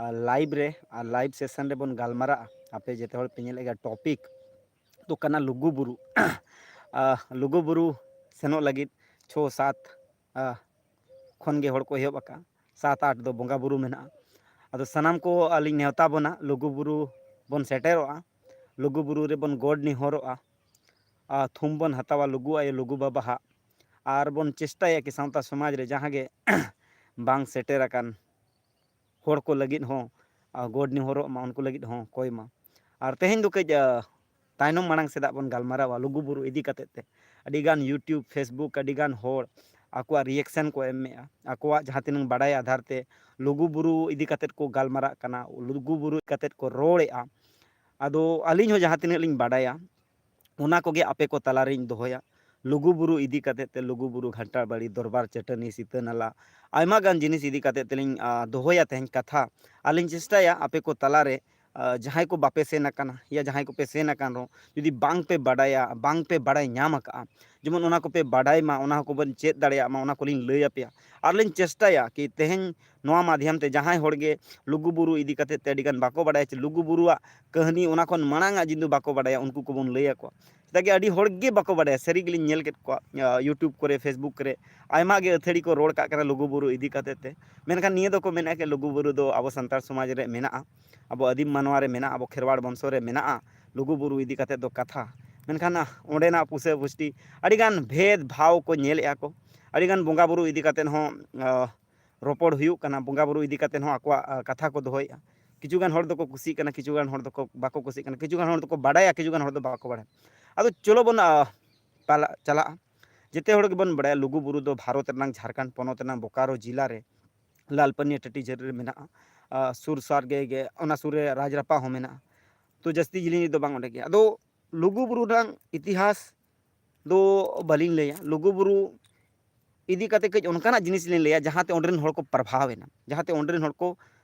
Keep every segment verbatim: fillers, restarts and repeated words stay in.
Live ᱨᱮ, ᱟᱨ live session ᱨᱮᱵᱚᱱ ᱜᱟᱞᱢᱟᱨᱟᱜᱼᱟ᱾ ᱟᱯᱮ ᱡᱮᱛᱮ ᱦᱚᱲ ᱯᱮ ᱧᱮᱞᱮᱫ ᱜᱮᱭᱟ, ᱴᱚᱯᱤᱠ ᱫᱚ ᱠᱟᱱᱟ ᱞᱩᱜᱩ ᱵᱩᱨᱩ᱾ ᱞᱩᱜᱩ ᱵᱩᱨᱩ ᱥᱮᱱᱚᱜ ᱞᱟᱹᱜᱤᱫ ᱪᱷᱚ ᱥᱟᱛ ᱠᱷᱚᱱ ᱜᱮ ᱦᱚᱲ ᱠᱚ ᱮᱦᱚᱵ ᱟᱠᱟᱫᱼᱟ᱾ ᱥᱟᱛ ᱟᱴ ᱫᱚ ᱵᱚᱸᱜᱟ ᱵᱩᱨᱩ ᱢᱮᱱᱟᱜᱼᱟ᱾ ᱟᱫᱚ ᱥᱟᱱᱟᱢ ᱠᱚ ᱟᱹᱞᱤᱧ ᱱᱮᱣᱛᱟ ᱵᱚᱱᱟ, ᱞᱩᱜᱩ ᱵᱩᱨᱩ ᱵᱚᱱ ᱥᱮᱴᱮᱨᱚᱜᱼᱟ, ᱞᱩᱜᱩ ᱵᱩᱨᱩ ᱨᱮᱵᱚᱱ ᱜᱚᱰ ᱱᱮᱦᱚᱨᱚᱜᱼᱟ, ᱟᱨ ᱛᱷᱩᱢ ᱵᱚᱱ ᱦᱟᱛᱟᱣᱟ ᱞᱩᱜᱩ ᱟᱭᱳ, ᱞᱩᱜᱩ ᱵᱟᱵᱟᱣᱟᱜ, ᱟᱨ ᱵᱚᱱ ᱪᱮᱥᱴᱟᱭᱟ ᱠᱤ ᱥᱟᱶᱛᱟ ᱥᱚᱢᱟᱡᱽ ᱨᱮ ᱡᱟᱦᱟᱸ ᱜᱮ ᱵᱟᱝ ᱥᱮᱴᱮᱨ ᱟᱠᱟᱱ ᱦᱚᱲ ᱠᱚ ᱞᱟᱹᱜᱤᱫ ᱦᱚᱸ, ᱟᱨ ᱜᱚᱰ ᱱᱮᱦᱚᱨᱚᱜ ᱢᱟ, ᱩᱱᱠᱩ ᱞᱟᱹᱜᱤᱫ ᱦᱚᱸ ᱠᱚᱭ ᱢᱟ᱾ ᱟᱨ ᱛᱮᱦᱮᱧ ᱫᱚ ᱠᱟᱹᱡ, ᱟᱨ, ᱛᱟᱭᱱᱚᱢ ᱢᱟᱲᱟᱝ ᱥᱮᱫᱟᱜ ᱵᱚᱱ ᱜᱟᱞᱢᱟᱨᱟᱣᱟ ᱞᱩᱜᱩ ᱵᱩᱨᱩ ᱤᱫᱤ ᱠᱟᱛᱮᱫ ᱛᱮ᱾ ᱟᱹᱰᱤᱜᱟᱱ YouTube, Facebook, ᱟᱹᱰᱤᱜᱟᱱ ᱦᱚᱲ ᱟᱠᱚᱣᱟᱜ ᱨᱤᱭᱮᱠᱥᱚᱱ ᱠᱚ ᱮᱢᱮᱫᱼᱟ, ᱟᱠᱚᱣᱟᱜ ᱡᱟᱦᱟᱸ ᱛᱤᱱᱟᱹᱜ ᱵᱟᱰᱟᱭ ᱟᱫᱷᱟᱨ ᱛᱮ ᱞᱩᱜᱩ ᱵᱩᱨᱩ ᱤᱫᱤ ᱠᱟᱛᱮᱫ ᱠᱚ ᱜᱟᱞᱢᱟᱨᱟᱜ ᱠᱟᱱᱟ, ᱞᱩᱜᱩ ᱵᱩᱨᱩ ᱤᱫᱤ ᱠᱟᱛᱮᱫ ᱠᱚ ᱨᱚᱲᱮᱫᱼᱟ᱾ ᱟᱫᱚ ᱟᱹᱞᱤᱧ ᱦᱚᱸ ᱡᱟᱦᱟᱸ ᱛᱤᱱᱟᱹᱜ ᱞᱤᱧ ᱵᱟᱰᱟᱭᱟ, ᱚᱱᱟ ᱠᱚᱜᱮ ᱟᱯᱮ ᱠᱚ ᱛᱟᱞᱟᱨᱤᱧ ᱫᱚᱦᱚᱭᱟ᱾ ᱞᱩᱜᱩ ᱵᱩᱨᱩ ᱤᱫᱤ ᱠᱟᱛᱮᱫ ᱛᱮ, ᱞᱩᱜᱩ ᱵᱩᱨᱩ, ᱜᱷᱟᱱᱴᱟᱲ ᱵᱟᱲᱤ, ᱫᱚᱨᱵᱟᱨ ᱪᱟᱹᱴᱟᱹᱱᱤ, ᱥᱤᱛᱟᱹ ᱱᱟᱞᱟ, ᱟᱭᱢᱟ ᱜᱟᱱ ᱡᱤᱱᱤᱥ ᱤᱫᱤ ᱠᱟᱛᱮᱫ ᱛᱮᱞᱤᱧ, ᱟ, ᱫᱚᱦᱚᱭᱟ ᱛᱮᱦᱮᱧ ᱠᱟᱛᱷᱟ᱾ ᱟᱨᱞᱤᱧ ᱪᱮᱥᱴᱟᱭᱟ ᱟᱯᱮ ᱠᱚ ᱛᱟᱞᱟᱨᱮ, ᱟ, ᱡᱟᱦᱟᱸᱭ ᱠᱚ ᱵᱟᱯᱮ ᱥᱮᱱ ᱟᱠᱟᱱᱟ ᱭᱟ ᱡᱟᱦᱟᱸᱭ ᱠᱚᱯᱮ ᱥᱮᱱ ᱟᱠᱟᱱ ᱨᱮᱦᱚᱸ, ᱡᱩᱫᱤ ᱵᱟᱝ ᱯᱮ ᱵᱟᱰᱟᱭᱟ, ᱵᱟᱝ ᱯᱮ ᱵᱟᱰᱟᱭ ᱧᱟᱢ ᱟᱠᱟᱫᱼᱟ, ᱡᱮᱢᱚᱱ ᱚᱱᱟ ᱠᱚᱯᱮ ᱵᱟᱰᱟᱭ ᱢᱟ, ᱚᱱᱟ ᱠᱚᱵᱚᱱ ᱪᱮᱫ ᱫᱟᱲᱮᱭᱟᱜ ᱢᱟ, ᱚᱱᱟ ᱠᱚᱞᱤᱧ ᱞᱟᱹᱭ ᱟᱯᱮᱭᱟ᱾ ᱟᱨᱞᱤᱧ ᱪᱮᱥᱴᱟᱭᱟ ᱠᱤ ᱛᱮᱦᱮᱧ ᱱᱚᱣᱟ ᱢᱟᱫᱷᱭᱚᱢ ᱛᱮ ᱡᱟᱦᱟᱸᱭ ᱦᱚᱲ ᱜᱮ ᱞᱩᱜᱩ ᱵᱩᱨᱩ ᱤᱫᱤ ᱠᱟᱛᱮᱫ ᱛᱮ ᱟᱹᱰᱤᱜᱟᱱ ᱵᱟᱠᱚ ᱵᱟᱰᱟᱭᱟ, ᱪᱮ ᱞᱩᱜᱩ ᱵᱩᱨᱩᱣᱟᱜ ᱠᱟᱹᱦᱱᱤ ᱚᱱᱟ ᱠᱷᱚᱱ ᱢᱟᱲᱟᱝ ᱟᱜ ᱡᱩᱫᱤ ᱵᱟᱠᱚ ᱵᱟᱰᱟᱭᱟ, ᱩᱱᱠᱩ ᱠᱚᱵᱚᱱ ᱞᱟᱹᱭ ᱟᱠᱚᱣᱟ᱾ ᱪᱮᱫᱟᱜ ᱜᱮ ᱟᱹᱰᱤ ᱦᱚᱲ ᱜᱮ ᱵᱟᱠᱚ ᱵᱟᱰᱟᱭᱟ, ᱥᱟᱹᱨᱤ ᱜᱮᱞᱤᱧ ᱧᱮᱞ ᱠᱮᱫ ᱠᱚᱣᱟ, ᱟ, YouTube ᱠᱚᱨᱮ, Facebook ᱠᱚᱨᱮ ᱟᱭᱢᱟ ᱜᱮ ᱟᱹᱛᱷᱟᱹᱲᱤ ᱠᱚ ᱨᱚᱲ ᱠᱟᱜ ᱠᱟᱱᱟ ᱞᱩᱜᱩ ᱵᱩᱨᱩ ᱤᱫᱤ ᱠᱟᱛᱮᱫ ᱛᱮ᱾ ᱢᱮᱱᱠᱷᱟᱱ ᱱᱤᱭᱟᱹ ᱫᱚᱠᱚ ᱢᱮᱱᱮᱫᱼᱟ ᱠᱤ ᱞᱩᱜᱩ ᱵᱩᱨᱩ ᱫᱚ ᱟᱵᱚ ᱥᱟᱱᱛᱟᱲ ᱥᱚᱢᱟᱡᱽ ᱨᱮ ᱢᱮᱱᱟᱜᱼᱟ, ᱟᱵᱚ ᱟᱹᱫᱤᱢ ᱢᱟᱱᱣᱟ ᱨᱮ ᱢᱮᱱᱟᱜᱼᱟ, ᱟᱵᱚ ᱠᱷᱮᱨᱣᱟᱲ ᱵᱚᱝᱥᱚ ᱨᱮ ᱢᱮᱱᱟᱜᱼᱟ ᱞᱩᱜᱩ ᱵᱩᱨᱩ ᱤᱫᱤ ᱠᱟᱛᱮᱫ ᱫᱚ ᱠᱟᱛᱷᱟ᱾ ᱢᱮᱱᱠᱷᱟᱱ, ᱟ, ᱚᱸᱰᱮᱱᱟᱜ ᱯᱩᱥᱟᱹ ᱯᱩᱥᱴᱤ ᱟᱹᱰᱤᱜᱟᱱ ᱵᱷᱮᱫᱽ ᱵᱷᱟᱣ ᱠᱚ ᱧᱮᱞᱮᱫᱼᱟ ᱠᱚ, ᱟᱹᱰᱤᱜᱟᱱ ᱵᱚᱸᱜᱟ ᱵᱩᱨᱩ ᱤᱫᱤ ᱠᱟᱛᱮᱫ ᱦᱚᱸ, ᱟ, ᱨᱚᱯᱚᱲ ᱦᱩᱭᱩᱜ ᱠᱟᱱᱟ, ᱵᱚᱸᱜᱟ ᱵᱩᱨᱩ ᱤᱫᱤ ᱠᱟᱛᱮᱫ ᱦᱚᱸ ᱟᱠᱚᱣᱟᱜ, ᱟ, ᱠᱟᱛᱷᱟ ᱠᱚ ᱫᱚᱦᱚᱭᱮᱫᱼᱟ᱾ ᱠᱤᱪᱷᱩ ᱜᱟᱱ ᱦᱚᱲ ᱫᱚᱠᱚ ᱠᱩᱥᱤᱜ ᱠᱟᱱᱟ, ᱠᱤᱪᱷᱩ ᱜᱟᱱ ᱦᱚᱲ ᱫᱚᱠᱚ ᱵᱟᱠᱚ ᱠᱩᱥᱤᱜ ᱠᱟᱱᱟ, ᱠᱤᱪᱷᱩ ᱜᱟᱱ ᱦᱚᱲ ᱫᱚᱠᱚ ᱵᱟᱰᱟᱭᱟ, ᱠᱤᱪᱷᱩ ᱜᱟᱱ ᱦᱚᱲ ᱫᱚ ᱵᱟᱠᱚ ᱵᱟᱰᱟᱭᱟ᱾ ᱟᱫᱚ ᱪᱚᱞᱚ ᱵᱚᱱ, ᱟ, ᱯᱟᱞᱟ-, ᱪᱟᱞᱟᱜᱼᱟ᱾ ᱡᱮᱛᱮ ᱦᱚᱲ ᱜᱮᱵᱚᱱ ᱵᱟᱰᱟᱭᱟ ᱞᱩᱜᱩ ᱵᱩᱨᱩ ᱫᱚ ᱵᱷᱟᱨᱚᱛ ᱨᱮᱱᱟᱜ ᱡᱷᱟᱲᱠᱷᱚᱸᱰ ᱯᱚᱱᱚᱛ ᱨᱮᱱᱟᱜ ᱵᱳᱠᱟᱨᱳ ᱡᱮᱞᱟ ᱨᱮ ᱞᱟᱞᱯᱟᱹᱱᱤᱭᱟᱹ ᱴᱟᱹᱴᱤ ᱡᱷᱟᱹᱨᱤ ᱨᱮ ᱢᱮᱱᱟᱜᱼᱟ᱾ ᱟ, ᱥᱩᱨ ᱥᱟᱨ ᱜᱮ, ᱜᱮ ᱚᱱᱟ ᱥᱩᱨ ᱨᱮ ᱨᱟᱡᱽᱨᱟᱯᱟ ᱦᱚᱸ ᱢᱮᱱᱟᱜᱼᱟ᱾ ᱛᱚ ᱡᱟᱹᱥᱛᱤ ᱡᱤᱞᱤᱧ ᱫᱚ ᱵᱟᱝ ᱚᱸᱰᱮ ᱜᱮ᱾ ᱟᱫᱚ ᱞᱩᱜᱩ ᱵᱩᱨᱩ ᱨᱮᱱᱟᱜ ᱤᱛᱤᱦᱟᱥ ᱫᱚ ᱵᱟᱹᱞᱤᱧ ᱞᱟᱹᱭᱟ᱾ ᱞᱩᱜᱩ ᱵᱩᱨᱩ ᱤᱫᱤ ᱠᱟᱛᱮ ᱠᱟᱹᱡ ᱚᱱᱠᱟᱱᱟᱜ ᱡᱤᱱᱤᱥ ᱞᱤᱧ ᱞᱟᱹᱭᱟ, ᱡᱟᱦᱟᱸᱛᱮ ᱚᱸᱰᱮ ᱨᱮᱱ ᱦᱚᱲ ᱠᱚ ᱯᱨᱚᱵᱷᱟᱵᱽ ᱮᱱᱟ, ᱡᱟᱦᱟᱸᱛᱮ ᱚᱸᱰᱮ ᱨᱮᱱ ᱦᱚᱲ ᱠᱚ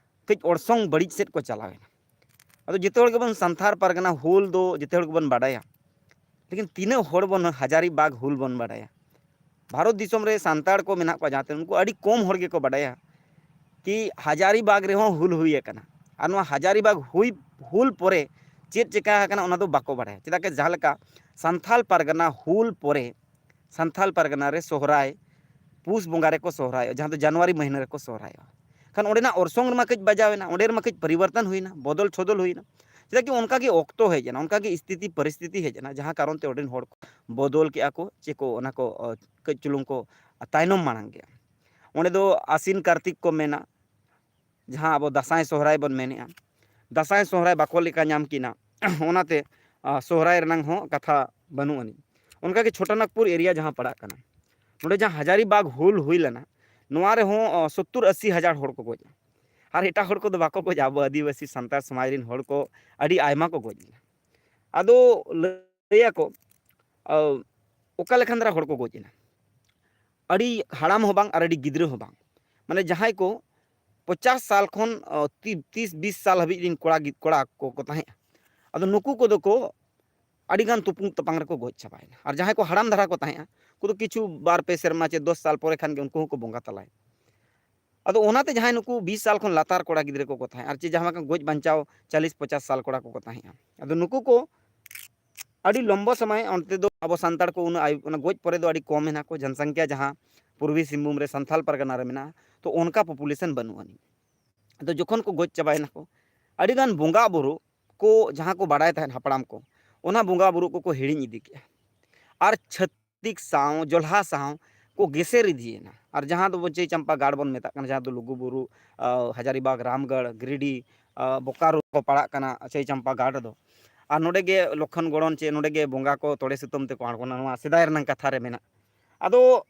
ᱠᱟᱹᱡ ᱚᱨᱥᱚᱝ ᱵᱟᱹᱲᱤᱡ ᱥᱮᱫ ᱠᱚ ᱪᱟᱞᱟᱣ ᱮᱱᱟ᱾ ᱟᱫᱚ ᱡᱚᱛᱚ ᱦᱚᱲ ᱜᱮᱵᱚᱱ ᱥᱟᱱᱛᱟᱲ ᱯᱟᱨᱜᱟᱱᱟ ᱦᱩᱞ ᱫᱚ ᱡᱚᱛᱚ ᱦᱚᱲ ᱜᱮᱵᱚᱱ ᱵᱟᱰᱟᱭᱟ, ᱞᱮᱠᱤᱱ ᱛᱤᱱᱟᱹᱜ ᱦᱚᱲ ᱵᱚᱱ ᱦᱟᱡᱟᱨᱤ ᱵᱟᱜᱽ ᱦᱩᱞ ᱵᱚᱱ ᱵᱟᱰᱟᱭᱟ? ᱵᱷᱟᱨᱚᱛ ᱫᱤᱥᱚᱢ ᱨᱮ ᱥᱟᱱᱛᱟᱲ ᱠᱚ ᱢᱮᱱᱟᱜ ᱠᱚᱣᱟ ᱡᱟᱦᱟᱸ ᱛᱤᱱᱟᱹᱜ, ᱩᱱᱠᱩ ᱟᱹᱰᱤ ᱠᱚᱢ ᱦᱚᱲ ᱜᱮᱠᱚ ᱵᱟᱰᱟᱭᱟ᱾ ᱠᱤ ᱦᱟᱡᱟᱨᱤᱵᱟᱜᱽ ᱨᱮᱦᱚᱸ ᱦᱩᱞ ᱦᱩᱭ ᱟᱠᱟᱱᱟ᱾ ᱟᱨ ᱱᱚᱣᱟ ᱦᱟᱡᱟᱨᱤᱵᱟᱜᱽ ᱦᱩᱭ, ᱦᱩᱞ ᱯᱚᱨᱮ ᱪᱮᱫ ᱪᱮᱠᱟ ᱟᱠᱟᱱᱟ, ᱚᱱᱟ ᱫᱚ ᱵᱟᱠᱚ ᱵᱟᱲᱟᱭᱟ᱾ ᱪᱮᱫᱟᱜ ᱠᱤ ᱡᱟᱦᱟᱸ ᱞᱮᱠᱟ ᱥᱟᱱᱛᱷᱟᱞ ᱯᱟᱨᱜᱟᱱᱟ ᱦᱩᱞ ᱯᱚᱨᱮ, ᱥᱟᱱᱛᱷᱟᱞ ᱯᱟᱨᱜᱟᱱᱟ ᱨᱮ ᱥᱚᱦᱨᱟᱭ ᱯᱩᱥ ᱵᱚᱸᱜᱟ ᱨᱮᱠᱚ ᱥᱚᱦᱨᱟᱭᱚᱜᱼᱟ, ᱡᱟᱦᱟᱸ ᱫᱚ ᱡᱟᱱᱩᱣᱟᱨᱤ ᱢᱟᱹᱦᱱᱟᱹ ᱨᱮᱠᱚ ᱥᱚᱦᱨᱟᱭᱚᱜᱼᱟ᱾ ᱠᱷᱟᱱ ᱚᱸᱰᱮᱱᱟᱜ ᱚᱨᱥᱚᱝ ᱨᱮᱢᱟ ᱠᱟᱹᱡ ᱵᱟᱡᱟᱣ ᱮᱱᱟ, ᱚᱸᱰᱮ ᱨᱮᱢᱟ ᱠᱟᱹᱡ ᱯᱚᱨᱤᱵᱚᱨᱛᱚᱱ ᱦᱩᱭᱱᱟ, ᱵᱚᱫᱚᱞ ᱪᱷᱚᱫᱚᱞ ᱦᱩᱭᱱᱟ᱾ ᱪᱮᱫᱟᱜ ᱠᱤ ᱚᱱᱠᱟ ᱜᱮ ᱚᱠᱛᱚ ᱦᱮᱡ ᱮᱱᱟ, ᱚᱱᱠᱟ ᱜᱮ ᱥᱛᱷᱤᱛᱤ ᱯᱚᱨᱤᱥᱛᱷᱤᱛᱤ ᱦᱮᱡ ᱮᱱᱟ, ᱡᱟᱦᱟᱸ ᱠᱟᱨᱚᱱ ᱛᱮ ᱚᱸᱰᱮᱱ ᱦᱚᱲ ᱠᱚ ᱵᱚᱫᱚᱞ ᱠᱮᱜᱼᱟ ᱠᱚ, ᱪᱮ ᱠᱚ ᱚᱱᱟ ᱠᱚ, ᱚ, ᱠᱟᱹᱡ ᱪᱩᱞᱩᱝ ᱠᱚ ᱛᱟᱭᱱᱚᱢ ᱢᱟᱲᱟᱝ ᱜᱮᱭᱟ᱾ ᱚᱸᱰᱮ ᱫᱚ ᱟᱥᱤᱱ ᱠᱟᱨᱛᱤᱠ ᱠᱚ ᱢᱮᱱᱟ, ᱡᱟᱦᱟᱸ ᱟᱵᱚ ᱫᱟᱸᱥᱟᱭ ᱥᱚᱦᱨᱟᱭ ᱵᱚᱱ ᱢᱮᱱᱮᱜᱼᱟ, ᱫᱟᱸᱥᱟᱭ ᱥᱚᱦᱨᱟᱭ ᱵᱟᱠᱚ ᱞᱮᱠᱟ ᱧᱟᱢ ᱠᱤᱱᱟ, ᱚᱱᱟᱛᱮ, ᱟ, ᱥᱚᱦᱨᱟᱭ ᱨᱮᱱᱟᱝ ᱦᱚᱸ ᱠᱟᱛᱷᱟ ᱵᱟᱹᱱᱩᱜ ᱟᱹᱱᱤᱡ᱾ ᱚᱱᱠᱟᱜᱮ ᱪᱷᱳᱴᱚᱱᱟᱜᱽᱯᱩᱨ ᱮᱨᱤᱭᱟ ᱡᱟᱦᱟᱸ ᱯᱟᱲᱟᱜ ᱠᱟᱱᱟ, ᱱᱚᱰᱮ ᱡᱟᱦᱟᱸ ᱦᱟᱡᱟᱨᱤᱵᱟᱜᱽ ᱦᱩᱞ ᱦᱩᱭ ᱞᱮᱱᱟ, ᱱᱚᱣᱟ ᱨᱮᱦᱚᱸ, ᱚ, ᱥᱚᱛᱛᱚᱨ ᱟᱥᱤ ᱦᱟᱡᱟᱨ ᱦᱚᱲ ᱠᱚ ᱜᱚᱡ ᱮᱱᱟ᱾ ᱟᱨ ᱮᱴᱟᱜ ᱦᱚᱲ ᱠᱚᱫᱚ ᱵᱟᱠᱚ ᱜᱚᱡᱟ, ᱟᱵᱚ ᱟᱹᱫᱤᱵᱟᱹᱥᱤ ᱥᱟᱱᱛᱟᱲ ᱥᱚᱢᱟᱡᱽ ᱨᱮᱱ ᱦᱚᱲ ᱠᱚ ᱟᱹᱰᱤ ᱟᱭᱢᱟ ᱠᱚ ᱜᱚᱡ ᱞᱮᱱᱟ᱾ ᱟᱫᱚ ᱞᱟᱹᱭᱟᱠᱚ, ᱚ, ᱚᱠᱟ ᱞᱮᱠᱟᱱ ᱫᱷᱟᱨᱟ ᱦᱚᱲ ᱠᱚ ᱜᱚᱡ ᱮᱱᱟ? ᱟᱹᱰᱤ ᱦᱟᱲᱟᱢ ᱦᱚᱸ ᱵᱟᱝ ᱟᱨ ᱟᱹᱰᱤ ᱜᱤᱫᱽᱨᱟᱹ ᱦᱚᱸ ᱵᱟᱝ, ᱢᱟᱱᱮ ᱡᱟᱦᱟᱸᱭ ᱠᱚ ᱯᱚᱪᱟᱥ ᱥᱟᱞ ᱠᱷᱚᱱ, ᱚ, ᱛᱤ-, ᱛᱤᱥ ᱵᱤᱥ ᱥᱟᱞ ᱦᱟᱹᱵᱤᱡ ᱨᱤᱱ ᱠᱚᱲᱟ ᱜᱤᱫ-, ᱠᱚᱲᱟ ᱠᱚ, ᱠᱚ ᱛᱟᱦᱮᱸᱫ᱾ ᱟᱫᱚ ᱱᱩᱠᱩ ᱠᱚᱫᱚ ᱠᱚ ᱟᱹᱰᱤᱜᱟᱱ ᱛᱩᱯᱩᱝ ᱛᱟᱯᱟᱝ ᱨᱮᱠᱚ ᱜᱚᱡ ᱪᱟᱵᱟᱭᱮᱱᱟ᱾ ᱟᱨ ᱡᱟᱦᱟᱸᱭ ᱠᱚ ᱦᱟᱲᱟᱢ ᱫᱷᱟᱨᱟ ᱠᱚ ᱛᱟᱦᱮᱸᱫᱼᱟ, ᱩᱱᱠᱩ ᱫᱚ ᱠᱤᱪᱷᱩ ᱵᱟᱨ ᱯᱮ ᱥᱮᱨᱢᱟ ᱪᱮ ᱫᱚᱥ ᱥᱟᱞ ᱯᱚᱨᱮ ᱠᱷᱟᱱ ᱜᱮ ᱩᱱᱠᱩ ᱦᱚᱸᱠᱚ ᱵᱚᱸᱜᱟ ᱛᱟᱞᱟᱭᱮᱱᱟ᱾ ᱟᱫᱚ ᱚᱱᱟᱛᱮ ᱡᱟᱦᱟᱸᱭ ᱱᱩᱠᱩ ᱵᱤᱥ ᱥᱟᱞ ᱠᱷᱚᱱ ᱞᱟᱛᱟᱨ ᱠᱚᱲᱟ ᱜᱤᱫᱽᱨᱟᱹ ᱠᱚᱠᱚ ᱛᱟᱦᱮᱸᱫ, ᱟᱨ ᱪᱮ ᱡᱟᱦᱟᱸ ᱞᱮᱠᱟ ᱜᱚᱡ ᱵᱟᱧᱪᱟᱣ ᱪᱚᱞᱞᱤᱥ ᱯᱚᱪᱟᱥ ᱥᱟᱞ ᱠᱚᱲᱟ ᱠᱚᱠᱚ ᱛᱟᱦᱮᱸᱫᱼᱟ, ᱟᱫᱚ ᱱᱩᱠᱩ ᱠᱚ ᱟᱹᱰᱤ ᱞᱚᱢᱵᱚ ᱥᱚᱢᱚᱭ ᱚᱱᱛᱮ ᱫᱚ ᱟᱵᱚ ᱥᱟᱱᱛᱟᱲ ᱠᱚ ᱩᱱᱟᱹᱜ ᱟᱭᱩ-, ᱚᱱᱟ ᱜᱚᱡ ᱯᱚᱨᱮ ᱫᱚ ᱟᱹᱰᱤ ᱠᱚᱢ ᱮᱱᱟ ᱠᱚ, ᱡᱚᱱᱥᱚᱝᱠᱷᱭᱟ ᱡᱟᱦᱟᱸ ᱯᱩᱨᱵᱤ ᱥᱤᱝᱵᱷᱩᱢ ᱨᱮ ᱥᱟᱱᱛᱷᱟᱞ ᱯᱟᱨᱜᱟᱱᱟ ᱨᱮ ᱢᱮᱱᱟᱜᱼᱟ, ᱛᱚ ᱚᱱᱠᱟ population ᱵᱟᱹᱱᱩᱜ ᱟᱹᱱᱤᱡ᱾ ᱟᱫᱚ ᱡᱚᱠᱷᱚᱱ ᱠᱚ ᱜᱚᱡ ᱪᱟᱵᱟᱭᱮᱱᱟ ᱠᱚ, ᱟᱹᱰᱤᱜᱟᱱ ᱵᱚᱸᱜᱟ ᱵᱩᱨᱩ ᱠᱚ, ᱡᱟᱦᱟᱸ ᱠᱚ ᱵᱟᱲᱟᱭ ᱛᱟᱦᱮᱸᱫ ᱦᱟᱯᱲᱟᱢ ᱠᱚ, ᱚᱱᱟ ᱵᱚᱸᱜᱟ ᱵᱩᱨᱩ ᱠᱚᱠᱚ ᱦᱤᱲᱤᱧ ᱤᱫᱤ ᱠᱮᱜᱼᱟ᱾ ᱟᱨ ᱪᱷᱟᱹᱛᱤᱠ ᱥᱟᱶ, ᱡᱚᱞᱦᱟ ᱥᱟᱶ ᱠᱚ ᱜᱮᱥᱮᱨ ᱤᱫᱤᱭᱮᱱᱟ᱾ ᱟᱨ ᱡᱟᱦᱟᱸ ᱫᱚ ᱪᱟᱹᱭ ᱪᱟᱢᱯᱟ ᱜᱟᱲ ᱵᱚᱱ ᱢᱮᱛᱟᱜ ᱠᱟᱱᱟ, ᱡᱟᱦᱟᱸ ᱫᱚ ᱞᱩᱜᱩ ᱵᱩᱨᱩ, ᱟ, ᱦᱟᱡᱟᱨᱤᱵᱟᱜᱽ, ᱨᱟᱢᱜᱚᱲ, ᱜᱤᱨᱤᱰᱤ, ᱟ, ᱵᱳᱠᱟᱨᱳ ᱠᱚ ᱯᱟᱲᱟᱜ ᱠᱟᱱᱟ ᱪᱟᱹᱭ ᱪᱟᱢᱯᱟ ᱜᱟᱲ ᱨᱮᱫᱚ᱾ ᱟᱨ ᱱᱚᱰᱮ ᱜᱮ ᱞᱚᱠᱠᱷᱚᱱ ᱜᱚᱲᱚᱱ ᱪᱮ ᱱᱚᱰᱮ ᱜᱮ ᱵᱚᱸᱜᱟ ᱠᱚ ᱛᱚᱲᱮ ᱥᱩᱛᱟᱹᱢ ᱛᱮᱠᱚ ᱟᱬᱜᱚᱱᱟ, ᱱᱚᱣᱟ ᱥᱮᱫᱟᱭ ᱨᱮᱱᱟᱜ ᱠᱟᱛᱷᱟ ᱨᱮ ᱢᱮᱱᱟᱜᱼᱟ᱾ ᱟᱫᱚ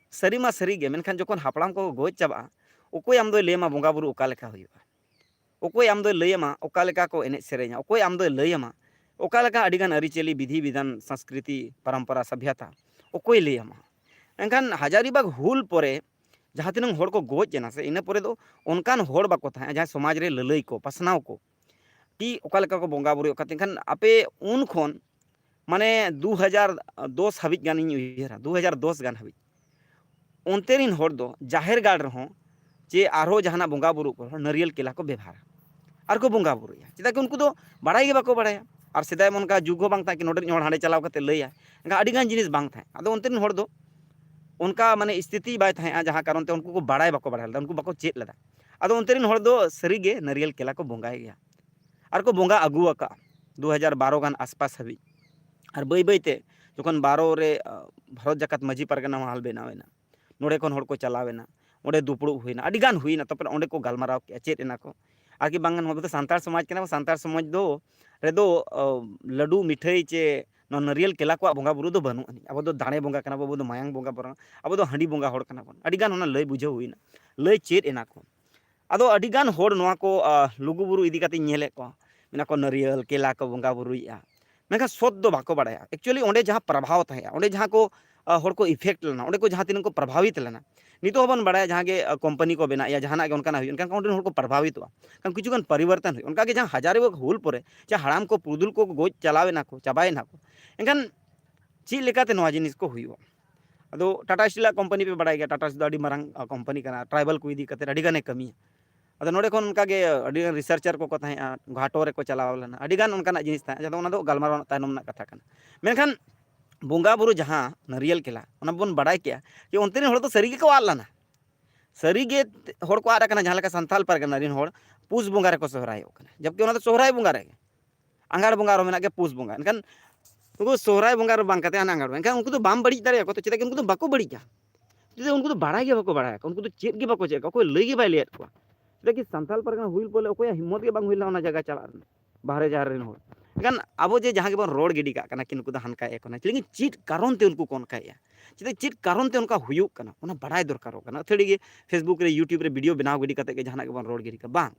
ᱥᱟᱹᱨᱤ ᱢᱟ ᱥᱟᱹᱨᱤ ᱜᱮ, ᱢᱮᱱᱠᱷᱟᱱ ᱡᱚᱠᱷᱚᱱ ᱦᱟᱯᱲᱟᱢ ᱠᱚ ᱜᱚᱡ ᱪᱟᱵᱟᱜᱼᱟ, ᱚᱠᱚᱭ ᱟᱢ ᱫᱚᱭ ᱞᱟᱹᱭ ᱟᱢᱟ ᱵᱚᱸᱜᱟ ᱵᱩᱨᱩ ᱚᱠᱟ ᱞᱮᱠᱟ ᱦᱩᱭᱩᱜᱼᱟ? ᱚᱠᱚᱭ ᱟᱢ ᱫᱚᱭ ᱞᱟᱹᱭ ᱟᱢᱟ ᱚᱠᱟ ᱞᱮᱠᱟ ᱠᱚ ᱮᱱᱮᱡ ᱥᱮᱨᱮᱧᱟ? ᱚᱠᱚᱭ ᱟᱢ ᱫᱚᱭ ᱞᱟᱹᱭ ᱟᱢᱟ ᱚᱠᱟ ᱞᱮᱠᱟ ᱟᱹᱰᱤᱜᱟᱱ ᱟᱹᱨᱤᱪᱟᱹᱞᱤ, ᱵᱤᱫᱷᱤ ᱵᱤᱫᱷᱟᱱ, ᱥᱚᱝᱥᱠᱨᱤᱛᱤ, ᱯᱚᱨᱚᱢᱯᱚᱨᱟ, ᱥᱚᱵᱷᱭᱚᱛᱟ? ᱚᱠᱚᱭ ᱞᱟᱹᱭ ᱟᱢᱟ? ᱮᱱᱠᱷᱟᱱ ᱦᱟᱡᱟᱨᱤᱵᱟᱜᱽ ᱦᱩᱞ ᱯᱚᱨᱮ ᱡᱟᱦᱟᱸ ᱛᱤᱱᱟᱹᱜ ᱦᱚᱲ ᱠᱚ ᱜᱚᱡ ᱮᱱᱟ ᱥᱮ, ᱤᱱᱟᱹ ᱯᱚᱨᱮ ᱫᱚ ᱚᱱᱠᱟᱱ ᱦᱚᱲ ᱵᱟᱠᱚ ᱛᱟᱦᱮᱸᱜᱼᱟ ᱡᱟᱦᱟᱸᱭ ᱥᱚᱢᱟᱡᱽ ᱨᱮ ᱞᱟᱹᱞᱟᱹᱭ ᱠᱚ, ᱯᱟᱥᱱᱟᱣ ᱠᱚ, ᱠᱤ ᱚᱠᱟ ᱞᱮᱠᱟ ᱠᱚ ᱵᱚᱸᱜᱟ ᱵᱩᱨᱩᱭᱟ, ᱚᱠᱟᱛᱮ᱾ ᱮᱱᱠᱷᱟᱱ ᱟᱯᱮ ᱩᱱ ᱠᱷᱚᱱ, ᱢᱟᱱᱮ, ᱫᱩ ᱦᱟᱡᱟᱨ ᱫᱚᱥ ᱦᱟᱹᱵᱤᱡ ᱜᱟᱱᱤᱧ ᱩᱭᱦᱟᱹᱨᱟ, ᱫᱩ ᱦᱟᱡᱟᱨ ᱫᱚᱥ ᱜᱟᱱ ᱦᱟᱹᱵᱤᱡ, ᱚᱱᱛᱮ ᱨᱤᱱ ᱦᱚᱲ ᱫᱚ ᱡᱟᱦᱮᱨ ᱜᱟᱲ ᱨᱮᱦᱚᱸ ᱪᱮ ᱟᱨᱦᱚᱸ ᱡᱟᱦᱟᱱᱟᱜ ᱵᱚᱸᱜᱟ ᱵᱩᱨᱩ ᱠᱚᱨᱮ ᱦᱚᱸ ᱱᱟᱹᱨᱤᱭᱟᱹᱞ ᱠᱮᱞᱟ ᱠᱚ ᱵᱮᱵᱷᱟᱨᱟ ᱟᱨ ᱠᱚ ᱵᱚᱸᱜᱟ ᱵᱩᱨᱩᱭᱟ᱾ ᱪᱮᱫᱟᱜ ᱠᱤ ᱩᱱᱠᱩ ᱫᱚ ᱵᱟᱲᱟᱭ ᱜᱮ ᱵᱟᱠᱚ ᱵᱟᱲᱟᱭᱟ᱾ ᱟᱨ ᱥᱮᱫᱟᱭ ᱢᱟ ᱚᱱᱠᱟ ᱡᱩᱜᱽ ᱦᱚᱸ ᱵᱟᱝ ᱛᱟᱦᱮᱸ ᱠᱤ ᱱᱚᱰᱮ ᱨᱤᱱ ᱦᱚᱲ ᱦᱟᱸᱰᱮ ᱪᱟᱞᱟᱣ ᱠᱟᱛᱮ ᱞᱟᱹᱭᱟ, ᱮᱱᱠᱷᱟᱱ ᱟᱹᱰᱤ ᱜᱟᱱ ᱡᱤᱱᱤᱥ ᱵᱟᱝ ᱛᱟᱦᱮᱸ᱾ ᱟᱫᱚ ᱚᱱᱛᱮ ᱨᱤᱱ ᱦᱚᱲ ᱫᱚ ᱚᱱᱠᱟ ᱢᱟᱱᱮ ᱥᱛᱷᱤᱛᱤ ᱵᱟᱭ ᱛᱟᱦᱮᱸᱜᱼᱟ, ᱡᱟᱦᱟᱸ ᱠᱟᱨᱚᱱ ᱛᱮ ᱩᱱᱠᱩ ᱠᱚ ᱵᱟᱲᱟᱭ ᱵᱟᱠᱚ ᱵᱟᱲᱟᱭ ᱞᱮᱫᱟ, ᱩᱱᱠᱩ ᱵᱟᱠᱚ ᱪᱮᱫ ᱞᱮᱫᱟ᱾ ᱟᱫᱚ ᱚᱱᱛᱮ ᱨᱤᱱ ᱦᱚᱲ ᱫᱚ ᱥᱟᱹᱨᱤ ᱜᱮ ᱱᱟᱹᱨᱤᱭᱟᱹᱞ ᱠᱮᱞᱟ ᱠᱚ ᱵᱚᱸᱜᱟᱭ ᱜᱮᱭᱟ ᱟᱨ ᱠᱚ ᱵᱚᱸᱜᱟ ᱟᱹᱜᱩ ᱟᱠᱟᱫᱼᱟ ᱫᱩ ᱦᱟᱡᱟᱨ ᱵᱟᱨᱚ ᱜᱟᱱ ᱟᱥᱯᱟᱥ ᱦᱟᱹᱵᱤᱡ᱾ ᱟᱨ ᱵᱟᱹᱭ ᱵᱟᱹᱭ ᱛᱮ ᱡᱚᱠᱷᱚᱱ ᱵᱟᱨᱚ ᱨᱮ, ᱟᱸ, ᱵᱷᱟᱨᱚᱛ ᱡᱟᱠᱟᱛ ᱢᱟᱹᱡᱷᱤ ᱯᱟᱨᱜᱟᱱᱟ ᱢᱟᱦᱟᱞ ᱵᱮᱱᱟᱣ ᱮᱱᱟ, ᱱᱚᱰᱮ ᱠᱷᱚᱱ ᱦᱚᱲ ᱠᱚ ᱪᱟᱞᱟᱣ ᱮᱱᱟ, ᱚᱸᱰᱮ ᱫᱩᱯᱲᱩᱵ ᱦᱩᱭᱱᱟ, ᱟᱹᱰᱤ ᱜᱟᱱ ᱦᱩᱭᱱᱟ, ᱛᱟᱨᱯᱚᱨᱮ ᱚᱸᱰᱮ ᱠᱚ ᱜᱟᱞᱢᱟᱨᱟᱣ ᱠᱮᱜᱼᱟ, ᱪᱮᱫ ᱮᱱᱟ ᱠᱚ᱾ ᱟᱨ ᱠᱤ ᱵᱟᱝ, ᱱᱚᱣᱟ ᱫᱚ ᱥᱟᱱᱛᱟᱲ ᱥᱚᱢᱟᱡᱽ ᱠᱟᱱᱟ, ᱥᱟᱱᱛᱟᱲ ᱥᱚᱢᱟᱡᱽ ᱫᱚ ᱨᱮᱫᱚ, ᱟᱸ, ᱞᱟᱹᱰᱩ, ᱢᱤᱴᱷᱟᱹᱭ ᱪᱮ ᱱᱚᱣᱟ ᱱᱟᱹᱨᱤᱭᱟᱹᱞ ᱠᱮᱞᱟ ᱠᱚᱣᱟᱜ ᱵᱚᱸᱜᱟ ᱵᱩᱨᱩ ᱫᱚ ᱵᱟᱹᱱᱩᱜ ᱟᱹᱱᱤᱡ᱾ ᱟᱵᱚ ᱫᱚ ᱫᱟᱲᱮ ᱵᱚᱸᱜᱟ ᱠᱟᱱᱟ ᱵᱚᱱ, ᱟᱵᱚ ᱫᱚ ᱢᱟᱭᱟᱝ ᱵᱚᱸᱜᱟ ᱵᱚᱨᱚᱝ, ᱟᱵᱚ ᱫᱚ ᱦᱟᱺᱰᱤ ᱵᱚᱸᱜᱟ ᱦᱚᱲ ᱠᱟᱱᱟ ᱵᱚᱱ᱾ ᱟᱹᱰᱤ ᱜᱟᱱ ᱚᱱᱟ ᱞᱟᱹᱭ ᱵᱩᱡᱷᱟᱹᱣ ᱦᱩᱭᱱᱟ, ᱞᱟᱹᱭ ᱪᱮᱫ ᱮᱱᱟ ᱠᱚ᱾ ᱟᱫᱚ ᱟᱹᱰᱤ ᱜᱟᱱ ᱦᱚᱲ ᱱᱚᱣᱟ ᱠᱚ, ᱟᱸ, ᱞᱩᱜᱩ ᱵᱩᱨᱩ ᱤᱫᱤ ᱠᱟᱛᱮᱧ ᱧᱮᱞᱮᱫ ᱠᱚᱣᱟ, ᱢᱮᱱᱟ ᱠᱚ ᱱᱟᱹᱨᱤᱭᱟᱹᱞ ᱠᱮᱞᱟ ᱠᱚ ᱵᱚᱸᱜᱟ ᱵᱩᱨᱩᱭᱮᱫᱼᱟ, ᱢᱮᱱᱠᱷᱟᱱ ᱥᱚᱛ ᱫᱚ ᱵᱟᱠᱚ ᱵᱟᱲᱟᱭᱟ᱾ Actually ᱚᱸᱰᱮ ᱡᱟᱦᱟᱸ ᱯᱨᱚᱵᱷᱟᱣ ᱛᱟᱦᱮᱸᱜᱼᱟ, ᱚᱸᱰᱮ ᱡᱟᱦᱟᱸ ᱠᱚ, ᱟᱸ, ᱦᱚᱲ ᱠᱚ effect ᱞᱮᱱᱟ, ᱚᱸᱰᱮ ᱠᱚ ᱡᱟᱦᱟᱸ ᱛᱤᱱᱟᱹᱜ ᱠᱚ ᱯᱨᱚᱵᱷᱟᱵᱤᱛ ᱞᱮᱱᱟ, ᱱᱤᱛᱚᱜ ᱦᱚᱸᱵᱚᱱ ᱵᱟᱲᱟᱭᱟ ᱡᱟᱦᱟᱸ ᱜᱮ, ᱟᱸ, company ᱠᱚ ᱵᱮᱱᱟᱜᱼᱟ, ᱡᱟᱦᱟᱸᱱᱟᱜ ᱜᱮ ᱚᱱᱠᱟᱱᱟᱜ ᱦᱩᱭᱩᱜᱼᱟ, ᱮᱱᱠᱷᱟᱱ ᱚᱸᱰᱮ ᱨᱮᱱ ᱦᱚᱲ ᱠᱚ ᱯᱨᱚᱵᱷᱟᱵᱤᱛᱚᱜᱼᱟ᱾ ᱮᱱᱠᱷᱟᱱ ᱠᱤᱪᱷᱩ ᱜᱟᱱ ᱯᱚᱨᱤᱵᱚᱨᱛᱚᱱ ᱦᱩᱭᱩᱜᱼᱟ᱾ ᱚᱱᱠᱟ ᱜᱮ ᱡᱟᱦᱟᱸ ᱦᱟᱡᱟᱨᱤ ᱵᱚᱸᱜᱟ ᱦᱩᱞ ᱯᱚᱨᱮ ᱡᱟᱦᱟᱸ ᱦᱟᱲᱟᱢ ᱠᱚ ᱯᱩᱨᱩᱫᱷᱩᱞ ᱠᱚ ᱜᱚᱡ ᱪᱟᱞᱟᱣ ᱮᱱᱟ ᱠᱚ, ᱪᱟᱵᱟᱭᱮᱱᱟ ᱠᱚ, ᱮᱱᱠᱷᱟᱱ ᱪᱮᱫ ᱞᱮᱠᱟᱛᱮ ᱱᱚᱣᱟ ᱡᱤᱱᱤᱥ ᱠᱚ ᱦᱩᱭᱩᱜᱼᱟ? ᱟᱫᱚ ᱴᱟᱴᱟ ᱥᱴᱤᱞᱟᱜ ᱠᱳᱢᱯᱟᱱᱤ ᱯᱮ ᱵᱟᱲᱟᱭ ᱜᱮᱭᱟ, ᱴᱟᱴᱟ ᱥᱴᱤᱞ ᱫᱚ ᱟᱹᱰᱤ ᱢᱟᱨᱟᱝ, ᱟᱸ, ᱠᱳᱢᱯᱟᱱᱤ ᱠᱟᱱᱟ, tribal ᱠᱚ ᱤᱫᱤ ᱠᱟᱛᱮ ᱟᱹᱰᱤ ᱜᱟᱱᱮ ᱠᱟᱹᱢᱤᱭᱟ᱾ ᱟᱫᱚ ᱱᱚᱰᱮ ᱠᱷᱚᱱ ᱚᱱᱠᱟ ᱜᱮ ᱟᱹᱰᱤ ᱜᱟᱱ researcher ᱠᱚᱠᱚ ᱛᱟᱦᱮᱸᱜᱼᱟ, ᱜᱷᱟᱴᱚ ᱨᱮᱠᱚ ᱪᱟᱞᱟᱣ ᱞᱮᱱᱟ, ᱟᱹᱰᱤ ᱜᱟᱱ ᱚᱱᱠᱟᱱᱟᱜ ᱡᱤᱱᱤᱥ ᱛᱟᱦᱮᱸᱜᱼᱟ, ᱡᱟᱦᱟᱸ ᱫᱚ ᱚᱱᱟ ᱫᱚ ᱜᱟᱞᱢᱟᱨᱟᱣ ᱨᱮᱱᱟᱜ ᱛᱟᱭᱱᱚᱢ ᱨᱮᱱᱟᱜ ᱠᱟᱛᱷᱟ ᱠᱟᱱᱟ᱾ ᱢᱮᱱᱠᱷᱟᱱ ᱵᱚᱸᱜᱟ ᱵᱩᱨᱩ ᱡᱟᱦᱟᱸ ᱱᱟᱹᱨᱤᱭᱟᱹᱞ ᱠᱮᱞᱟ, ᱚᱱᱟ ᱵᱚᱱ ᱵᱟᱲᱟᱭ ᱠᱮᱜᱼᱟ ᱡᱮ ᱚᱱᱛᱮ ᱨᱮᱱ ᱦᱚᱲ ᱫᱚ ᱥᱟᱹᱨᱤ ᱜᱮᱠᱚ ᱟᱫ ᱞᱮᱱᱟ, ᱥᱟᱹᱨᱤ ᱜᱮ ᱦᱚᱲ ᱠᱚ ᱟᱫ ᱟᱠᱟᱱᱟ᱾ ᱡᱟᱦᱟᱸ ᱞᱮᱠᱟ ᱥᱟᱱᱛᱟᱞ ᱯᱟᱨᱜᱟᱱᱟ ᱨᱮᱱ ᱦᱚᱲ ᱯᱩᱥ ᱵᱚᱸᱜᱟ ᱨᱮᱠᱚ ᱥᱚᱦᱨᱟᱭᱚᱜ ᱠᱟᱱᱟ, ᱡᱚᱵᱠᱤ ᱚᱱᱟ ᱫᱚ ᱥᱚᱦᱨᱟᱭ ᱵᱚᱸᱜᱟ ᱨᱮᱜᱮ, ᱟᱸᱜᱷᱟᱲ ᱵᱚᱸᱜᱟ ᱟᱨᱦᱚᱸ ᱢᱮᱱᱟᱜ ᱜᱮᱭᱟ, ᱯᱩᱥ ᱵᱚᱸᱜᱟ, ᱮᱱᱠᱷᱟᱱ ᱩᱱᱠᱩ ᱥᱚᱦᱨᱟᱭ ᱵᱚᱸᱜᱟ ᱨᱮ ᱵᱟᱝ ᱠᱟᱛᱮ ᱦᱟᱱᱟ ᱟᱸᱜᱷᱟᱲ ᱵᱚᱸᱜᱟ, ᱮᱱᱠᱷᱟᱱ ᱩᱱᱠᱩ ᱫᱚ ᱵᱟᱢ ᱵᱟᱹᱲᱤᱡ ᱫᱟᱲᱮᱭᱟᱠᱚᱣᱟ ᱛᱚ, ᱪᱮᱫᱟᱜ ᱠᱤ ᱩᱱᱠᱩ ᱫᱚ ᱵᱟᱠᱚ ᱵᱟᱹᱲᱤᱡᱟ᱾ ᱪᱮᱫᱟᱜ ᱩᱱᱠᱩ ᱫᱚ ᱵᱟᱲᱟᱭ ᱜᱮ ᱵᱟᱠᱚ ᱵᱟᱲᱟᱭᱟ, ᱩᱱᱠᱩ ᱫᱚ ᱪᱮᱫ ᱜᱮ ᱵᱟᱠᱚ ᱪᱮᱫ ᱟᱠᱟᱫᱟ, ᱚᱠᱚᱭ ᱞᱟᱹᱭ ᱜᱮ ᱵᱟᱭ ᱞᱟᱹᱭᱟᱫ ᱠᱚᱣᱟ᱾ ᱪᱮᱫᱟᱜ ᱠᱤ ᱥᱟᱱᱛᱟᱞ ᱯᱟᱨᱜᱟᱱᱟ ᱦᱩᱭ ᱯᱚᱨᱮ ᱚᱠᱚᱭᱟᱜ ᱦᱤᱢᱢᱚᱛ ᱜᱮ ᱵᱟᱝ ᱦᱩᱭ ᱞᱮᱱᱟ ᱚᱱᱟ ᱡᱟᱭᱜᱟ ᱪᱟᱞᱟᱜ ᱨᱮᱱᱟᱜ, ᱵᱟᱦᱨᱮ ᱡᱟᱦᱟᱸ ᱨᱮᱱ ᱦᱚᱲ᱾ ᱮᱱᱠᱷᱟᱱ ᱟᱵᱚ ᱡᱮ ᱡᱟᱦᱟᱸ ᱜᱮᱵᱚᱱ ᱨᱚᱲ ᱜᱤᱰᱤ ᱠᱟᱜ ᱠᱟᱱᱟ ᱠᱤ ᱱᱩᱠᱩ ᱫᱚ ᱦᱟᱱᱠᱟᱭᱮᱫ ᱠᱚ ᱠᱟᱱᱟ, ᱪᱮᱫᱟᱜ ᱠᱤ ᱪᱮᱫ ᱠᱟᱨᱚᱱ ᱛᱮ ᱩᱱᱠᱩ ᱠᱚ ᱚᱱᱠᱟᱭᱮᱫᱼᱟ, ᱪᱮᱫᱟᱜ ᱪᱮᱫ ᱠᱟᱨᱚᱱ ᱛᱮ ᱚᱱᱠᱟ ᱦᱩᱭᱩᱜ ᱠᱟᱱᱟ, ᱚᱱᱟ ᱵᱟᱲᱟᱭ ᱫᱚᱨᱠᱟᱨᱚᱜ ᱠᱟᱱᱟ᱾ ᱟᱹᱛᱷᱟᱹᱲᱤ ᱜᱮ Facebook ᱨᱮ, YouTube ᱨᱮ video ᱵᱮᱱᱟᱣ ᱜᱤᱰᱤ ᱠᱟᱛᱮ ᱜᱮ ᱡᱟᱦᱟᱱᱟᱜ ᱜᱮᱵᱚᱱ ᱨᱚᱲ ᱜᱤᱰᱤ ᱠᱟᱜᱼᱟ, ᱵᱟᱝ,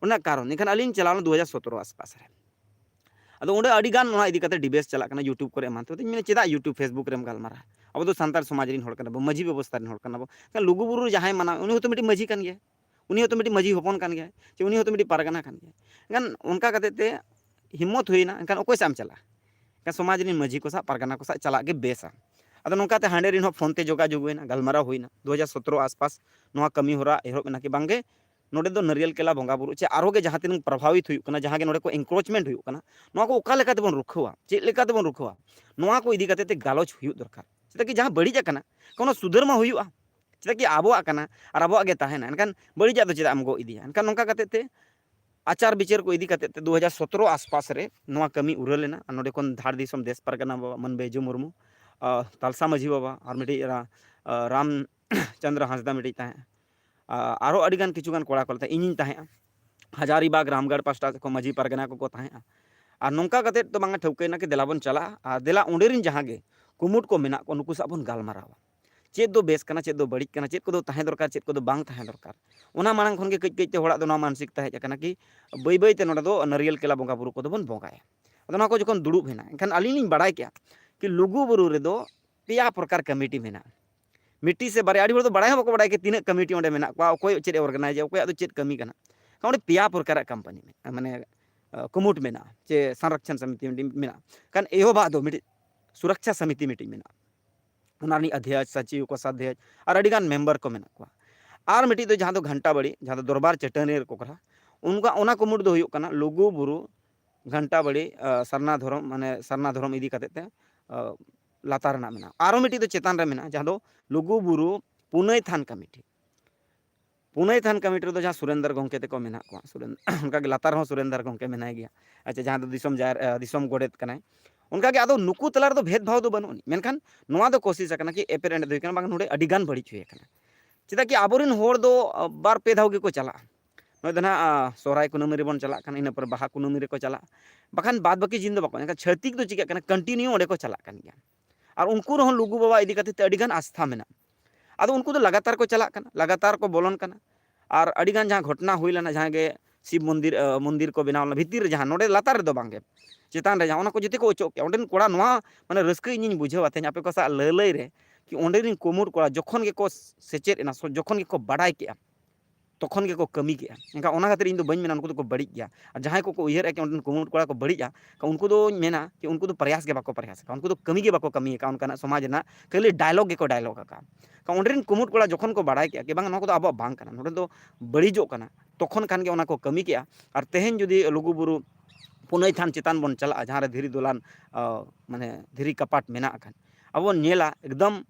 ᱚᱱᱟ ᱠᱟᱨᱚᱱ᱾ ᱮᱱᱠᱷᱟᱱ ᱟᱹᱞᱤᱧ ᱪᱟᱞᱟᱣ ᱞᱮᱱᱟ ᱫᱩ ᱦᱟᱡᱟᱨ ᱥᱚᱛᱨᱚ ᱟᱥᱯᱟᱥ ᱨᱮ, ᱟᱫᱚ ᱚᱸᱰᱮ ᱟᱹᱰᱤ ᱜᱟᱱ ᱚᱱᱟ ᱤᱫᱤ ᱠᱟᱛᱮ debate ᱪᱟᱞᱟᱜ ᱠᱟᱱᱟ YouTube ᱠᱚᱨᱮ ᱮᱢᱟᱱ ᱛᱮ᱾ ᱟᱫᱚᱧ ᱢᱮᱱᱟ, ᱪᱮᱫᱟᱜ YouTube, Facebook ᱨᱮᱢ ᱜᱟᱞᱢᱟᱨᱟᱜᱼᱟ? ᱟᱵᱚ ᱫᱚ ᱥᱟᱱᱛᱟᱲ ᱥᱚᱢᱟᱡᱽ ᱨᱮᱱ ᱦᱚᱲ ᱠᱟᱱᱟ ᱵᱚᱱ, ᱢᱟᱹᱡᱷᱤ ᱵᱮᱵᱚᱥᱛᱷᱟ ᱨᱮᱱ ᱦᱚᱲ ᱠᱟᱱᱟ ᱵᱚᱱ᱾ ᱮᱱᱠᱷᱟᱱ ᱞᱩᱜᱩ ᱵᱩᱨᱩ ᱨᱮ ᱡᱟᱦᱟᱸᱭ ᱢᱟᱱᱟᱣ, ᱩᱱᱤ ᱦᱚᱸᱛᱚ ᱢᱤᱫᱴᱤᱡ ᱢᱟᱹᱡᱷᱤ ᱠᱟᱱ ᱜᱮᱭᱟᱭ, ᱩᱱᱤ ᱦᱚᱸᱛᱚ ᱢᱤᱫᱴᱤᱡ ᱯᱟᱨᱜᱟᱱᱟ ᱠᱟᱱ ᱜᱮᱭᱟᱭ, ᱪᱮ ᱩᱱᱤ ᱦᱚᱸᱛᱚ ᱢᱤᱫᱴᱤᱡ ᱯᱟᱨᱜᱟᱱᱟ ᱠᱟᱱ ᱜᱮᱭᱟᱭ᱾ ᱮᱱᱠᱷᱟᱱ ᱚᱱᱠᱟ ᱠᱟᱛᱮ ᱛᱮ ᱦᱤᱢᱢᱚᱛ ᱦᱩᱭᱱᱟ, ᱮᱱᱠᱷᱟᱱ ᱚᱠᱚᱭ ᱥᱟᱶ ᱮᱢ ᱪᱟᱞᱟᱜᱼᱟ? ᱮᱱᱠᱷᱟᱱ ᱥᱚᱢᱟᱡᱽ ᱨᱮᱱ ᱢᱟᱹᱡᱷᱤ ᱠᱚ ᱥᱟᱶ, ᱯᱟᱨᱜᱟᱱᱟ ᱠᱚ ᱥᱟᱶ ᱪᱟᱞᱟᱜ ᱜᱮ ᱵᱮᱥᱟ᱾ ᱟᱫᱚ ᱱᱚᱝᱠᱟᱛᱮ ᱦᱟᱸᱰᱮ ᱨᱮᱱ ᱦᱚᱸ ᱯᱷᱳᱱ ᱛᱮ ᱡᱳᱜᱟᱡᱳᱜᱽ ᱦᱩᱭᱱᱟ, ᱜᱟᱞᱢᱟᱨᱟᱣ ᱦᱩᱭᱱᱟ, ᱫᱩ ᱦᱟᱡᱟᱨ ᱥᱚᱛᱨᱚ ᱟᱥᱯᱟᱥ ᱱᱚᱣᱟ ᱠᱟᱹᱢᱤ ᱦᱚᱨᱟ ᱮᱦᱚᱵ ᱮᱱᱟ ᱠᱤ ᱵᱟᱝᱜᱮ ᱱᱚᱰᱮ ᱫᱚ ᱱᱟᱹᱨᱤᱭᱟᱞ ᱠᱮᱞᱟ ᱵᱚᱸᱜᱟ ᱵᱩᱨᱩ ᱪᱮ ᱟᱨᱦᱚᱸ ᱜᱮ ᱡᱟᱦᱟᱸ ᱛᱤᱱᱟᱹᱜ ᱯᱨᱚᱵᱷᱟᱵᱤᱛ ᱦᱩᱭᱩᱜ ᱠᱟᱱᱟ, ᱡᱟᱦᱟᱸ ᱜᱮ ᱱᱚᱰᱮ ᱠᱚ ᱮᱱᱠᱨᱳᱪᱢᱮᱱᱴ ᱦᱩᱭᱩᱜ ᱠᱟᱱᱟ, ᱱᱚᱣᱟ ᱠᱚ ᱚᱠᱟ ᱞᱮᱠᱟ ᱛᱮᱵᱚᱱ ᱨᱩᱠᱷᱟᱹᱣᱟ, ᱪᱮᱫ ᱞᱮᱠᱟ ᱛᱮᱵᱚᱱ ᱨᱩᱠᱷᱟᱹᱣᱟ, ᱱᱚᱣᱟ ᱠᱚ ᱤᱫᱤ ᱠᱟᱛᱮ ᱛᱮ ᱜᱟᱞᱚᱪ ᱦᱩᱭᱩᱜ ᱫᱚᱨᱠᱟᱨ᱾ ᱪᱮᱫᱟᱜ ᱠᱤ ᱡᱟᱦᱟᱸ ᱵᱟᱹᱲᱤᱡ ᱟᱠᱟᱱᱟ ᱠᱳᱱᱳ ᱥᱩᱫᱷᱟᱹᱨ ᱢᱟ ᱦᱩᱭᱩᱜᱼᱟ, ᱪᱮᱫᱟᱜ ᱠᱤ ᱟᱵᱚᱣᱟᱜ ᱠᱟᱱᱟ ᱟᱨ ᱟᱵᱚᱣᱟᱜ ᱜᱮ ᱛᱟᱦᱮᱱᱟ, ᱮᱱᱠᱷᱟᱱ ᱵᱟᱹᱲᱤᱡᱟᱜ ᱫᱚ ᱪᱮᱫᱟᱜ ᱮᱢ ᱜᱚᱜ ᱤᱫᱤᱭᱟ? ᱮᱱᱠᱷᱟᱱ ᱱᱚᱝᱠᱟ ᱠᱟᱛᱮ ᱛᱮ ᱟᱪᱟᱨ ᱵᱤᱪᱟᱹᱨ ᱠᱚ ᱤᱫᱤ ᱠᱟᱛᱮ ᱛᱮ ᱫᱩ ᱦᱟᱡᱟᱨ ᱥᱚᱛᱨᱚ ᱟᱥᱯᱟᱥ ᱨᱮ ᱱᱚᱣᱟ ᱠᱟᱹᱢᱤ ᱩᱨᱟᱹ ᱞᱮᱱᱟ᱾ ᱟᱨ ᱱᱚᱰᱮ ᱠᱷᱚᱱ ᱫᱷᱟᱲ ᱫᱤᱥᱚᱢ ᱫᱮᱥ ᱯᱟᱨᱜᱟᱱᱟ ᱵᱟᱵᱟ ᱢᱟᱹᱱ ᱵᱟᱹᱭᱡᱩ ᱢᱩᱨᱢᱩ, ᱟᱨ ᱛᱟᱞᱥᱟ ᱢᱟᱹᱡᱷᱤ ᱵᱟᱵᱟ, ᱟᱨ ᱢᱤᱫᱴᱤᱡ ᱨᱟ-, ᱟᱨ ᱨᱟᱢ ᱪᱚᱸᱫᱽᱨᱚ ᱦᱟᱸᱥᱫᱟ ᱢᱤᱫᱴᱤᱡ ᱛᱟᱦᱮᱸᱫ, ᱟᱨ ᱟᱨᱦᱚᱸ ᱟᱹᱰᱤᱜᱟᱱ ᱠᱤᱪᱷᱩᱜᱟᱱ ᱠᱚᱲᱟ ᱠᱚ ᱛᱟᱦᱮᱸᱫ, ᱤᱧᱤᱧ ᱛᱟᱦᱮᱸᱫᱼᱟ᱾ ᱦᱟᱡᱟᱨᱤᱵᱟᱜᱽ ᱨᱟᱢᱜᱟᱲ ᱯᱟᱥᱴᱟ ᱥᱮᱫ ᱠᱷᱚᱱ ᱢᱟᱹᱡᱷᱤ ᱯᱟᱨᱜᱟᱱᱟ ᱠᱚᱠᱚ ᱛᱟᱦᱮᱸᱫᱼᱟ᱾ ᱟᱨ ᱱᱚᱝᱠᱟ ᱠᱟᱛᱮᱫ ᱫᱚ ᱵᱟᱝᱟ ᱴᱷᱟᱹᱣᱠᱟᱹᱭᱮᱱᱟ ᱠᱤ ᱫᱮᱞᱟ ᱵᱚᱱ ᱪᱟᱞᱟᱜᱼᱟ ᱟᱨ ᱫᱮᱞᱟ ᱚᱸᱰᱮ ᱨᱮᱱ ᱡᱟᱦᱟᱸ ᱜᱮ ᱠᱩᱢᱩᱴ ᱠᱚ ᱢᱮᱱᱟᱜ ᱠᱚ ᱱᱩᱠᱩ ᱥᱟᱶ ᱵᱚᱱ ᱜᱟᱞᱢᱟᱨᱟᱣᱟ᱾ ᱪᱮᱫ ᱫᱚ ᱵᱮᱥ ᱠᱟᱱᱟ, ᱪᱮᱫ ᱫᱚ ᱵᱟᱹᱲᱤᱡ ᱠᱟᱱᱟ, ᱪᱮᱫ ᱠᱚᱫᱚ ᱛᱟᱦᱮᱸ ᱫᱚᱨᱠᱟᱨ, ᱪᱮᱫ ᱠᱚᱫᱚ ᱵᱟᱝ ᱛᱟᱦᱮᱸ ᱫᱚᱨᱠᱟᱨ᱾ ᱚᱱᱟ ᱢᱟᱲᱟᱝ ᱠᱷᱚᱱ ᱜᱮ ᱠᱟᱹᱡ ᱠᱟᱹᱡ ᱛᱮ ᱦᱚᱲᱟᱜ ᱫᱚ ᱱᱚᱣᱟ ᱢᱟᱱᱥᱤᱠᱛᱟ ᱦᱮᱡ ᱟᱠᱟᱱᱟ ᱠᱤ ᱵᱟᱹᱭ ᱵᱟᱹᱭ ᱛᱮ ᱱᱚᱰᱮ ᱫᱚ ᱱᱟᱹᱨᱤᱭᱟᱹᱞ ᱠᱮᱞᱟ ᱵᱚᱸᱜᱟ ᱵᱩᱨᱩ ᱠᱚᱫᱚ ᱵᱚᱱ ᱵᱚᱸᱜᱟᱭᱟ᱾ ᱟᱫᱚ ᱱᱚᱣᱟ ᱠᱚ ᱡᱚᱠᱷᱚᱱ ᱫᱩᱲᱩᱵ ᱮᱱᱟ, ᱮᱱᱠᱷᱟᱱ ᱟᱹᱞᱤᱧ ᱞᱤᱧ ᱵᱟᱲᱟᱭ ᱠᱮᱜᱼᱟ ᱠᱤ ᱞᱩᱜᱩ ᱵᱩᱨᱩ ᱨᱮᱫᱚ ᱯᱮᱭᱟ ᱯᱨᱚᱠᱟᱨ ᱠᱚᱢᱤᱴᱤ ᱢᱮᱱᱟᱜᱼᱟ᱾ ᱢᱤᱫᱴᱤᱡ ᱥᱮ ᱵᱟᱨᱭᱟ, ᱟᱹᱰᱤ ᱦᱚᱲ ᱫᱚ ᱵᱟᱲᱟᱭ ᱦᱚᱸ ᱵᱟᱠᱚ ᱵᱟᱲᱟᱭᱟ ᱠᱤ ᱛᱤᱱᱟᱹᱜ ᱠᱚᱢᱤᱴᱤ ᱚᱸᱰᱮ ᱢᱮᱱᱟᱜ ᱠᱚᱣᱟ, ᱚᱠᱚᱭ ᱪᱮᱫ ᱮ ᱚᱨᱜᱟᱱᱟᱭᱤᱡᱟ, ᱚᱠᱚᱭᱟᱜ ᱫᱚ ᱪᱮᱫ ᱠᱟᱹᱢᱤ ᱠᱟᱱᱟ᱾ ᱚᱸᱰᱮ ᱯᱮᱭᱟ ᱯᱨᱚᱠᱟᱨᱟᱜ ᱠᱳᱢᱯᱟᱱᱤ ᱢᱮᱱᱟᱜᱼᱟ, ᱢᱟᱱᱮ, ᱟᱸ, ᱠᱩᱢᱩᱴ ᱢᱮᱱᱟᱜᱼᱟ, ᱪᱮ ᱥᱚᱝᱨᱚᱠᱷᱚᱱ ᱥᱚᱢᱤᱛᱤ ᱢᱤᱫᱴᱤᱡ ᱢᱮᱱᱟᱜᱼᱟ᱾ ᱠᱷᱟᱱ ᱮᱦᱚᱵᱟᱜ ᱫᱚ ᱢᱤᱫᱴᱤᱡ ᱥᱩᱨᱚᱠᱪᱷᱟ ᱥᱚᱢᱤᱛᱤ ᱢᱤᱫᱴᱤᱡ ᱢᱮᱱᱟᱜᱼᱟ, ᱚᱱᱟ ᱨᱤᱱᱤᱡ ᱚᱫᱷᱭᱚᱠᱥ, ᱥᱚᱪᱤᱵᱽ, ᱠᱳᱥᱟᱫᱷᱭᱚᱠᱥ ᱟᱨ ᱟᱹᱰᱤᱜᱟᱱ ᱢᱮᱢᱵᱟᱨ ᱠᱚ ᱢᱮᱱᱟᱜ ᱠᱚᱣᱟ᱾ ᱟᱨ ᱢᱤᱫᱴᱤᱡ ᱫᱚ ᱡᱟᱦᱟᱸ ᱫᱚ ᱜᱷᱟᱱᱴᱟ ᱵᱟᱲᱤ, ᱡᱟᱦᱟᱸ ᱫᱚ ᱫᱚᱨᱵᱟᱨ ᱪᱟᱹᱴᱟᱹᱱᱤ ᱨᱮᱠᱚ ᱠᱚᱨᱟᱣᱟ, ᱚᱱᱠᱟ ᱚᱱᱟ ᱠᱩᱢᱩᱴ ᱫᱚ ᱦᱩᱭᱩᱜ ᱠᱟᱱᱟ ᱞᱩᱜᱩ ᱵᱩᱨᱩ ᱜᱷᱟᱱᱴᱟ ᱵᱟᱲᱤ, ᱟᱸ, ᱥᱟᱨᱱᱟ ᱫᱷᱚᱨᱚᱢ, ᱢᱟᱱᱮ ᱥᱟᱨᱱᱟ ᱫᱷᱚᱨᱚᱢ ᱤᱫᱤ ᱠᱟᱛᱮ ᱛᱮ, ᱟᱸ, ᱞᱟᱛᱟᱨ ᱨᱮᱱᱟᱜ ᱢᱮᱱᱟᱜᱼᱟ᱾ ᱟᱨᱚ ᱢᱤᱫᱴᱤᱡ ᱫᱚ ᱪᱮᱛᱟᱱ ᱨᱮ ᱢᱮᱱᱟᱜᱼᱟ, ᱡᱟᱦᱟᱸ ᱫᱚ ᱞᱩᱜᱩ ᱵᱩᱨᱩ ᱯᱩᱱᱟᱹᱭ ᱛᱷᱟᱱ ᱠᱚᱢᱤᱴᱤ᱾ ᱯᱩᱱᱟᱹᱭ ᱛᱷᱟᱱ ᱠᱚᱢᱤᱴᱤ ᱨᱮᱫᱚ ᱡᱟᱦᱟᱸ ᱥᱩᱨᱮᱱᱫᱨᱚ ᱜᱚᱢᱠᱮ ᱛᱮᱠᱚ ᱢᱮᱱᱟᱜ ᱠᱚᱣᱟ, ᱥᱩᱨᱮᱱ-, ᱚᱱᱠᱟᱜᱮ ᱞᱟᱛᱟᱨ ᱨᱮᱦᱚᱸ ᱥᱩᱨᱮᱱᱫᱨᱚ ᱜᱚᱢᱠᱮ ᱢᱮᱱᱟᱭ ᱜᱮᱭᱟ᱾ ᱟᱪᱪᱷᱟ, ᱡᱟᱦᱟᱸ ᱫᱚ ᱫᱤᱥᱚᱢ ᱡᱟᱦᱮᱨ, ᱟᱸ, ᱫᱤᱥᱚᱢ ᱜᱚᱰᱮᱛ ᱠᱟᱱᱟᱭ᱾ ᱚᱱᱠᱟᱜᱮ ᱟᱫᱚ ᱱᱩᱠᱩ ᱛᱟᱞᱟ ᱨᱮᱫᱚ ᱵᱷᱮᱫᱽ ᱵᱷᱟᱣ ᱫᱚ ᱵᱟᱹᱱᱩᱜ ᱟᱹᱱᱤᱡ, ᱢᱮᱱᱠᱷᱟᱱ ᱱᱚᱣᱟ ᱫᱚ ᱠᱳᱥᱤᱥ ᱟᱠᱟᱱᱟ ᱠᱤ ᱮᱯᱮᱨ ᱦᱮᱸᱰᱮᱡ ᱦᱩᱭ ᱟᱠᱟᱱᱟ, ᱵᱟᱝ ᱱᱚᱰᱮ ᱟᱹᱰᱤ ᱜᱟᱱ ᱵᱟᱹᱲᱤᱡ ᱦᱩᱭ ᱟᱠᱟᱱᱟ᱾ ᱪᱮᱫᱟᱜ ᱠᱤ ᱟᱵᱚᱨᱮᱱ ᱦᱚᱲ ᱫᱚ, ᱟᱸ, ᱵᱟᱨ ᱯᱮ ᱫᱷᱟᱣ ᱜᱮᱠᱚ ᱪᱟᱞᱟᱜᱼᱟ᱾ ᱱᱚᱜᱼᱚᱭ ᱫᱚ ᱱᱟᱦᱟᱜ, ᱟᱸ, ᱥᱚᱦᱨᱟᱭ ᱠᱩᱱᱟᱹᱢᱤ ᱨᱮᱵᱚᱱ ᱪᱟᱞᱟᱜ ᱠᱟᱱᱟ, ᱤᱱᱟᱹ ᱯᱚᱨᱮ ᱵᱟᱦᱟ ᱠᱩᱱᱟᱹᱢᱤ ᱨᱮᱠᱚ ᱪᱟᱞᱟᱜᱼᱟ, ᱵᱟᱠᱷᱟᱱ ᱵᱟᱫ ᱵᱟᱹᱠᱤ ᱫᱤᱱ ᱫᱚ ᱵᱟᱠᱚ᱾ ᱮᱱᱠᱷᱟᱱ ᱪᱷᱟᱹᱛᱤᱠ ᱫᱚ ᱪᱤᱠᱟᱹᱜ ᱠᱟᱱᱟ, ᱠᱚᱱᱴᱤᱱᱤᱭᱩ ᱚᱸᱰᱮ ᱠᱚ ᱪᱟᱞᱟᱜ ᱠᱟᱱ ᱜᱮᱭᱟ᱾ ᱟᱨ ᱩᱱᱠᱩ ᱨᱮᱦᱚᱸ ᱞᱩᱜᱩ ᱵᱟᱵᱟ ᱤᱫᱤ ᱠᱟᱛᱮ ᱛᱮ ᱟᱹᱰᱤ ᱜᱟᱱ ᱟᱥᱛᱷᱟ ᱢᱮᱱᱟᱜᱼᱟ᱾ ᱟᱫᱚ ᱩᱱᱠᱩ ᱫᱚ ᱞᱟᱜᱟᱛᱟᱨ ᱠᱚ ᱪᱟᱞᱟᱜ ᱠᱟᱱᱟ, ᱞᱟᱜᱟᱛᱟᱨ ᱠᱚ ᱵᱚᱞᱚᱱ ᱠᱟᱱᱟ᱾ ᱟᱨ ᱟᱹᱰᱤ ᱜᱟᱱ ᱡᱟᱦᱟᱸ ᱜᱷᱚᱴᱚᱱᱟ ᱦᱩᱭ ᱞᱮᱱᱟ, ᱡᱟᱦᱟᱸ ᱜᱮ ᱥᱤᱵ ᱢᱚᱱᱫᱤᱨ, ᱟᱸ, ᱢᱚᱱᱫᱤᱨ ᱠᱚ ᱵᱮᱱᱟᱣ ᱞᱮᱱᱟ ᱵᱷᱤᱛᱤᱨ ᱨᱮ, ᱡᱟᱦᱟᱸ ᱱᱚᱰᱮ ᱞᱟᱛᱟᱨ ᱨᱮᱫᱚ ᱵᱟᱝ ᱜᱮ, ᱪᱮᱛᱟᱱ ᱨᱮ ᱡᱟᱦᱟᱸ, ᱚᱱᱟ ᱠᱚ ᱡᱚᱛᱚ ᱠᱚ ᱚᱪᱚᱜ ᱠᱮᱜᱼᱟ᱾ ᱚᱸᱰᱮᱱ ᱠᱚᱲᱟ ᱱᱚᱣᱟ, ᱢᱟᱱᱮ, ᱨᱟᱹᱥᱠᱟᱹ ᱤᱧᱤᱧ ᱵᱩᱡᱷᱟᱹᱣᱟ ᱛᱮᱦᱮᱧ ᱟᱯᱮ ᱠᱚ ᱥᱟᱶ ᱞᱟᱹᱞᱟᱹᱭ ᱨᱮ, ᱠᱤ ᱚᱸᱰᱮ ᱨᱮᱱ ᱠᱩᱢᱩᱴ ᱠᱚᱲᱟ ᱡᱚᱠᱷᱚᱱ ᱜᱮᱠᱚ ᱥᱮᱪᱮᱫ ᱮᱱᱟ, ᱥᱚ-, ᱡᱚᱠᱷᱚᱱ ᱜᱮᱠᱚ ᱵᱟᱰᱟᱭ ᱠᱮᱜᱼᱟ, ᱛᱚᱠᱷᱚᱱ ᱜᱮᱠᱚ ᱠᱟᱹᱢᱤ ᱠᱮᱜᱼᱟ᱾ ᱮᱱᱠᱷᱟᱱ ᱚᱱᱟ ᱠᱷᱟᱹᱛᱤᱨ ᱤᱧ ᱫᱚ ᱵᱟᱹᱧ ᱢᱮᱱᱟ ᱩᱱᱠᱩ ᱫᱚᱠᱚ ᱵᱟᱹᱲᱤᱡ ᱜᱮᱭᱟ᱾ ᱟᱨ ᱡᱟᱦᱟᱸᱭ ᱠᱚᱠᱚ ᱩᱭᱦᱟᱹᱨᱮᱫᱼᱟ ᱠᱤ ᱚᱸᱰᱮᱱ ᱠᱩᱢᱩᱴ ᱠᱚᱲᱟ ᱠᱚ ᱵᱟᱹᱲᱤᱡᱼᱟ, ᱠᱷᱟᱱ ᱩᱱᱠᱩ ᱫᱚᱧ ᱢᱮᱱᱟ ᱠᱤ ᱩᱱᱠᱩ ᱫᱚ ᱯᱨᱚᱭᱟᱥ ᱜᱮ ᱵᱟᱠᱚ ᱯᱨᱚᱭᱟᱥ ᱟᱠᱟᱫᱼᱟ, ᱩᱱᱠᱩ ᱫᱚ ᱠᱟᱹᱢᱤ ᱜᱮ ᱵᱟᱠᱚ ᱠᱟᱹᱢᱤ ᱟᱠᱟᱫᱼᱟ ᱚᱱᱠᱟᱱᱟᱜ ᱥᱚᱢᱟᱡᱽ ᱨᱮᱱᱟᱜ, ᱠᱷᱟᱹᱞᱤ ᱰᱟᱭᱞᱚᱜ ᱜᱮᱠᱚ ᱰᱟᱭᱞᱚᱜ ᱟᱠᱟᱫᱼᱟ᱾ ᱠᱷᱟᱱ ᱚᱸᱰᱮ ᱨᱮᱱ ᱠᱩᱢᱩᱴ ᱠᱚᱲᱟ ᱡᱚᱠᱷᱚᱱ ᱠᱚ ᱵᱟᱲᱟᱭ ᱠᱮᱜᱼᱟ ᱠᱤ ᱵᱟᱝ ᱱᱚᱣᱟ ᱠᱚᱫᱚ ᱟᱵᱚᱣᱟᱜ ᱵᱟᱝ ᱠᱟᱱᱟ, ᱱᱚᱰᱮ ᱫᱚ ᱵᱟᱹᱲᱤᱡᱚᱜ ᱠᱟᱱᱟ, ᱛᱚᱠᱷᱚᱱ ᱠᱷᱟᱱ ᱜᱮ ᱚᱱᱟ ᱠᱚ ᱠᱟᱹᱢᱤ ᱠᱮᱜᱼᱟ᱾ ᱟᱨ ᱛᱮᱦᱮᱧ ᱡᱩᱫᱤ ᱞᱩᱜᱩᱵᱩᱨᱩ ᱯᱩᱱᱟᱹᱭ ᱛᱷᱟᱱ ᱪᱮᱛᱟᱱ ᱵᱚᱱ ᱪᱟᱞᱟᱜᱼᱟ, ᱡᱟᱦᱟᱸ ᱨᱮ ᱫᱷᱤᱨᱤ ᱫᱚᱞᱟᱱ, ᱟᱸ, ᱢᱟᱱᱮ ᱫᱷᱤᱨᱤ ᱠᱟᱯᱟᱴ ᱢᱮᱱᱟᱜ ᱟᱠᱟᱫ, ᱟᱵᱚ ᱵᱚᱱ ᱧᱮᱞᱟ ᱮᱠᱫᱚᱢ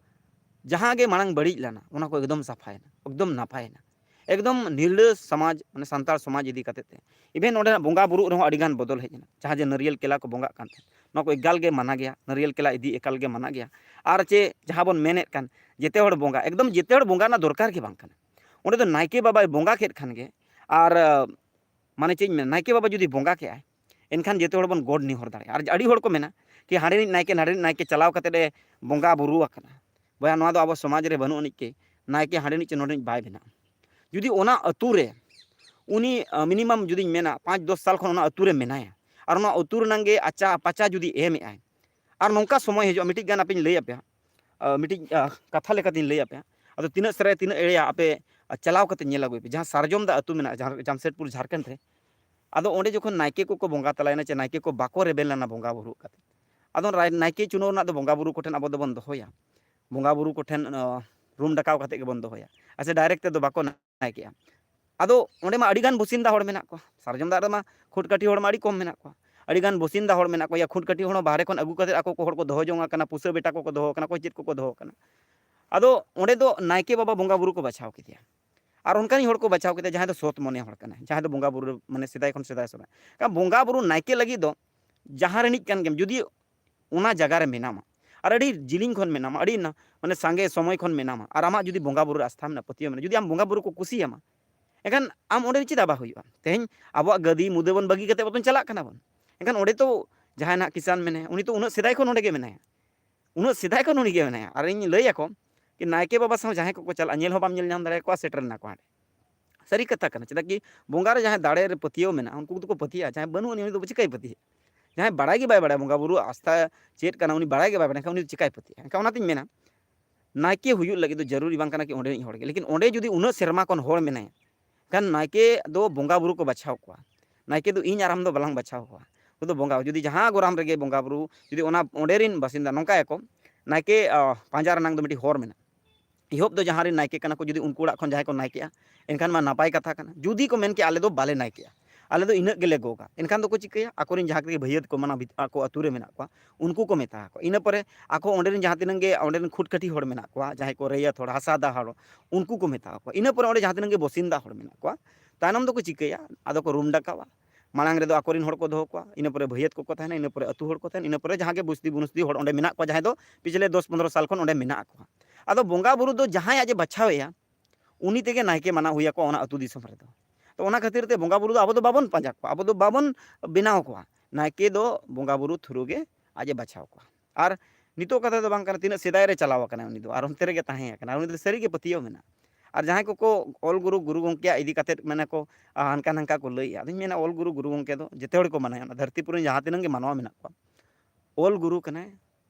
ᱡᱟᱦᱟᱸ ᱜᱮ ᱢᱟᱲᱟᱝ ᱵᱟᱹᱲᱤᱡ ᱞᱮᱱᱟ ᱚᱱᱟ ᱠᱚ ᱮᱠᱫᱚᱢ ᱥᱟᱯᱷᱟᱭᱮᱱᱟ, ᱮᱠᱫᱚᱢ ᱱᱟᱯᱟᱭᱮᱱᱟ, ᱮᱠᱫᱚᱢ ᱱᱤᱨᱞᱟᱹ ᱥᱚᱢᱟᱡᱽ, ᱢᱟᱱᱮ ᱥᱟᱱᱛᱟᱲ ᱥᱚᱢᱟᱡᱽ ᱤᱫᱤ ᱠᱟᱛᱮ ᱛᱮ᱾ ᱤᱵᱷᱮᱱ ᱚᱸᱰᱮᱱᱟᱜ ᱵᱚᱸᱜᱟ ᱵᱩᱨᱩᱜ ᱨᱮᱦᱚᱸ ᱟᱹᱰᱤ ᱜᱟᱱ ᱵᱚᱫᱚᱞ ᱦᱮᱡ ᱮᱱᱟ᱾ ᱡᱟᱦᱟᱸ ᱡᱮ ᱱᱟᱹᱨᱤᱭᱟᱹᱞ ᱠᱮᱞᱟ ᱠᱚ ᱵᱚᱸᱜᱟᱜ ᱠᱟᱱ ᱛᱟᱦᱮᱸᱫ, ᱱᱚᱣᱟ ᱠᱚ ᱮᱠᱟᱞ ᱜᱮ ᱢᱟᱱᱟ ᱜᱮᱭᱟ, ᱱᱟᱹᱨᱤᱭᱟᱹᱞ ᱠᱮᱞᱟ ᱤᱫᱤ ᱮᱠᱟᱞ ᱜᱮ ᱢᱟᱱᱟ ᱜᱮᱭᱟ᱾ ᱟᱨ ᱪᱮ ᱡᱟᱦᱟᱸ ᱵᱚᱱ ᱢᱮᱱᱮᱫ ᱠᱟᱱ ᱡᱮᱛᱮ ᱦᱚᱲ ᱵᱚᱸᱜᱟ, ᱮᱠᱫᱚᱢ ᱡᱮᱛᱮ ᱦᱚᱲ ᱵᱚᱸᱜᱟ ᱨᱮᱱᱟᱜ ᱫᱚᱨᱠᱟᱨ ᱜᱮ ᱵᱟᱝ ᱠᱟᱱᱟ᱾ ᱚᱸᱰᱮ ᱫᱚ ᱱᱟᱭᱠᱮ ᱵᱟᱵᱟᱭ ᱵᱚᱸᱜᱟ ᱠᱮᱫ ᱠᱷᱟᱱ ᱜᱮ, ᱟᱨ, ᱟᱸ, ᱢᱟᱱᱮ ᱪᱮᱫ ᱤᱧ ᱢᱮᱱᱟ, ᱱᱟᱭᱠᱮ ᱵᱟᱵᱟ ᱡᱩᱫᱤ ᱵᱚᱸᱜᱟ ᱠᱮᱜᱼᱟᱭ, ᱮᱱᱠᱷᱟᱱ ᱡᱮᱛᱮ ᱦᱚᱲ ᱵᱚᱱ ᱜᱚᱰ ᱱᱮᱦᱚᱨ ᱫᱟᱲᱮᱭᱟᱜᱼᱟ᱾ ᱟᱨ ᱟᱹᱰᱤ ᱦᱚᱲ ᱠᱚ ᱢᱮᱱᱟ ᱠᱤ ᱦᱟᱸᱰᱮ ᱨᱤᱱᱤᱡ ᱱᱟᱭᱠᱮ ᱱᱟᱰᱮ ᱨᱤᱱᱤᱡ ᱱᱟᱭᱠᱮ ᱪᱟᱞᱟᱣ ᱠᱟᱛᱮ ᱮ ᱵᱚᱸᱜᱟ ᱵᱩᱨᱩ ᱟᱠᱟᱱᱟ᱾ ᱵᱚᱭᱦᱟ, ᱱᱚᱣᱟ ᱫᱚ ᱟᱵᱚ ᱥᱚᱢᱟᱡᱽ ᱨᱮ ᱵᱟᱹᱱᱩᱜ ᱟᱹᱱᱤᱡ ᱠᱤ, ᱱᱟᱭᱠᱮ ᱦᱟᱸᱰᱮ ᱨᱤᱱᱤᱡ ᱪᱮ ᱱᱚᱰᱮ ᱨᱤᱱᱤᱡ ᱵᱟᱭ ᱵᱮᱱᱟᱜᱼᱟ᱾ ᱡᱩᱫᱤ ᱚᱱᱟ ᱟᱹᱛᱩ ᱨᱮ ᱩᱱᱤ, ᱟᱸ, ᱢᱤᱱᱤᱢᱟᱢ ᱡᱩᱫᱤᱧ ᱢᱮᱱᱟ ᱯᱟᱸᱪ ᱫᱚᱥ ᱥᱟᱞ ᱠᱷᱚᱱ ᱚᱱᱟ ᱟᱹᱛᱩ ᱨᱮ ᱢᱮᱱᱟᱭᱟ, ᱟᱨ ᱚᱱᱟ ᱟᱹᱛᱩ ᱨᱮᱱᱟᱝ ᱜᱮ ᱟᱪᱟ ᱯᱟᱪᱟ ᱡᱩᱫᱤ ᱮᱢᱮᱜᱼᱟᱭ, ᱟᱨ ᱱᱚᱝᱠᱟ ᱥᱚᱢᱚᱭ ᱦᱤᱡᱩᱜᱼᱟ, ᱢᱤᱫᱴᱤᱡ ᱜᱟᱱ ᱟᱯᱮᱧ ᱞᱟᱹᱭ ᱟᱯᱮᱭᱟ, ᱟᱸ, ᱢᱤᱫᱴᱤᱡ, ᱟᱸ, ᱠᱟᱛᱷᱟ ᱞᱮᱠᱟᱛᱤᱧ ᱞᱟᱹᱭ ᱟᱯᱮᱭᱟ᱾ ᱟᱫᱚ ᱛᱤᱱᱟᱹᱜ ᱥᱟᱹᱨᱤᱭᱟ ᱛᱤᱱᱟᱹᱜ ᱮᱲᱮᱭᱟ ᱟᱯᱮ, ᱟᱸ, ᱪᱟᱞᱟᱣ ᱠᱟᱛᱮ ᱧᱮᱞ ᱟᱹᱜᱩᱭ ᱯᱮ, ᱡᱟᱦᱟᱸ ᱥᱟᱨᱡᱚᱢ ᱫᱟ ᱟᱹᱛᱩ ᱢᱮᱱᱟᱜᱼᱟ ᱡᱟᱦᱟᱸ ᱡᱟᱢᱥᱮᱫᱽᱯᱩᱨ ᱡᱷᱟᱲᱠᱷᱚᱸᱰ ᱨᱮ᱾ ᱟᱫᱚ ᱚᱸᱰᱮ ᱡᱚᱠᱷᱚᱱ ᱱᱟᱭᱠᱮ ᱠᱚᱠᱚ ᱵᱚᱸᱜᱟ ᱛᱟᱞᱟᱭᱮᱱᱟ ᱪᱮ ᱱᱟᱭᱠᱮ ᱠᱚ ᱵᱟᱠᱚ ᱨᱮᱵᱮᱱ ᱞᱮᱱᱟ ᱵᱚᱸᱜᱟ ᱵᱩᱨᱩ ᱠᱟᱛᱮ, ᱟᱫᱚ ᱨᱟᱭ-, ᱱᱟᱭᱠᱮ ᱪᱩᱱᱟᱹᱣ ᱨᱮᱱᱟᱜ ᱫᱚ ᱵᱚᱸᱜᱟ ᱵᱩᱨᱩ ᱠᱚᱴᱷᱮᱱ ᱟᱵᱚ ᱫᱚᱵᱚᱱ ᱫᱚᱦᱚᱭᱟ, ᱵᱚᱸᱜᱟ ᱵᱩᱨᱩ ᱠᱚᱴᱷᱮᱱ, ᱟᱸ, ᱨᱩᱢ ᱰᱟᱠᱟᱣ ᱠᱟᱛᱮ ᱜᱮᱵᱚᱱ ᱫᱚᱦᱚᱭᱟ᱾ ᱟᱪᱪᱷᱟ, ᱰᱟᱭᱨᱮᱠᱴ ᱛᱮᱫᱚ ᱵᱟᱠᱚ ᱱᱟᱭᱠᱮᱜᱼᱟ᱾ ᱟᱫᱚ ᱚᱸᱰᱮ ᱢᱟ ᱟᱹᱰᱤ ᱜᱟᱱ ᱵᱟᱥᱤᱱᱫᱟ ᱦᱚᱲ ᱢᱮᱱᱟᱜ ᱠᱚᱣᱟ, ᱥᱟᱨᱡᱚᱢ ᱫᱟ ᱨᱮᱢᱟ ᱠᱷᱩᱸᱴ ᱠᱟᱹᱴᱷᱤ ᱦᱚᱲ ᱢᱟ ᱟᱹᱰᱤ ᱠᱚᱢ ᱢᱮᱱᱟᱜ ᱠᱚᱣᱟ᱾ ᱟᱹᱰᱤ ᱜᱟᱱ ᱵᱟᱥᱤᱱᱫᱟ ᱦᱚᱲ ᱢᱮᱱᱟᱜ ᱠᱚᱣᱟ, ᱭᱟ ᱠᱷᱩᱸᱴ ᱠᱟᱹᱴᱷᱤ ᱦᱚᱲ ᱦᱚᱸ ᱵᱟᱦᱨᱮ ᱠᱷᱚᱱ ᱟᱹᱜᱩ ᱠᱟᱛᱮ ᱟᱠᱚ ᱠᱚ ᱦᱚᱲ ᱠᱚ ᱫᱚᱦᱚ ᱡᱚᱝ ᱟᱠᱟᱱᱟ, ᱯᱩᱥᱟᱹ ᱵᱮᱴᱟ ᱠᱚᱠᱚ ᱫᱚᱦᱚ ᱟᱠᱟᱱᱟ, ᱚᱠᱚᱭ ᱪᱮᱫ ᱠᱚᱠᱚ ᱫᱚᱦᱚ ᱟᱠᱟᱱᱟ᱾ ᱟᱫᱚ ᱚᱸᱰᱮ ᱫᱚ ᱱᱟᱭᱠᱮ ᱵᱟᱵᱟ ᱵᱚᱸᱜᱟ ᱵᱩᱨᱩ ᱠᱚ ᱵᱟᱪᱷᱟᱣ ᱠᱮᱫᱮᱭᱟ᱾ ᱟᱨ ᱚᱱᱠᱟᱱᱤᱡ ᱦᱚᱲ ᱠᱚ ᱵᱟᱪᱷᱟᱣ ᱠᱮᱫᱮᱭᱟ ᱡᱟᱦᱟᱸᱭ ᱫᱚ ᱥᱚᱛ ᱢᱚᱱᱮ ᱦᱚᱲ ᱠᱟᱱᱟᱭ, ᱡᱟᱦᱟᱸᱭ ᱫᱚ ᱵᱚᱸᱜᱟ ᱵᱩᱨᱩ ᱨᱮ ᱢᱟᱱᱮ ᱥᱮᱫᱟᱭ ᱠᱷᱚᱱ ᱥᱮᱫᱟᱭ ᱥᱮᱫᱟᱭ᱾ ᱠᱟᱨᱚᱱ ᱵᱚᱸᱜᱟ ᱵᱩᱨᱩ ᱱᱟᱭᱠᱮ ᱞᱟᱹᱜᱤᱫ ᱫᱚ ᱡᱟᱦᱟᱸ ᱨᱤᱱᱤᱡ ᱠᱟᱱ ᱜᱮᱢ, ᱡᱩᱫᱤ ᱚᱱᱟ ᱡᱟᱭᱜᱟ ᱨᱮ ᱢᱮᱱᱟᱢᱟ ᱟᱨ ᱟᱹᱰᱤ ᱡᱤᱞᱤᱧ ᱠᱷᱚᱱ ᱢᱮᱱᱟᱢᱟ, ᱟᱹᱰᱤ ᱱᱟ-, ᱢᱟᱱᱮ ᱥᱟᱸᱜᱮ ᱥᱚᱢᱚᱭ ᱠᱷᱚᱱ ᱢᱮᱱᱟᱢᱟ, ᱟᱨ ᱟᱢᱟᱜ ᱡᱩᱫᱤ ᱵᱚᱸᱜᱟ ᱵᱩᱨᱩ ᱨᱮ ᱟᱥᱛᱷᱟ ᱢᱮᱱᱟᱜᱼᱟ, ᱯᱟᱹᱛᱭᱟᱹᱣ ᱢᱮᱱᱟᱜᱼᱟ, ᱡᱩᱫᱤ ᱟᱢ ᱵᱚᱸᱜᱟ ᱵᱩᱨᱩ ᱠᱚ ᱠᱩᱥᱤᱭᱟᱢᱟ, ᱮᱱᱠᱷᱟᱱ ᱟᱢ ᱚᱸᱰᱮ ᱪᱮᱫᱟᱜ ᱵᱟᱝ ᱦᱩᱭᱩᱜᱼᱟ? ᱛᱮᱦᱮᱧ ᱟᱵᱚᱣᱟᱜ ᱜᱟᱹᱫᱤ ᱢᱩᱫᱟᱹ ᱵᱚᱱ ᱵᱟᱹᱜᱤ ᱠᱟᱛᱮ ᱵᱚᱱ ᱪᱟᱞᱟᱜ ᱠᱟᱱᱟ ᱵᱚᱱ, ᱮᱱᱠᱷᱟᱱ ᱚᱸᱰᱮ ᱛᱚ ᱡᱟᱦᱟᱸᱭ ᱱᱟᱜ ᱠᱤᱥᱟᱱ ᱢᱮᱱᱟᱭᱟ, ᱩᱱᱤ ᱛᱚ ᱩᱱᱟᱹᱜ ᱥᱮᱫᱟᱭ ᱠᱷᱚᱱ ᱚᱸᱰᱮ ᱜᱮ ᱢᱮᱱᱟᱭᱟ, ᱩᱱᱟᱹᱜ ᱥᱮᱫᱟᱭ ᱠᱷᱚᱱ ᱩᱱᱤ ᱜᱮ ᱢᱮᱱᱟᱭᱟ᱾ ᱟᱨ ᱤᱧ ᱞᱟᱹᱭ ᱟᱠᱚ ᱠᱤ ᱱᱟᱭᱠᱮ ᱵᱟᱵᱟ ᱥᱟᱶ ᱡᱟᱦᱟᱸᱭ ᱠᱚᱠᱚ ᱪᱟᱞᱟᱜᱼᱟ, ᱧᱮᱞ ᱦᱚᱸ ᱵᱟᱢ ᱧᱮᱞ ᱧᱟᱢ ᱫᱟᱲᱮᱭᱟᱠᱚᱣᱟ, ᱥᱮᱴᱮᱨ ᱮᱱᱟ ᱠᱚ ᱦᱟᱸᱰᱮ᱾ ᱥᱟᱹᱨᱤ ᱠᱟᱛᱷᱟ ᱠᱟᱱᱟ, ᱪᱮᱫᱟᱜ ᱠᱤ ᱵᱚᱸᱜᱟ ᱨᱮ ᱡᱟᱦᱟᱸᱭ ᱫᱟᱲᱮ ᱨᱮ ᱯᱟᱹᱛᱭᱟᱹᱣ ᱢᱮᱱᱟᱜᱼᱟ, ᱩᱱᱠᱩ ᱫᱚᱠᱚ ᱯᱟᱹᱛᱭᱟᱹᱜᱼᱟ, ᱡᱟᱦᱟᱸᱭ ᱵᱟᱹᱱᱩᱜ ᱟᱹᱱᱤᱡ ᱩᱱᱤ ᱫᱚ ᱪᱤᱠᱟᱹᱭ ᱯᱟᱹᱛᱭᱟᱹᱜᱼᱟ? ᱡᱟᱦᱟᱸᱭ ᱵᱟᱲᱟᱭ ᱜᱮ ᱵᱟᱭ ᱵᱟᱲᱟᱭᱟ ᱵᱚᱸᱜᱟ ᱵᱩᱨᱩ ᱟᱥᱛᱷᱟ ᱪᱮᱫ ᱠᱟᱱᱟ, ᱩᱱᱤ ᱵᱟᱲᱟᱭ ᱜᱮ ᱵᱟᱭ ᱵᱟᱲᱟᱭᱟ, ᱮᱱᱠᱷᱟᱱ ᱩᱱᱤ ᱫᱚ ᱪᱤᱠᱟᱹᱭ ᱯᱟᱹᱛᱭᱟᱹᱜᱼᱟ? ᱮᱱᱠᱷᱟᱱ ᱚᱱᱟᱛᱤᱧ ᱢᱮᱱᱟ, ᱱᱟᱭᱠᱮ ᱦᱩᱭᱩᱜ ᱞᱟᱹᱜᱤᱫ ᱫᱚ ᱡᱟᱹᱨᱩᱨᱤ ᱵᱟᱝ ᱠᱟᱱᱟ ᱠᱤ ᱚᱸᱰᱮ ᱨᱤᱱᱤᱡ ᱦᱚᱲ ᱜᱮ, ᱞᱮᱠᱤᱱ ᱚᱸᱰᱮ ᱡᱩᱫᱤ ᱩᱱᱟᱹᱜ ᱥᱮᱨᱢᱟ ᱠᱷᱚᱱ ᱦᱚᱲ ᱢᱮᱱᱟᱭᱟ, ᱠᱷᱟᱱ ᱱᱟᱭᱠᱮ ᱫᱚ ᱵᱚᱸᱜᱟ ᱵᱩᱨᱩ ᱠᱚ ᱵᱟᱪᱷᱟᱣ ᱠᱚᱣᱟ᱾ ᱱᱟᱭᱠᱮ ᱫᱚ ᱤᱧ ᱟᱨ ᱟᱢ ᱫᱚ ᱵᱟᱞᱟᱝ ᱵᱟᱪᱷᱟᱣ ᱠᱚᱣᱟ᱾ ᱩᱱᱠᱩ ᱫᱚ ᱵᱚᱸᱜᱟ, ᱡᱩᱫᱤ ᱡᱟᱦᱟᱸ ᱜᱚᱨᱟᱢ ᱨᱮᱜᱮ ᱵᱚᱸᱜᱟ ᱵᱩᱨᱩ, ᱡᱩᱫᱤ ᱚᱱᱟ ᱚᱸᱰᱮ ᱨᱮᱱ ᱵᱟᱥᱤᱱᱫᱟ ᱱᱚᱝᱠᱟᱭᱟᱠᱚ, ᱱᱟᱭᱠᱮ, ᱟ, ᱯᱟᱸᱡᱟ ᱨᱮᱱᱟᱝ ᱫᱚ ᱢᱤᱫᱴᱤᱡ ᱦᱚᱨ ᱢᱮᱱᱟᱜᱼᱟ᱾ ᱮᱦᱚᱵ ᱫᱚ ᱡᱟᱦᱟᱸ ᱨᱮᱱ ᱱᱟᱭᱠᱮ ᱠᱟᱱᱟ ᱠᱚ, ᱡᱩᱫᱤ ᱩᱱᱠᱩ ᱚᱲᱟᱜ ᱠᱷᱚᱱ ᱡᱟᱦᱟᱸᱭ ᱠᱚ ᱱᱟᱭᱠᱮᱜᱼᱟ, ᱮᱱᱠᱷᱟᱱ ᱢᱟ ᱱᱟᱯᱟᱭ ᱠᱟᱛᱷᱟ ᱠᱟᱱᱟ᱾ ᱡᱩᱫᱤ ᱠᱚ ᱢᱮᱱ ᱠᱮᱜᱼᱟ, "ᱟᱞᱮ ᱫᱚ ᱵᱟᱞᱮ ᱱᱟᱭᱠᱮᱜᱼᱟ, ᱟᱞᱮ ᱫᱚ ᱤᱱᱟᱹᱜ ᱜᱮᱞᱮ ᱜᱚᱜᱟ", ᱮᱱᱠᱷᱟᱱ ᱫᱚᱠᱚ ᱪᱤᱠᱟᱹᱭᱟ? ᱟᱠᱚᱨᱮᱱ ᱡᱟᱦᱟᱸ ᱛᱤᱱᱟᱹᱜ ᱵᱷᱟᱹᱭᱟᱹᱛ ᱠᱚ ᱢᱟᱱᱟᱣ ᱵᱷᱤᱛ-, ᱟᱠᱚ ᱟᱹᱛᱩ ᱨᱮ ᱢᱮᱱᱟᱜ ᱠᱚᱣᱟ, ᱩᱱᱠᱩ ᱠᱚ ᱢᱮᱛᱟ ᱟᱠᱚᱣᱟ᱾ ᱤᱱᱟᱹ ᱯᱚᱨᱮ ᱟᱠᱚ ᱚᱸᱰᱮ ᱨᱮᱱ ᱡᱟᱦᱟᱸ ᱛᱤᱱᱟᱹᱜ ᱜᱮ ᱚᱸᱰᱮ ᱨᱮᱱ ᱠᱷᱩᱴᱠᱟᱹᱴᱤ ᱦᱚᱲ ᱢᱮᱱᱟᱜ ᱠᱚᱣᱟ, ᱡᱟᱦᱟᱸᱭ ᱠᱚ ᱨᱮᱭᱟᱛ ᱦᱚᱲ, ᱦᱟᱥᱟ ᱫᱟ ᱦᱚᱲ, ᱩᱱᱠᱩ ᱠᱚ ᱢᱮᱛᱟ ᱟᱠᱚᱣᱟ᱾ ᱤᱱᱟᱹ ᱯᱚᱨᱮ ᱚᱸᱰᱮ ᱡᱟᱦᱟᱸ ᱛᱤᱱᱟᱹᱜ ᱜᱮ ᱵᱚᱥᱤᱱᱫᱟ ᱦᱚᱲ ᱢᱮᱱᱟᱜ ᱠᱚᱣᱟ, ᱛᱟᱭᱱᱚᱢ ᱫᱚᱠᱚ ᱪᱤᱠᱟᱹᱭᱟ? ᱟᱫᱚ ᱠᱚ ᱨᱩᱢ ᱰᱟᱠᱟᱣᱟ᱾ ᱢᱟᱲᱟᱝ ᱨᱮᱫᱚ ᱟᱠᱚᱨᱮᱱ ᱦᱚᱲ ᱠᱚ ᱫᱚᱦᱚ ᱠᱚᱣᱟ, ᱤᱱᱟᱹ ᱯᱚᱨᱮ ᱵᱷᱟᱹᱭᱟᱹᱛ ᱠᱚᱠᱚ ᱛᱟᱦᱮᱱᱟ, ᱤᱱᱟᱹ ᱯᱚᱨᱮ ᱟᱹᱛᱩ ᱦᱚᱲ ᱠᱚ ᱛᱟᱦᱮᱱᱟ, ᱤᱱᱟᱹ ᱯᱚᱨᱮ ᱡᱟᱦᱟᱸ ᱜᱮ ᱵᱩᱥᱛᱤ ᱵᱩᱱᱩᱥᱛᱤ ᱦᱚᱲ ᱚᱸᱰᱮ ᱢᱮᱱᱟᱜ ᱠᱚᱣᱟ, ᱡᱟᱦᱟᱸᱭ ᱫᱚ ᱯᱤᱪᱷᱞᱮ ᱫᱚᱥ ᱯᱚᱱᱫᱽᱨᱚ ᱥᱟᱞ ᱠᱷᱚᱱ ᱚᱸᱰᱮ ᱢᱮᱱᱟᱜ ᱠᱚᱣᱟ᱾ ᱟᱫᱚ ᱵᱚᱸᱜᱟ ᱵᱩᱨᱩ ᱫᱚ ᱡᱟᱦᱟᱸᱭ ᱟᱡ ᱮ ᱵᱟᱪᱷᱟᱣᱮᱭᱟ, ᱩᱱᱤ ᱛᱮᱜᱮ ᱱᱟᱭᱠᱮ ᱢᱟᱱᱟᱣ ᱦᱩᱭ ᱟᱠᱚᱣᱟ ᱚᱱᱟ ᱟᱹᱛᱩ ᱫᱤᱥᱚᱢ ᱨᱮᱫᱚ᱾ ᱛᱚ ᱚᱱᱟ ᱠᱷᱟᱹᱛᱤᱨ ᱛᱮ ᱵᱚᱸᱜᱟ ᱵᱩᱨᱩ ᱫᱚ ᱟᱵᱚ ᱫᱚ ᱵᱟᱵᱚᱱ ᱯᱟᱸᱡᱟ ᱠᱚᱣᱟ, ᱟᱵᱚ ᱫᱚ ᱵᱟᱵᱚᱱ ᱵᱮᱱᱟᱣ ᱠᱚᱣᱟ᱾ ᱱᱟᱭᱠᱮ ᱫᱚ ᱵᱚᱸᱜᱟ ᱵᱩᱨᱩ ᱛᱷᱨᱩ ᱜᱮ ᱟᱡ ᱮ ᱵᱟᱪᱷᱟᱣ ᱠᱚᱣᱟ᱾ ᱟᱨ ᱱᱤᱛᱚᱜ ᱠᱟᱛᱷᱟ ᱫᱚ ᱵᱟᱝ ᱠᱟᱱᱟ, ᱛᱤᱱᱟᱹᱜ ᱥᱮᱫᱟᱭ ᱨᱮ ᱪᱟᱞᱟᱣ ᱟᱠᱟᱱᱟᱭ ᱩᱱᱤ ᱫᱚ, ᱟᱨ ᱚᱱᱛᱮ ᱨᱮᱜᱮ ᱛᱟᱦᱮᱸ ᱟᱠᱟᱱᱟ, ᱟᱨ ᱩᱱᱤ ᱫᱚ ᱥᱟᱹᱨᱤ ᱜᱮ ᱯᱟᱹᱛᱭᱟᱹᱣ ᱢᱮᱱᱟᱜᱼᱟ᱾ ᱟᱨ ᱡᱟᱦᱟᱸᱭ ᱠᱚᱠᱚ ᱚᱞ ᱜᱩᱨᱩ, ᱜᱩᱨᱩ ᱜᱚᱢᱠᱮᱭᱟᱜ ᱤᱫᱤ ᱠᱟᱛᱮᱫ ᱢᱟᱱᱮ ᱠᱚ, ᱟ, ᱦᱟᱱᱠᱟ ᱱᱟᱝᱠᱟ ᱠᱚ ᱞᱟᱹᱭᱮᱜᱼᱟ, ᱟᱫᱚᱧ ᱢᱮᱱᱟ, ᱚᱞ ᱜᱩᱨᱩ, ᱜᱩᱨᱩ ᱜᱚᱢᱠᱮ ᱫᱚ ᱡᱮᱛᱮ ᱦᱚᱲ ᱠᱚ ᱢᱟᱱᱟᱣᱟ, ᱚᱱᱟ ᱫᱷᱟᱹᱨᱛᱤ ᱯᱩᱨᱤ ᱨᱮ ᱡᱟᱦᱟᱸ ᱛᱤᱱᱟᱹᱜ ᱜᱮ ᱢᱟᱱᱣᱟ ᱢᱮᱱᱟᱜ ᱠᱚᱣᱟ, ᱚᱞ ᱜᱩᱨᱩ ᱠᱟᱱᱟᱭ᱾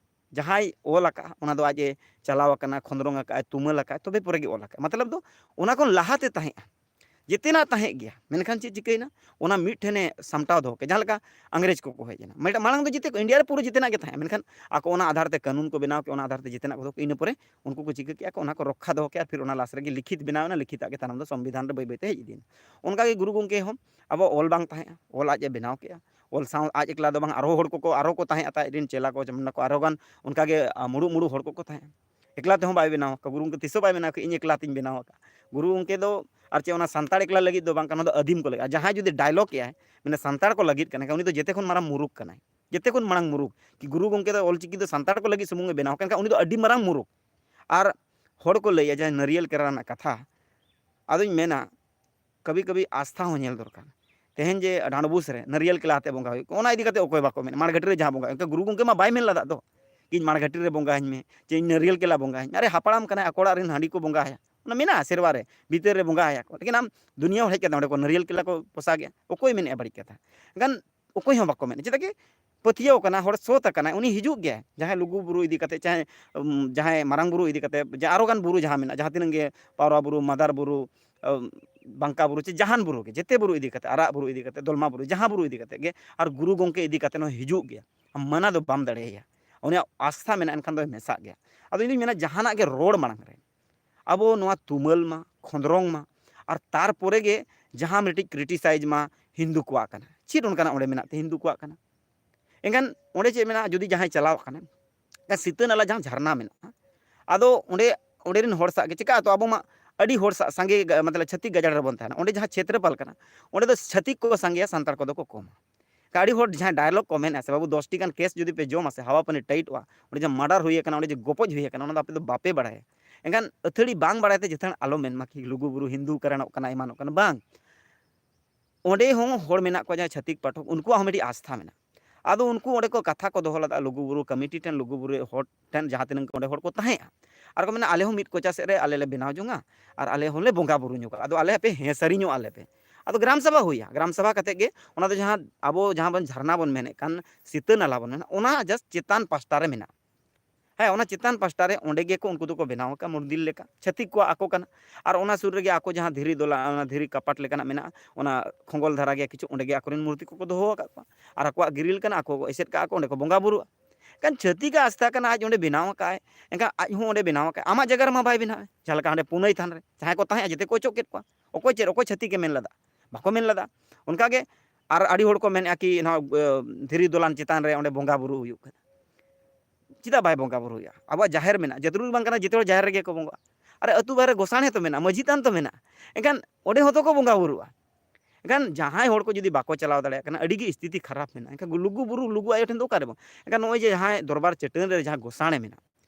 ᱡᱟᱦᱟᱸᱭ ᱚᱞ ᱟᱠᱟᱫᱼᱟ, ᱚᱱᱟ ᱫᱚ ᱟᱡ ᱮ ᱪᱟᱞᱟᱣ ᱟᱠᱟᱱᱟ, ᱠᱷᱚᱸᱫᱽᱨᱚᱝ ᱟᱠᱟᱫᱼᱟᱭ, ᱛᱩᱢᱟᱹᱞ ᱟᱠᱟᱫᱼᱟᱭ, ᱛᱚᱵᱮ ᱯᱚᱨᱮ ᱜᱮ ᱚᱞ ᱟᱠᱟᱫᱼᱟᱭ᱾ ᱢᱚᱛᱞᱚᱵ ᱫᱚ ᱚᱱᱟ ᱠᱷᱚᱱ ᱞᱟᱦᱟᱛᱮ ᱛᱟᱦᱮᱸᱜᱼᱟ, ᱡᱮᱛᱮᱱᱟᱜ ᱛᱟᱦᱮᱸᱜ ᱜᱮᱭᱟ, ᱢᱮᱱᱠᱷᱟᱱ ᱪᱮᱫ ᱪᱤᱠᱟᱹᱭᱮᱱᱟ? ᱚᱱᱟ ᱢᱤᱫ ᱴᱷᱮᱱᱮ ᱥᱟᱢᱴᱟᱣ ᱫᱚᱦᱚ ᱠᱮᱫᱼᱟ᱾ ᱡᱟᱦᱟᱸ ᱞᱮᱠᱟ ᱤᱝᱨᱮᱡᱽ ᱠᱚᱠᱚ ᱦᱮᱡ ᱮᱱᱟ, ᱢᱮᱱᱠᱷᱟᱱ ᱢᱟᱲᱟᱝ ᱫᱚ ᱡᱮᱛᱮ ᱠᱚ, ᱤᱱᱰᱤᱭᱟ ᱨᱮ ᱯᱩᱨᱟᱹ ᱡᱮᱛᱮᱱᱟᱜ ᱜᱮ ᱛᱟᱦᱮᱸᱜᱼᱟ, ᱢᱮᱱᱠᱷᱟᱱ ᱟᱠᱚ ᱚᱱᱟ ᱟᱫᱷᱟᱨ ᱛᱮ ᱠᱟᱹᱱᱩᱱ ᱠᱚ ᱵᱮᱱᱟᱣ ᱠᱮᱫᱼᱟ, ᱚᱱᱟ ᱟᱫᱷᱟᱨ ᱛᱮ ᱡᱮᱛᱮᱱᱟᱜ ᱠᱚ ᱫᱚᱦᱚ ᱠᱮᱫᱼᱟ, ᱤᱱᱟᱹ ᱯᱚᱨᱮ ᱩᱱᱠᱩ ᱠᱚ ᱪᱤᱠᱟᱹ ᱠᱮᱫᱼᱟ ᱠᱚ, ᱚᱱᱟ ᱠᱚ ᱨᱚᱠᱠᱷᱟ ᱫᱚᱦᱚ ᱠᱮᱫᱼᱟ, ᱯᱷᱤᱨ ᱚᱱᱟ ᱞᱟᱥ ᱨᱮᱜᱮ ᱞᱤᱠᱷᱤᱛ ᱵᱮᱱᱟᱣ ᱮᱱᱟ, ᱞᱤᱠᱷᱤᱛ ᱟᱜ ᱜᱮ ᱛᱟᱭᱱᱚᱢ ᱫᱚ ᱥᱚᱝᱵᱤᱫᱷᱟᱱ ᱨᱮ ᱵᱟᱹᱭ ᱵᱟᱹᱭ ᱛᱮ ᱦᱮᱡ ᱤᱫᱤᱭᱮᱱᱟ᱾ ᱚᱱᱠᱟ ᱜᱮ ᱜᱩᱨᱩ ᱜᱚᱢᱠᱮ ᱦᱚᱸ ᱟᱵᱚ ᱚᱞ ᱵᱟᱝ ᱛᱟᱦᱮᱸᱜᱼᱟ, ᱚᱞ ᱟᱡ ᱮ ᱵᱮᱱᱟᱣ ᱠᱮᱫᱼᱟ᱾ ᱚᱞ ᱥᱟᱶ ᱟᱡ ᱮᱠᱞᱟ ᱫᱚ ᱵᱟᱝ, ᱟᱨᱦᱚᱸ ᱦᱚᱲ ᱠᱚᱠᱚ, ᱟᱨᱦᱚᱸ ᱠᱚ ᱛᱟᱦᱮᱸᱜᱼᱟ, ᱟᱡ ᱨᱮᱱ ᱪᱮᱞᱟ ᱠᱚ, ᱡᱮᱢᱚᱱ ᱠᱚ ᱟᱨᱦᱚᱸ ᱜᱟᱱ ᱚᱱᱠᱟ ᱜᱮ, ᱟ, ᱢᱩᱲᱩ ᱢᱩᱲᱩ ᱦᱚᱲ ᱠᱚᱠᱚ ᱛᱟᱦᱮᱸᱜᱼᱟ᱾ ᱮᱠᱞᱟ ᱛᱮᱦᱚᱸ ᱵᱟᱭ ᱵᱮᱱᱟᱣ ᱟᱠᱟᱫ, ᱜᱩᱨᱩ ᱜᱚᱢᱠᱮ ᱛᱤᱥ ᱦᱚᱸ ᱵᱟᱭ ᱢᱮᱱᱟ ᱠᱤ ᱤᱧ ᱮᱠᱞᱟ ᱛᱤᱧ ᱵᱮᱱᱟᱣ ᱟᱠᱟᱫ᱾ ᱜᱩᱨᱩ ᱜᱚᱢᱠᱮ ᱫᱚ ᱟᱨ ᱪᱮᱫ ᱚᱱᱟ ᱥᱟᱱᱛᱟᱲ ᱮᱠᱞᱟ ᱞᱟᱹᱜᱤᱫ ᱫᱚ ᱵᱟᱝ ᱠᱟᱱᱟ, ᱚᱱᱟ ᱫᱚ ᱟᱹᱫᱤᱢ ᱠᱚ ᱞᱟᱹᱜᱤᱫ᱾ ᱟᱨ ᱡᱟᱦᱟᱸᱭ ᱡᱩᱫᱤ ᱰᱟᱭᱞᱚᱜ ᱮᱜᱼᱟᱭ, ᱢᱟᱱᱮ ᱥᱟᱱᱛᱟᱲ ᱠᱚ ᱞᱟᱹᱜᱤᱫ ᱠᱟᱱᱟ, ᱩᱱᱤ ᱫᱚ ᱡᱮᱛᱮ ᱠᱷᱚᱱ ᱢᱟᱨᱟᱝ ᱢᱩᱨᱩᱠ ᱠᱟᱱᱟᱭ, ᱡᱮᱛᱮ ᱠᱷᱚᱱ ᱢᱟᱨᱟᱝ ᱢᱩᱨᱩᱠ᱾ ᱠᱤ ᱜᱩᱨᱩ ᱜᱚᱢᱠᱮ ᱫᱚ ᱚᱞᱪᱤᱠᱤ ᱫᱚ ᱥᱟᱱᱛᱟᱲ ᱠᱚ ᱞᱟᱹᱜᱤᱫ ᱥᱩᱢᱩᱝ ᱮ ᱵᱮᱱᱟᱣ ᱠᱟᱱ ᱠᱷᱟᱱ, ᱩᱱᱤ ᱫᱚ ᱟᱹᱰᱤ ᱢᱟᱨᱟᱝ ᱢᱩᱨᱩᱠ᱾ ᱟᱨ ᱦᱚᱲ ᱠᱚ ᱞᱟᱹᱭᱟ ᱡᱟᱦᱟᱸ ᱱᱟᱹᱨᱤᱭᱟᱹᱞ ᱠᱮᱨᱟ ᱨᱮᱱᱟᱜ ᱠᱟᱛᱷᱟ, ᱟᱫᱚᱧ ᱢᱮᱱᱟ, ᱠᱟᱵᱷᱤ ᱠᱟᱵᱷᱤ ᱟᱥᱛᱷᱟ ᱦᱚᱸ ᱧᱮᱞ ᱫᱚᱨᱠᱟᱨ᱾ ᱛᱮᱦᱮᱧ ᱡᱮ ᱰᱟᱸᱰᱵᱩᱥ ᱨᱮ ᱱᱟᱹᱨᱤᱭᱟᱹᱞ ᱠᱮᱞᱟ ᱟᱛᱮ ᱵᱚᱸᱜᱟ ᱦᱩᱭᱩᱜ ᱠᱟᱱᱟ, ᱚᱱᱟ ᱤᱫᱤ ᱠᱟᱛᱮ ᱚᱠᱚᱭ ᱵᱟᱠᱚ ᱢᱮᱱᱟ, ᱢᱟᱲᱜᱷᱟᱴᱤ ᱨᱮ ᱡᱟᱦᱟᱸ ᱵᱚᱸᱜᱟ ᱦᱩᱭᱩᱜ ᱠᱟᱱᱟ, ᱜᱩᱨᱩ ᱜᱚᱢᱠᱮ ᱢᱟ ᱵᱟᱭ ᱢᱮᱱ ᱞᱮᱫᱟ ᱫᱚ, ᱤᱧ ᱢᱟᱲᱜᱷᱟᱴᱤ ᱨᱮ ᱵᱚᱸᱜᱟ ᱟᱹᱧ ᱢᱮ, ᱪᱮ ᱤᱧ ᱱᱟᱹᱨᱤᱭᱟᱹᱞ ᱠᱮᱞᱟ ᱵᱚᱸᱜᱟ ᱟᱹᱧ᱾ ᱟᱨᱮ, ᱦᱟᱯᱲᱟᱢ ᱠᱟᱱᱟᱭ, ᱟᱠᱚ ᱚᱲᱟᱜ ᱨᱮᱱ ᱦᱟᱺᱰᱤ ᱠᱚ ᱵᱚᱸᱜᱟ ᱟᱭᱟ, ᱚᱱᱟ ᱢᱮᱱᱟᱜᱼᱟ ᱥᱮᱨᱣᱟ ᱨᱮ, ᱵᱷᱤᱛᱟᱹᱨ ᱨᱮ ᱵᱚᱸᱜᱟ ᱟᱭᱟ ᱠᱚ᱾ ᱞᱮᱠᱤᱱ ᱟᱢ ᱫᱩᱱᱤᱭᱟᱹ ᱦᱚᱲ ᱦᱮᱡ ᱠᱟᱛᱮ ᱚᱸᱰᱮ ᱠᱚ ᱱᱟᱹᱨᱤᱭᱟᱹᱞ ᱠᱮᱞᱟ ᱠᱚ ᱯᱚᱥᱟᱜᱮᱜᱼᱟ, ᱚᱠᱚᱭ ᱢᱮᱱᱮᱜᱼᱟ ᱵᱟᱹᱲᱤᱡ ᱠᱟᱛᱷᱟ? ᱮᱱᱠᱷᱟᱱ ᱚᱠᱚᱭ ᱦᱚᱸ ᱵᱟᱠᱚ ᱢᱮᱱᱟ, ᱪᱮᱫᱟᱜ ᱠᱤ ᱯᱟᱹᱛᱭᱟᱹᱣ ᱠᱟᱱᱟ ᱦᱚᱲ, ᱥᱳᱛ ᱟᱠᱟᱱᱟᱭ, ᱩᱱᱤ ᱦᱤᱡᱩᱜ ᱜᱮᱭᱟᱭ᱾ ᱡᱟᱦᱟᱸᱭ ᱞᱩᱜᱩ ᱵᱩᱨᱩ ᱤᱫᱤ ᱠᱟᱛᱮ, ᱪᱟᱦᱮ, ᱩᱢ, ᱡᱟᱦᱟᱸᱭ ᱢᱟᱨᱟᱝ ᱵᱩᱨᱩ ᱤᱫᱤ ᱠᱟᱛᱮ, ᱡᱟ ᱟᱨᱚ ᱜᱟᱱ ᱵᱩᱨᱩ ᱡᱟᱦᱟᱸ ᱢᱮᱱᱟᱜᱼᱟ, ᱡᱟᱦᱟᱸ ᱛᱤᱱᱟᱹᱜ ᱜᱮ ᱯᱟᱣᱨᱟ ᱵᱩᱨᱩ, ᱢᱟᱫᱟᱨ ᱵᱩᱨᱩ, ᱵᱟᱝᱠᱟ ᱵᱩᱨᱩ ᱪᱮ ᱡᱟᱦᱟᱱ ᱵᱩᱨᱩ ᱜᱮ, ᱡᱮᱛᱮ ᱵᱩᱨᱩ ᱤᱫᱤ ᱠᱟᱛᱮ, ᱟᱨᱟᱜ ᱵᱩᱨᱩ ᱤᱫᱤ ᱠᱟᱛᱮ, ᱫᱚᱞᱢᱟ ᱵᱩᱨᱩ, ᱡᱟᱦᱟᱸ ᱵᱩᱨᱩ ᱤᱫᱤ ᱠᱟᱛᱮ ᱜᱮ, ᱟᱨ ᱜᱩᱨᱩ ᱜᱚᱢᱠᱮ ᱤᱫᱤ ᱠᱟᱛᱮ ᱦᱚᱸ ᱦᱤᱡᱩᱜ ᱜᱮᱭᱟ᱾ ᱟᱢ ᱢᱟᱱᱟ ᱫᱚ ᱵᱟᱢ ᱫᱟᱲᱮᱭᱟᱭᱟ᱾ ᱩᱱᱤᱭᱟᱜ ᱟᱥᱛᱷᱟ ᱢᱮᱱᱟᱜᱼᱟ, ᱮᱱᱠᱷᱟᱱ ᱫᱚᱭ ᱢᱮᱥᱟᱜ ᱜᱮᱭᱟ᱾ ᱟᱫᱚ ᱤᱧ ᱫᱩᱧ ᱢᱮᱱᱟ, ᱡᱟᱦᱟᱱᱟᱜ ᱜᱮ ᱨᱚᱲ ᱢᱟᱲᱟᱝ ᱨᱮ ᱟᱵᱚ ᱱᱚᱣᱟ ᱛᱩᱢᱟᱹᱞ ᱢᱟ, ᱠᱷᱚᱸᱫᱽᱨᱚᱝ ᱢᱟ, ᱟᱨ ᱛᱟᱨᱯᱚᱨᱮ ᱜᱮ ᱡᱟᱦᱟᱸ ᱢᱤᱫᱴᱤᱡ criticize ᱢᱟ ᱦᱤᱱᱫᱩ ᱠᱚᱣᱟᱜ ᱠᱟᱱᱟ᱾ ᱪᱮᱫ ᱚᱱᱠᱟᱱᱟᱜ ᱚᱸᱰᱮ ᱢᱮᱱᱟᱜ ᱛᱮ ᱦᱤᱱᱫᱩ ᱠᱚᱣᱟᱜ ᱠᱟᱱᱟ? ᱮᱱᱠᱷᱟᱱ ᱚᱸᱰᱮ ᱪᱮᱫ ᱢᱮᱱᱟᱜᱼᱟ? ᱡᱩᱫᱤ ᱡᱟᱦᱟᱸᱭ ᱪᱟᱞᱟᱣ ᱟᱠᱟᱱᱟ, ᱥᱤᱛᱟᱹ ᱱᱟᱞᱟ ᱡᱟᱦᱟᱸ ᱡᱷᱟᱨᱱᱟ ᱢᱮᱱᱟᱜᱼᱟ, ᱟᱫᱚ ᱚᱸᱰᱮ, ᱚᱸᱰᱮ ᱨᱮᱱ ᱦᱚᱲ ᱥᱟᱶ ᱜᱮ ᱪᱮᱠᱟ ᱟᱛᱚ ᱟᱵᱚ ᱢᱟ ᱟᱹᱰᱤ ᱦᱚᱲ ᱥᱟᱶ ᱥᱟᱸᱜᱮ ᱜᱟ-, ᱢᱚᱛᱞᱚᱵ ᱪᱷᱟᱹᱛᱤᱠ ᱜᱟᱡᱟᱲ ᱨᱮᱵᱚᱱ ᱛᱟᱦᱮᱱᱟ, ᱚᱸᱰᱮ ᱡᱟᱦᱟᱸ ᱪᱷᱮᱛᱨᱚᱯᱟᱞ ᱠᱟᱱᱟ, ᱚᱸᱰᱮ ᱫᱚ ᱪᱷᱟᱹᱛᱤᱠ ᱠᱚ ᱥᱟᱸᱜᱮᱭᱟ, ᱥᱟᱱᱛᱟᱲ ᱠᱚᱫᱚ ᱠᱚ ᱠᱚᱢᱟ᱾ ᱟᱹᱰᱤ ᱦᱚᱲ ᱡᱟᱦᱟᱸᱭ dialogue ᱠᱚ ᱢᱮᱱᱟ ᱥᱮ, "ᱵᱟᱹᱵᱩ, ᱫᱚᱥᱴᱤ ᱜᱟᱱ case ᱡᱩᱫᱤ ᱯᱮ ᱡᱚᱢᱟ ᱥᱮ, ᱦᱟᱣᱟ ᱯᱟᱹᱱᱤ ᱴᱟᱭᱤᱴᱚᱜᱼᱟ, ᱚᱸᱰᱮ ᱡᱟᱦᱟᱸ murder ᱦᱩᱭ ᱟᱠᱟᱱᱟ, ᱚᱸᱰᱮ ᱡᱮ ᱜᱚᱯᱚᱡ ᱦᱩᱭ ᱟᱠᱟᱱᱟ, ᱚᱱᱟ ᱫᱚ ᱟᱯᱮ ᱫᱚ ᱵᱟᱯᱮ ᱵᱟᱲᱟᱭᱟ?" ᱮᱱᱠᱷᱟᱱ ᱟᱹᱛᱷᱟᱹᱲᱤ ᱵᱟᱝ ᱵᱟᱲᱟᱭ ᱛᱮ ᱡᱟᱹᱛᱷᱟᱹᱲ ᱟᱞᱚ ᱢᱮᱱ ᱢᱟ ᱠᱤ ᱞᱩᱜᱩ ᱵᱩᱨᱩ ᱦᱤᱱᱫᱩ ᱠᱟᱨᱟᱱᱚᱜ ᱠᱟᱱᱟ, ᱮᱢᱟᱱᱚᱜ ᱠᱟᱱᱟ, ᱵᱟᱝ᱾ ᱚᱸᱰᱮ ᱦᱚᱸ ᱦᱚᱲ ᱢᱮᱱᱟᱜ ᱠᱚᱣᱟ ᱡᱟᱦᱟᱸᱭ ᱪᱷᱟᱹᱛᱤᱠ ᱯᱟᱴᱷᱚᱠ, ᱩᱱᱠᱩᱣᱟᱜ ᱦᱚᱸ ᱢᱤᱫᱴᱤᱡ ᱟᱥᱛᱷᱟ ᱢᱮᱱᱟᱜᱼᱟ᱾ ᱟᱫᱚ ᱩᱱᱠᱩ ᱚᱸᱰᱮ ᱠᱚ ᱠᱟᱛᱷᱟ ᱠᱚ ᱫᱚᱦᱚ ᱞᱮᱫᱟ ᱞᱩᱜᱩ ᱵᱩᱨᱩ ᱠᱚᱢᱤᱴᱤ ᱴᱷᱮᱱ, ᱞᱩᱜᱩ ᱵᱩᱨᱩ ᱦᱚᱲ ᱴᱷᱮᱱ, ᱡᱟᱦᱟᱸ ᱛᱤᱱᱟᱹᱜ ᱚᱸᱰᱮ ᱦᱚᱲ ᱠᱚ ᱛᱟᱦᱮᱸᱜᱼᱟ, ᱟᱨ ᱠᱚ ᱢᱮᱱᱟ, "ᱟᱞᱮ ᱦᱚᱸ ᱢᱤᱫ ᱠᱚᱪᱟ ᱥᱮᱫ ᱨᱮ ᱟᱞᱮ ᱞᱮ ᱵᱮᱱᱟᱣ ᱡᱚᱝᱟ ᱟᱨ ᱟᱞᱮ ᱦᱚᱸᱞᱮ ᱵᱚᱸᱜᱟ ᱵᱩᱨᱩ ᱧᱚᱜᱟ, ᱟᱫᱚ ᱟᱞᱮ ᱟᱯᱮ ᱦᱮᱸ ᱥᱟᱹᱨᱤ ᱧᱚᱜ ᱟᱞᱮ ᱯᱮ᱾" ᱟᱫᱚ ᱜᱨᱟᱢ ᱥᱚᱵᱷᱟ ᱦᱩᱭᱟ, ᱜᱨᱟᱢ ᱥᱚᱵᱷᱟ ᱠᱟᱛᱮ ᱜᱮ ᱚᱱᱟ ᱫᱚ ᱡᱟᱦᱟᱸ ᱟᱵᱚ ᱡᱟᱦᱟᱸ ᱵᱚᱱ ᱡᱷᱟᱨᱱᱟ ᱵᱚᱱ ᱢᱮᱱᱮᱫ ᱠᱟᱱ, ᱥᱤᱛᱟᱹ ᱱᱟᱞᱟ ᱵᱚᱱ ᱢᱮᱱᱟ, ᱚᱱᱟ just ᱪᱮᱛᱟᱱ ᱯᱟᱥᱴᱟ ᱨᱮ ᱢᱮᱱᱟᱜᱼᱟ᱾ ᱦᱮᱸ, ᱚᱱᱟ ᱪᱮᱛᱟᱱ ᱯᱟᱥᱴᱟ ᱨᱮ ᱚᱸᱰᱮ ᱜᱮᱠᱚ ᱩᱱᱠᱩ ᱫᱚᱠᱚ ᱵᱮᱱᱟᱣ ᱟᱠᱟᱫ ᱢᱚᱱᱫᱤᱨ ᱞᱮᱠᱟ, ᱪᱷᱟᱹᱛᱤᱠ ᱠᱚᱣᱟᱜ ᱟᱠᱚ ᱠᱟᱱᱟ᱾ ᱟᱨ ᱚᱱᱟ ᱥᱩᱨ ᱨᱮᱜᱮ ᱟᱠᱚ ᱡᱟᱦᱟᱸ ᱫᱷᱤᱨᱤ ᱫᱚᱞᱟ, ᱚᱱᱟ ᱫᱷᱤᱨᱤ ᱠᱟᱯᱟᱴ ᱞᱮᱠᱟᱱᱟᱜ ᱢᱮᱱᱟᱜᱼᱟ, ᱚᱱᱟ ᱠᱷᱚᱸᱜᱚᱞ ᱫᱷᱟᱨᱟ ᱜᱮᱭᱟ, ᱠᱤᱪᱷᱩ ᱚᱸᱰᱮ ᱜᱮ ᱟᱠᱚᱨᱮᱱ ᱢᱩᱨᱛᱤ ᱠᱚᱠᱚ ᱫᱚᱦᱚ ᱟᱠᱟᱫ ᱠᱚᱣᱟ᱾ ᱟᱨ ᱟᱠᱚᱣᱟᱜ ᱜᱤᱨᱤᱞ ᱠᱟᱱᱟ, ᱟᱠᱚ ᱠᱚ ᱮᱥᱮᱫ ᱠᱟᱜᱼᱟ ᱠᱚ, ᱚᱸᱰᱮ ᱠᱚ ᱵᱚᱸᱜᱟ ᱵᱩᱨᱩᱜᱼᱟ᱾ ᱮᱱᱠᱷᱟᱱ ᱪᱷᱟᱹᱛᱤᱠᱟᱜ ᱟᱥᱛᱷᱟ ᱠᱟᱱᱟ, ᱟᱡ ᱚᱸᱰᱮ ᱵᱮᱱᱟᱣ ᱟᱠᱟᱫᱼᱟᱭ, ᱮᱱᱠᱷᱟᱱ ᱟᱡ ᱦᱚᱸ ᱚᱸᱰᱮ ᱵᱮᱱᱟᱣ ᱟᱠᱟᱫᱼᱟᱭ᱾ ᱟᱢᱟᱜ ᱡᱟᱭᱜᱟ ᱨᱮᱢᱟ ᱵᱟᱭ ᱵᱮᱱᱟᱣᱮᱫ, ᱡᱟᱦᱟᱸ ᱞᱮᱠᱟ ᱦᱟᱸᱰᱮ ᱯᱩᱱᱟᱹᱭ ᱛᱷᱟᱱ ᱨᱮ ᱡᱟᱦᱟᱸᱭ ᱠᱚ ᱛᱟᱦᱮᱸᱜᱼᱟ, ᱡᱮᱛᱮ ᱠᱚ ᱚᱪᱚᱜ ᱠᱮᱫ ᱠᱚᱣᱟ᱾ ᱚᱠᱚᱭ ᱪᱮᱫ, ᱚᱠᱚᱭ ᱪᱷᱟᱹᱛᱤᱠᱮ ᱢᱮᱱ ᱞᱮᱫᱟ? ᱵᱟᱠᱚ ᱢᱮᱱ ᱞᱮᱫᱟ᱾ ᱚᱱᱠᱟᱜᱮ ᱟᱨ ᱟᱹᱰᱤ ᱦᱚᱲ ᱠᱚ ᱢᱮᱱᱮᱫᱼᱟ ᱠᱤ ᱱᱚᱣᱟ, ᱮ, ᱫᱷᱤᱨᱤ ᱫᱚᱞᱟᱱ ᱪᱮᱛᱟᱱ ᱨᱮ ᱚᱸᱰᱮ ᱵᱚᱸᱜᱟ ᱵᱩᱨᱩ ᱦᱩᱭᱩᱜ ᱠᱟᱱᱟ᱾ ᱪᱮᱫᱟᱜ ᱵᱟᱭ ᱵᱚᱸᱜᱟ ᱵᱩᱨᱩᱭᱟ? ᱟᱵᱚᱣᱟᱜ ᱡᱟᱦᱮᱨ ᱢᱮᱱᱟᱜᱼᱟ, ᱡᱟᱹᱨᱩᱲ ᱵᱟᱝ ᱠᱟᱱᱟ ᱡᱚᱛᱚ ᱦᱚᱲ ᱡᱟᱦᱮᱨ ᱨᱮᱜᱮ ᱠᱚ ᱵᱚᱸᱜᱟᱜᱼᱟ᱾ ᱟᱨ ᱟᱹᱛᱩ ᱵᱟᱦᱨᱮ ᱜᱚᱸᱥᱟᱲᱮ ᱛᱚ ᱢᱮᱱᱟᱜᱼᱟ, ᱢᱟᱹᱡᱷᱤ ᱛᱷᱟᱱ ᱛᱚ ᱢᱮᱱᱟᱜᱼᱟ, ᱮᱱᱠᱷᱟᱱ ᱚᱸᱰᱮ ᱦᱚᱸᱛᱚ ᱠᱚ ᱵᱚᱸᱜᱟ ᱵᱩᱨᱩᱜᱼᱟ᱾ ᱮᱱᱠᱷᱟᱱ ᱡᱟᱦᱟᱸᱭ ᱦᱚᱲ ᱠᱚ ᱡᱩᱫᱤ ᱵᱟᱠᱚ ᱪᱟᱞᱟᱣ ᱫᱟᱲᱮᱭᱟᱜ ᱠᱟᱱᱟ, ᱟᱹᱰᱤ ᱜᱮ ᱥᱛᱷᱤᱛᱤ ᱠᱷᱟᱨᱟᱯ ᱢᱮᱱᱟᱜᱼᱟ, ᱮᱱᱠᱷᱟᱱ ᱞᱩᱜᱩ ᱵᱩᱨᱩ, ᱞᱩᱜᱩ ᱟᱭᱳ ᱴᱷᱮᱱ ᱫᱚ ᱚᱠᱟᱨᱮ ᱵᱚᱱ, ᱮᱱᱠᱷᱟᱱ ᱱᱚᱜᱼᱚᱭ ᱡᱮ ᱡᱟᱦᱟᱸᱭ ᱫᱚᱨᱵᱟᱨ ᱪᱟᱹᱴᱟᱹᱱ ᱨᱮ ᱡᱟᱦᱟᱸ ᱜᱚᱸᱥᱟᱲᱮ ᱢᱮᱱᱟᱜᱼᱟ,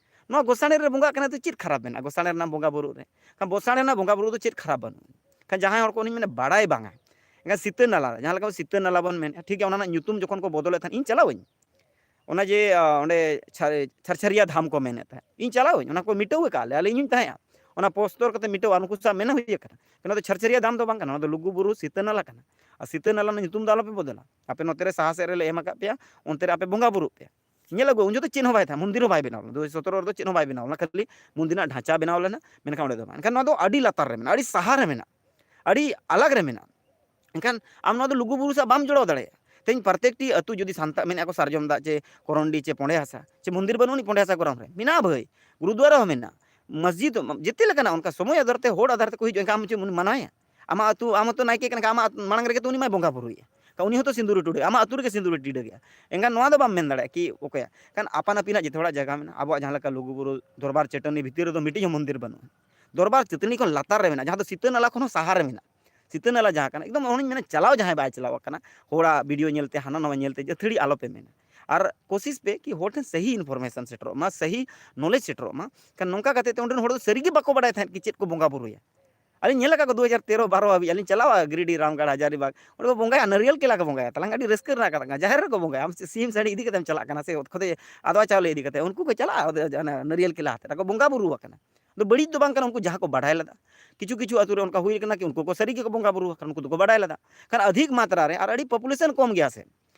ᱱᱚᱣᱟ ᱜᱚᱸᱥᱟᱲᱮ ᱨᱮ ᱵᱚᱸᱜᱟᱜ ᱠᱟᱱᱟ ᱛᱚ ᱪᱮᱫ ᱠᱷᱟᱨᱟᱯ ᱢᱮᱱᱟᱜᱼᱟ? ᱜᱚᱸᱥᱟᱲᱮ ᱨᱮᱱᱟᱜ ᱵᱚᱸᱜᱟ ᱵᱩᱨᱩ ᱨᱮ, ᱮᱱᱠᱷᱟᱱ ᱜᱚᱸᱥᱟᱲᱮ ᱨᱮᱱᱟᱜ ᱵᱚᱸᱜᱟ ᱵᱩᱨᱩ ᱫᱚ ᱪᱮᱫ ᱠᱷᱟᱨᱟᱯ ᱵᱟᱹᱱᱩᱜᱼᱟ? ᱮᱱᱠᱷᱟᱱ ᱡᱟᱦᱟᱸᱭ ᱦᱚᱲ ᱠᱚ ᱩᱱᱤᱧ ᱢᱮᱱᱟ ᱵᱟᱲᱟᱭ ᱵᱟᱝᱟ, ᱮᱱᱠᱷᱟᱱ ᱥᱤᱛᱟᱹ ᱱᱟᱞᱟ, ᱡᱟᱦᱟᱸ ᱞᱮᱠᱟ ᱥᱤᱛᱟᱹ ᱱᱟᱞᱟ ᱵᱚᱱ ᱢᱮᱱᱮᱫᱼᱟ, ᱴᱷᱤᱠ ᱜᱮᱭᱟ, ᱚᱱᱟ ᱨᱮᱱᱟᱜ ᱧᱩᱛᱩᱢ ᱡᱚᱠᱷᱚᱱ ᱠᱚ ᱵᱚᱫᱚᱞᱮᱫ ᱛᱟᱦᱮᱸᱫ, ᱤᱧ ᱪᱟᱞᱟᱣᱟᱹᱧ᱾ ᱚᱱᱟ ᱡᱮ, ᱟ, ᱚᱸᱰᱮ ᱪᱷᱟ-, ᱪᱷᱟᱨᱪᱷᱟᱹᱨᱤᱭᱟ ᱫᱷᱟᱢ ᱠᱚ ᱢᱮᱱᱮᱫ ᱛᱟᱦᱮᱸᱫ, ᱤᱧ ᱪᱟᱞᱟᱣᱟᱹᱧ, ᱚᱱᱟ ᱠᱚ ᱢᱤᱴᱟᱹᱣ ᱟᱠᱟᱫ ᱞᱮ, ᱟᱞᱮ ᱤᱧ ᱦᱚᱧ ᱛᱟᱦᱮᱸᱜᱼᱟ᱾ ᱚᱱᱟ ᱯᱚᱥᱛᱚᱨ ᱠᱟᱛᱮ ᱢᱤᱴᱟᱹᱣ, ᱟᱨ ᱩᱱᱠᱩ ᱥᱟᱶ ᱢᱮᱱᱟ ᱦᱩᱭ ᱟᱠᱟᱱᱟ, ᱚᱱᱟ ᱫᱚ ᱪᱷᱟᱨᱪᱷᱟᱹᱨᱤᱭᱟ ᱫᱷᱟᱢ ᱫᱚ ᱵᱟᱝ ᱠᱟᱱᱟ, ᱚᱱᱟ ᱫᱚ ᱞᱩᱜᱩ ᱵᱩᱨᱩ ᱥᱤᱛᱟᱹ ᱱᱟᱞᱟ ᱠᱟᱱᱟ᱾ ᱟᱨ ᱥᱤᱛᱟᱹ ᱱᱟᱞᱟ ᱨᱮᱱᱟᱜ ᱧᱩᱛᱩᱢ ᱫᱚ ᱟᱞᱚᱯᱮ ᱵᱚᱫᱚᱞᱟ, ᱟᱯᱮ ᱱᱚᱛᱮ ᱨᱮ ᱥᱟᱦᱟ ᱥᱮᱫ ᱨᱮᱞᱮ ᱮᱢ ᱟᱠᱟᱫ ᱯᱮᱭᱟ, ᱚᱱᱛᱮ ᱨᱮ ᱟᱯᱮ ᱵᱚᱸᱜᱟ ᱵᱩᱨᱩᱜ ᱯᱮ᱾ ᱧᱮᱞ ᱟᱹᱜᱩ, ᱩᱱ ᱡᱚᱠᱷᱚᱱ ᱫᱚ ᱪᱮᱫ ᱦᱚᱸ ᱵᱟᱭ ᱛᱟᱦᱮᱸ, ᱢᱚᱱᱫᱤᱨ ᱦᱚᱸ ᱵᱟᱭ ᱵᱮᱱᱟᱣ ᱞᱮᱱᱟ, ᱫᱩ ᱦᱟᱡᱟᱨ ᱥᱚᱛᱨᱚ ᱨᱮᱫᱚ ᱪᱮᱫ ᱦᱚᱸ ᱵᱟᱭ ᱵᱮᱱᱟᱣ ᱞᱮᱱᱟ, ᱠᱷᱟᱹᱞᱤ ᱢᱚᱱᱫᱤᱨ ᱨᱮᱱᱟᱜ ᱰᱷᱟᱸᱪᱟ ᱵᱮᱱᱟᱣ ᱞᱮᱱᱟ, ᱢᱮᱱᱠᱷᱟᱱ ᱚᱸᱰᱮ ᱫᱚ ᱵᱟᱝ᱾ ᱮᱱᱠᱷᱟᱱ ᱱᱚᱣᱟ ᱫᱚ ᱟᱹᱰᱤ ᱞᱟᱛᱟᱨ ᱨᱮ ᱢᱮᱱᱟᱜᱼᱟ, ᱟᱹᱰᱤ ᱥᱟᱦᱟ ᱨᱮ ᱢᱮᱱᱟᱜᱼᱟ, ᱟᱹᱰᱤ ᱟᱞᱟᱜᱽ ᱨᱮ ᱢᱮᱱᱟᱜᱼᱟ᱾ ᱮᱱᱠᱷᱟᱱ ᱟᱢ ᱱᱚᱣᱟ ᱫᱚ ᱞᱩᱜᱩ ᱵᱩᱨᱩ ᱥᱟᱶ ᱵᱟᱢ ᱡᱚᱲᱟᱣ ᱫᱟᱲᱮᱭᱟᱜᱼᱟ᱾ ᱛᱮᱦᱮᱧ ᱯᱨᱚᱛᱮᱠᱴᱤ ᱟᱹᱛᱩ ᱡᱩᱫᱤ ᱥᱟᱱᱛᱟᱲ ᱢᱮᱱᱟᱜ ᱠᱚ, ᱥᱟᱨᱡᱚᱢ ᱫᱟᱜ ᱪᱮ ᱠᱚᱨᱚᱱᱰᱤ ᱪᱮ ᱯᱚᱸᱰᱮ ᱦᱟᱥᱟ ᱪᱮ ᱢᱚᱱᱫᱤᱨ ᱵᱟᱹᱱᱩᱜ ᱟᱹᱱᱤᱡ ᱯᱚᱸᱰᱮ ᱦᱟᱥᱟ ᱜᱚᱨᱟᱢ ᱨᱮ? ᱢᱮᱱᱟᱜᱼᱟ ᱵᱷᱟᱹᱭ, ᱜᱩᱨᱩᱫᱩᱣᱟᱨᱟ ᱦᱚᱸ ᱢᱮᱱᱟᱜᱼᱟ, ᱢᱚᱥᱡᱤᱫ, ᱡᱮᱛᱮ ᱞᱮᱠᱟᱱᱟᱜ ᱚᱱᱠᱟ ᱥᱚᱢᱚᱭ ᱟᱫᱷᱟᱨ ᱛᱮ, ᱦᱚᱲ ᱟᱫᱷᱟᱨ ᱛᱮᱠᱚ ᱦᱤᱡᱩᱜᱼᱟ᱾ ᱮᱱᱠᱷᱟᱱ ᱟᱢ ᱪᱮᱫ ᱮᱢ ᱢᱟᱱᱟᱣᱮᱭᱟ? ᱟᱢᱟᱜ ᱟᱹᱛᱩ, ᱟᱢ ᱦᱚᱸᱛᱚ ᱱᱟᱭᱠᱮ ᱠᱟᱱᱟ, ᱟᱢᱟᱜ ᱢᱟᱲᱟᱝ ᱨᱮᱜᱮ ᱛᱚ ᱩᱱᱤ ᱢᱟᱭ ᱵᱚᱸᱜᱟ ᱵᱩᱨᱩᱭᱮᱫᱼᱟ᱾ ᱮᱱᱠᱷᱟᱱ ᱩᱱᱤ ᱦᱚᱸᱛᱚ ᱥᱤᱸᱫᱩᱨ ᱴᱤᱰᱟᱹᱜ, ᱟᱢᱟᱜ ᱟᱹᱛᱩ ᱨᱮᱜᱮ ᱥᱤᱸᱫᱩᱨ ᱴᱤᱰᱟᱹᱜᱮᱜᱼᱟ᱾ ᱮᱱᱠᱷᱟᱱ ᱱᱚᱣᱟ ᱫᱚ ᱵᱟᱢ ᱢᱮᱱ ᱫᱟᱲᱮᱭᱟᱜᱼᱟ ᱠᱤ ᱚᱠᱚᱭᱟ᱾ ᱮᱱᱠᱷᱟᱱ ᱟᱯᱟᱱ ᱟᱹᱯᱤᱱᱟᱜ ᱡᱚᱛᱚ ᱦᱚᱲᱟᱜ ᱡᱟᱭᱜᱟ ᱢᱮᱱᱟᱜᱼᱟ᱾ ᱟᱵᱚᱣᱟᱜ ᱡᱟᱦᱟᱸ ᱞᱮᱠᱟ ᱞᱩᱜᱩᱵᱩᱨᱩ ᱫᱚᱨᱵᱟᱨ ᱪᱟᱹᱴᱟᱹᱱᱤ ᱵᱷᱤᱛᱤᱨ ᱨᱮᱫᱚ ᱢᱤᱫᱴᱤᱡ ᱦᱚᱸ ᱢᱚᱱᱫᱤᱨ ᱵᱟᱹᱱᱩᱜᱼᱟ, ᱫᱚᱨᱵᱟᱨ ᱪᱟᱹᱴᱟᱹᱱᱤ ᱠᱷᱚᱱ ᱞᱟᱛᱟᱨ ᱨᱮ ᱢᱮᱱᱟᱜᱼᱟ, ᱡᱟᱦᱟᱸ ᱫᱚ ᱥᱤᱛᱟᱹ ᱱᱟᱞᱟ ᱠᱷᱚᱱ ᱦᱚᱸ ᱥᱟᱦᱟ ᱨᱮ ᱢᱮᱱᱟᱜᱼᱟ᱾ ᱥᱤᱛᱟᱹ ᱱᱟᱞᱟ ᱡᱟᱦᱟᱸ ᱠᱟᱱᱟ, ᱮᱠᱫᱚᱢ ᱚᱱᱟᱧ ᱢᱮᱱᱟ, ᱪᱟᱞᱟᱣ ᱡᱟᱦᱟᱸᱭ ᱵᱟᱭ ᱪᱟᱞᱟᱣ ᱟᱠᱟᱱᱟ, ᱦᱚᱲᱟᱜ ᱵᱷᱤᱰᱤᱭᱳ ᱧᱮᱞᱛᱮ, ᱦᱟᱱᱟ ᱱᱟᱣᱟ ᱧᱮᱞᱛᱮ ᱟᱹᱛᱷᱟᱹᱲᱤ ᱟᱞᱚᱯᱮ ᱢᱮᱱᱟ᱾ ᱟᱨ ᱠᱳᱥᱤᱥ ᱯᱮ ᱠᱤ ᱦᱚᱲ ᱴᱷᱮᱱ ᱥᱟᱹᱦᱤ ᱤᱱᱯᱷᱚᱨᱢᱮᱥᱚᱱ ᱥᱮᱴᱮᱨᱚᱜ ᱢᱟ, ᱥᱟᱹᱦᱤ ᱱᱚᱞᱮᱡᱽ ᱥᱮᱴᱮᱨᱚᱜ ᱢᱟ᱾ ᱠᱷᱟᱱ ᱱᱚᱝᱠᱟ ᱠᱟᱛᱮ ᱛᱮ ᱚᱸᱰᱮ ᱨᱮᱱ ᱦᱚᱲ ᱫᱚ ᱥᱟᱹᱨᱤ ᱜᱮ ᱵᱟᱠᱚ ᱵᱟᱲᱟᱭ ᱛᱟᱦᱮᱸᱫ ᱠᱤ ᱪᱮᱫ ᱠᱚ ᱵᱚᱸᱜᱟ ᱵᱩᱨᱩᱭᱟ᱾ ᱟᱹᱞᱤᱧ ᱧᱮᱞ ᱟᱠᱟᱫ ᱠᱚ, ᱫᱩ ᱦᱟᱡᱟᱨ ᱛᱮᱨᱚ ᱵᱟᱨᱚ ᱦᱟᱹᱵᱤᱡ ᱟᱹᱞᱤᱧ ᱪᱟᱞᱟᱣᱟ ᱜᱤᱨᱤᱰᱤ, ᱨᱟᱢᱜᱟᱲ, ᱦᱟᱡᱟᱨᱤᱵᱟᱜᱽ, ᱚᱸᱰᱮ ᱠᱚ ᱵᱚᱸᱜᱟᱭᱟ, ᱱᱟᱹᱨᱤᱭᱮᱞ ᱠᱮᱞᱟ ᱠᱚ ᱵᱚᱸᱜᱟᱭᱟ᱾ ᱛᱟᱞᱟᱝ ᱟᱹᱰᱤ ᱨᱟᱹᱥᱠᱟᱹ ᱨᱮᱱᱟᱜ ᱠᱟᱛᱷᱟ ᱠᱟᱱᱟ, ᱡᱟᱦᱮᱨ ᱨᱮᱠᱚ ᱵᱚᱸᱜᱟᱭᱟ᱾ ᱟᱢ ᱥᱤᱢ ᱥᱟᱹᱰᱤ ᱤᱫᱤ ᱠᱟᱛᱮᱢ ᱪᱟᱞᱟᱜ ᱠᱟᱱᱟ ᱥᱮ ᱠᱷᱚᱫᱮ ᱟᱫᱣᱟ ᱪᱟᱣᱞᱮ ᱤᱫᱤ ᱠᱟᱛᱮ, ᱩᱱᱠᱩ ᱠᱚ ᱪᱟᱞᱟᱜᱼᱟ ᱚᱸᱰᱮ ᱚᱱᱟ ᱱᱟᱹᱨᱤᱭᱮᱞ ᱠᱮᱞᱟ ᱟᱛᱮ, ᱟᱨ ᱠᱚ ᱵᱚᱸᱜᱟ ᱵᱩᱨᱩ ᱟᱠᱟᱱᱟ᱾ ᱫᱚ ᱵᱟᱹᱲᱤᱡ ᱫᱚ ᱵᱟᱝ ᱠᱟᱱᱟ, ᱩᱱᱠᱩ ᱡᱟᱦᱟᱸ ᱠᱚ ᱵᱟᱰᱟᱭ ᱞᱮᱫᱟ᱾ ᱠᱤᱪᱷᱩ ᱠᱤᱪᱷᱩ ᱟᱹᱛᱩ ᱨᱮ ᱚᱱᱠᱟ ᱦᱩᱭ ᱠᱟᱱᱟ ᱠᱤ ᱩᱱᱠᱩ ᱠᱚ ᱥᱟᱹᱨᱤ ᱜᱮᱠᱚ ᱵᱚᱸᱜᱟ ᱵᱩᱨᱩ ᱟᱠᱟᱱᱟ, ᱩᱱᱠᱩ ᱫᱚᱠᱚ ᱵᱟᱰᱟᱭ ᱞᱮᱫᱟ᱾ ᱠᱷᱟᱱ ᱚᱫᱷᱤᱠ ᱢᱟᱛᱨᱟ ᱨᱮ, ᱟᱨ ᱟᱹᱰᱤ ᱯᱚᱯᱩᱞᱮᱥᱚᱱ ᱠᱚᱢ ᱜᱮᱭᱟ ᱥᱮ,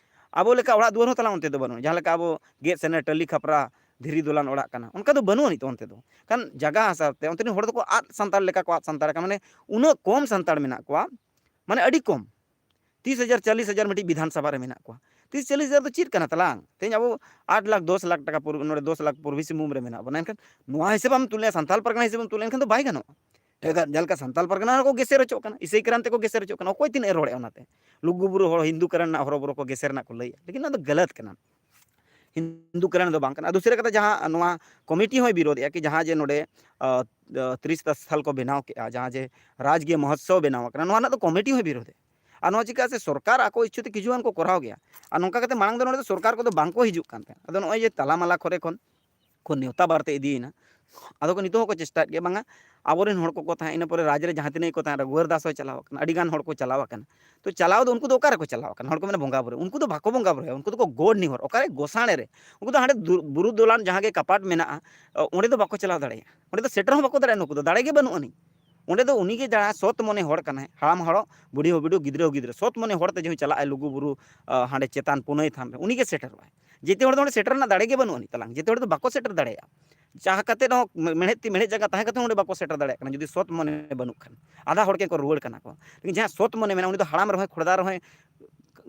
ᱟᱵᱚ ᱞᱮᱠᱟ ᱚᱲᱟᱜ ᱫᱩᱣᱟᱹᱨ ᱦᱚᱸ ᱛᱟᱞᱟᱝ ᱚᱱᱛᱮ ᱫᱚ ᱵᱟᱹᱱᱩᱜᱼᱟ᱾ ᱡᱟᱦᱟᱸ ᱞᱮᱠᱟ ᱟᱵᱚ ᱜᱮᱫ ᱥᱮᱱᱮ, ᱴᱟᱹᱞᱤ ᱠᱷᱟᱯᱨᱟ, ᱫᱷᱤᱨᱤ ᱫᱚᱞᱟᱱ ᱚᱲᱟᱜ ᱠᱟᱱᱟ, ᱚᱱᱠᱟ ᱫᱚ ᱵᱟᱹᱱᱩᱜ ᱟᱹᱱᱤᱡ ᱛᱚ ᱚᱱᱛᱮ ᱫᱚ᱾ ᱠᱷᱟᱱ ᱡᱟᱭᱜᱟ ᱦᱟᱥᱟ ᱛᱮ ᱚᱱᱛᱮ ᱨᱮᱱ ᱦᱚᱲ ᱫᱚᱠᱚ ᱟᱫ ᱥᱟᱱᱛᱟᱲ ᱞᱮᱠᱟ ᱠᱚ ᱟᱫ ᱥᱟᱱᱛᱟᱲ ᱠᱟᱱᱟ, ᱢᱟᱱᱮ ᱩᱱᱟᱹᱜ ᱠᱚᱢ ᱥᱟᱱᱛᱟᱲ ᱢᱮᱱᱟᱜ ᱠᱚᱣᱟ, ᱢᱟᱱᱮ ᱟᱹᱰᱤ ᱠᱚᱢ᱾ ᱛᱤᱥ ᱦᱟᱡᱟᱨ, ᱪᱚᱞᱞᱤᱥ ᱦᱟᱡᱟᱨ ᱢᱤᱫᱴᱤᱡ ᱵᱤᱫᱷᱟᱱ ᱥᱚᱵᱷᱟ ᱨᱮ ᱢᱮᱱᱟᱜ ᱠᱚᱣᱟ᱾ ᱛᱤᱥ ᱪᱚᱞᱞᱤᱥ ᱦᱟᱡᱟᱨ ᱫᱚ ᱪᱮᱫ ᱠᱟᱱᱟ ᱛᱟᱞᱟᱝ? ᱛᱮᱦᱮᱧ ᱟᱵᱚ ᱟᱴ ᱞᱟᱠᱷ, ᱫᱚᱥ ᱞᱟᱠᱷ ᱴᱟᱠᱟ ᱯᱩᱨ-, ᱱᱚᱰᱮ ᱫᱚᱥ ᱞᱟᱠᱷ ᱯᱩᱨᱵᱤ ᱥᱤᱝᱵᱷᱩᱢ ᱨᱮ ᱢᱮᱱᱟᱜ ᱵᱚᱱᱟ᱾ ᱮᱱᱠᱷᱟᱱ ᱱᱚᱣᱟ ᱦᱤᱥᱟᱹᱵ ᱟᱢ ᱛᱩᱞᱟᱹᱭᱟ, ᱥᱟᱱᱛᱟᱞ ᱯᱟᱨᱜᱟᱱᱟ ᱦᱤᱥᱟᱹᱵ ᱮᱢ ᱛᱩᱞᱟᱹᱭᱟ, ᱮᱱᱠᱷᱟᱱ ᱫᱚ ᱵᱟᱭ ᱜᱟᱱᱚᱜᱼᱟ᱾ ᱮᱴᱟᱜ ᱡᱟᱦᱟᱸ ᱞᱮᱠᱟ ᱥᱟᱱᱛᱟᱞ ᱯᱟᱨᱜᱟᱱᱟ ᱦᱚᱸᱠᱚ ᱜᱮᱥᱮᱨ ᱦᱚᱪᱚᱜ ᱠᱟᱱᱟ, ᱤᱥᱟᱹᱭ ᱠᱨᱟᱱᱛᱤ ᱠᱚ ᱜᱮᱥᱮᱨ ᱦᱚᱪᱚᱜ ᱠᱟᱱᱟ, ᱚᱠᱚᱭ ᱛᱤᱱᱟᱹᱜ ᱮ ᱨᱚᱲᱮᱫᱼᱟ ᱚᱱᱟᱛᱮ? ᱞᱩᱜᱩᱵᱩᱨᱩ ᱦᱚᱲ ᱦᱤᱱᱫᱩ ᱠᱟᱨᱮᱱ ᱨᱮᱱᱟᱜ ᱦᱚᱨᱚᱵᱚᱨᱚ ᱠᱚ ᱜᱮᱥᱮᱨ ᱨᱮᱱᱟᱜ ᱠᱚ ᱞᱟᱹᱭᱮᱫᱼᱟ, ᱞᱮᱠᱤᱱ ᱚᱱᱟ ᱫᱚ ᱜᱟᱞᱟᱛ ᱠᱟᱱᱟ᱾ ᱦᱤᱱᱫᱩ ᱠᱟᱨᱮᱱ ᱫᱚ ᱵᱟᱝ ᱠᱟᱱᱟ᱾ ᱟᱨ ᱫᱩᱥᱨᱟ ᱠᱟᱛᱷᱟ, ᱡᱟᱦᱟᱸ ᱱᱚᱣᱟ ᱠᱚᱢᱤᱴᱤ ᱦᱚᱸᱭ ᱵᱤᱨᱳᱫᱷᱮᱜᱼᱟ ᱠᱤ ᱡᱟᱦᱟᱸ ᱡᱮ ᱱᱚᱰᱮ, ᱟ, ᱟ, ᱛᱤᱨᱤᱥ ᱥᱛᱷᱟᱞ ᱠᱚ ᱵᱮᱱᱟᱣ ᱠᱮᱜᱼᱟ, ᱡᱟᱦᱟᱸ ᱡᱮ ᱨᱟᱡᱽᱜᱮ ᱢᱚᱦᱚᱛᱥᱚᱵ ᱵᱮᱱᱟᱣ ᱟᱠᱟᱱᱟ, ᱱᱚᱣᱟ ᱨᱮᱱᱟᱜ ᱫᱚ ᱠᱚᱢᱤᱴᱤ ᱦᱚᱸᱭ ᱵᱤᱨᱳᱫᱷᱮᱜᱼᱟ᱾ ᱟᱨ ᱱᱚᱣᱟ ᱪᱤᱠᱟᱹ ᱥᱮ ᱥᱚᱨᱠᱟᱨ ᱟᱠᱚ ᱤᱪᱪᱷᱟᱹ ᱛᱮ ᱠᱤᱪᱷᱩ ᱜᱟᱱ ᱠᱚ ᱠᱚᱨᱟᱣ ᱜᱮᱭᱟ, ᱟᱨ ᱱᱚᱝᱠᱟ ᱠᱟᱛᱮ ᱢᱟᱲᱟᱝ ᱫᱚ ᱱᱚᱰᱮ ᱫᱚ ᱥᱚᱨᱠᱟᱨ ᱠᱚᱫᱚ ᱵᱟᱝ ᱠᱚ ᱦᱤᱡᱩᱜ ᱠᱟᱱ ᱛᱟᱦᱮᱸᱫ᱾ ᱟᱫᱚ ᱱᱚᱜᱼᱚᱭ ᱡᱮ ᱛᱟᱞᱟ ᱢᱟᱞᱟ ᱠᱚᱨᱮ ᱠᱷᱚᱱ ᱠᱚ ᱱᱮᱣᱛᱟ ᱵᱟᱨᱛᱮ ᱤᱫᱤᱭᱮᱱᱟ, ᱟᱫᱚ ᱠᱚ ᱱᱤᱛᱚᱜ ᱦᱚᱸᱠᱚ ᱪᱮᱥᱴᱟᱭᱮᱫ ᱜᱮᱭᱟ, ᱵᱟᱝᱟ ᱟᱵᱚᱨᱮᱱ ᱦᱚᱲ ᱠᱚᱠᱚ ᱛᱟᱦᱮᱸ, ᱤᱱᱟᱹ ᱯᱚᱨᱮ ᱨᱟᱡᱽ ᱨᱮ ᱡᱟᱦᱟᱸ ᱛᱤᱱᱟᱹᱜ ᱠᱚ ᱛᱟᱦᱮᱸ, ᱨᱚᱜᱷᱩᱣᱟᱨ ᱫᱟᱥ ᱦᱚᱸᱭ ᱪᱟᱞᱟᱣ ᱟᱠᱟᱱᱟ, ᱟᱹᱰᱤ ᱜᱟᱱ ᱦᱚᱲ ᱠᱚ ᱪᱟᱞᱟᱣ ᱟᱠᱟᱱᱟ᱾ ᱛᱚ ᱪᱟᱞᱟᱣ ᱫᱚ ᱩᱱᱠᱩ ᱫᱚ ᱚᱠᱟ ᱨᱮᱠᱚ ᱪᱟᱞᱟᱣ ᱟᱠᱟᱱᱟ? ᱦᱚᱲ ᱠᱚ ᱢᱮᱱᱟ ᱵᱚᱸᱜᱟ ᱵᱩᱨᱩ, ᱩᱱᱠᱩ ᱫᱚ ᱵᱟᱠᱚ ᱵᱚᱸᱜᱟ ᱵᱩᱨᱩᱭᱟ, ᱩᱱᱠᱩ ᱫᱚᱠᱚ ᱜᱚᱰ ᱱᱤᱦᱚᱨ, ᱚᱠᱟᱨᱮ ᱜᱚᱥᱟᱬᱮ ᱨᱮ᱾ ᱩᱱᱠᱩ ᱫᱚ ᱦᱟᱸᱰᱮ ᱫᱩ-, ᱵᱩᱨᱩ ᱫᱚᱞᱟᱱ ᱡᱟᱦᱟᱸ ᱜᱮ ᱠᱟᱯᱟᱴ ᱢᱮᱱᱟᱜᱼᱟ, ᱚᱸᱰᱮ ᱫᱚ ᱵᱟᱠᱚ ᱪᱟᱞᱟᱣ ᱫᱟᱲᱮᱭᱟᱜᱼᱟ, ᱚᱸᱰᱮ ᱫᱚ ᱥᱮᱴᱮᱨ ᱦᱚᱸ ᱵᱟᱠᱚ ᱫᱟᱲᱮᱭᱟᱜᱼᱟ, ᱱᱩᱠᱩ ᱫᱚ ᱫᱟᱲᱮ ᱜᱮ ᱵᱟᱹᱱᱩᱜ ᱟᱹᱱᱤᱡ᱾ ᱚᱸᱰᱮ ᱫᱚ ᱩᱱᱤ ᱜᱮ ᱡᱟᱦᱟᱸ ᱥᱚᱛ ᱢᱚᱱᱮ ᱦᱚᱲ ᱠᱟᱱᱟᱭ, ᱦᱟᱲᱟᱢ ᱦᱚᱲ, ᱵᱩᱰᱷᱤ ᱦᱚᱲ, ᱵᱤᱰᱩ, ᱜᱤᱫᱽᱨᱟᱹ ᱦᱚᱸ ᱜᱤᱫᱽᱨᱟᱹ, ᱥᱚᱛ ᱢᱚᱱᱮ ᱦᱚᱲ ᱛᱮ ᱡᱩᱫᱤ ᱪᱟᱞᱟᱜᱼᱟᱭ ᱞᱩᱜᱩ ᱵᱩᱨᱩ, ᱟ, ᱦᱟᱸᱰᱮ ᱪᱮᱛᱟᱱ ᱯᱩᱱᱟᱹᱭ ᱛᱷᱟᱱ ᱨᱮ, ᱩᱱᱤ ᱜᱮ ᱥᱮᱴᱮᱨᱚᱜᱼᱟᱭ᱾ ᱡᱮᱛᱮ ᱦᱚᱲ ᱫᱚ ᱚᱸᱰᱮ ᱥᱮᱴᱮᱨ ᱨᱮᱱᱟᱜ ᱫᱟᱲᱮ ᱜᱮ ᱵᱟᱹᱱᱩᱜ ᱟᱹᱱᱤᱡ ᱛᱟᱞᱟᱝ᱾ ᱡᱮᱛᱮ ᱦᱚᱲ ᱫᱚ ᱵᱟᱠᱚ ᱥᱮᱴᱮᱨ ᱫᱟᱲᱮᱭᱟᱜᱼᱟ᱾ ᱡᱟᱦᱟᱸ ᱠᱟᱛᱮ ᱦᱚᱸ ᱢᱮ-, ᱢᱮᱬᱦᱮᱫ ᱛᱤ ᱢᱮᱬᱦᱮᱫ ᱡᱟᱸᱜᱟ ᱛᱟᱦᱮᱸ ᱠᱟᱛᱮ ᱦᱚᱸ ᱚᱸᱰᱮ ᱵᱟᱠᱚ ᱥᱮᱴᱮᱨ ᱫᱟᱲᱮᱭᱟᱜ ᱠᱟᱱᱟ, ᱡᱩᱫᱤ ᱥᱚᱛ ᱢᱚᱱᱮ ᱵᱟᱹᱱᱩᱜ ᱠᱷᱟᱱ᱾ ᱟᱫᱷᱟ ᱦᱚᱲ ᱜᱮᱠᱚ ᱨᱩᱣᱟᱹᱲ ᱠᱟᱱᱟ ᱠᱚ᱾ ᱞᱮᱠᱤᱱ ᱡᱟᱦᱟᱸ ᱥᱚᱛ ᱢᱚᱱᱮ ᱢᱮᱱᱟᱜᱼᱟ, ᱩᱱᱤ ᱫᱚ ᱦᱟᱲᱟᱢ ᱨᱮᱦᱚᱸᱭ, ᱠᱷᱚᱲᱫᱟ ᱨᱮᱦᱚᱸᱭ,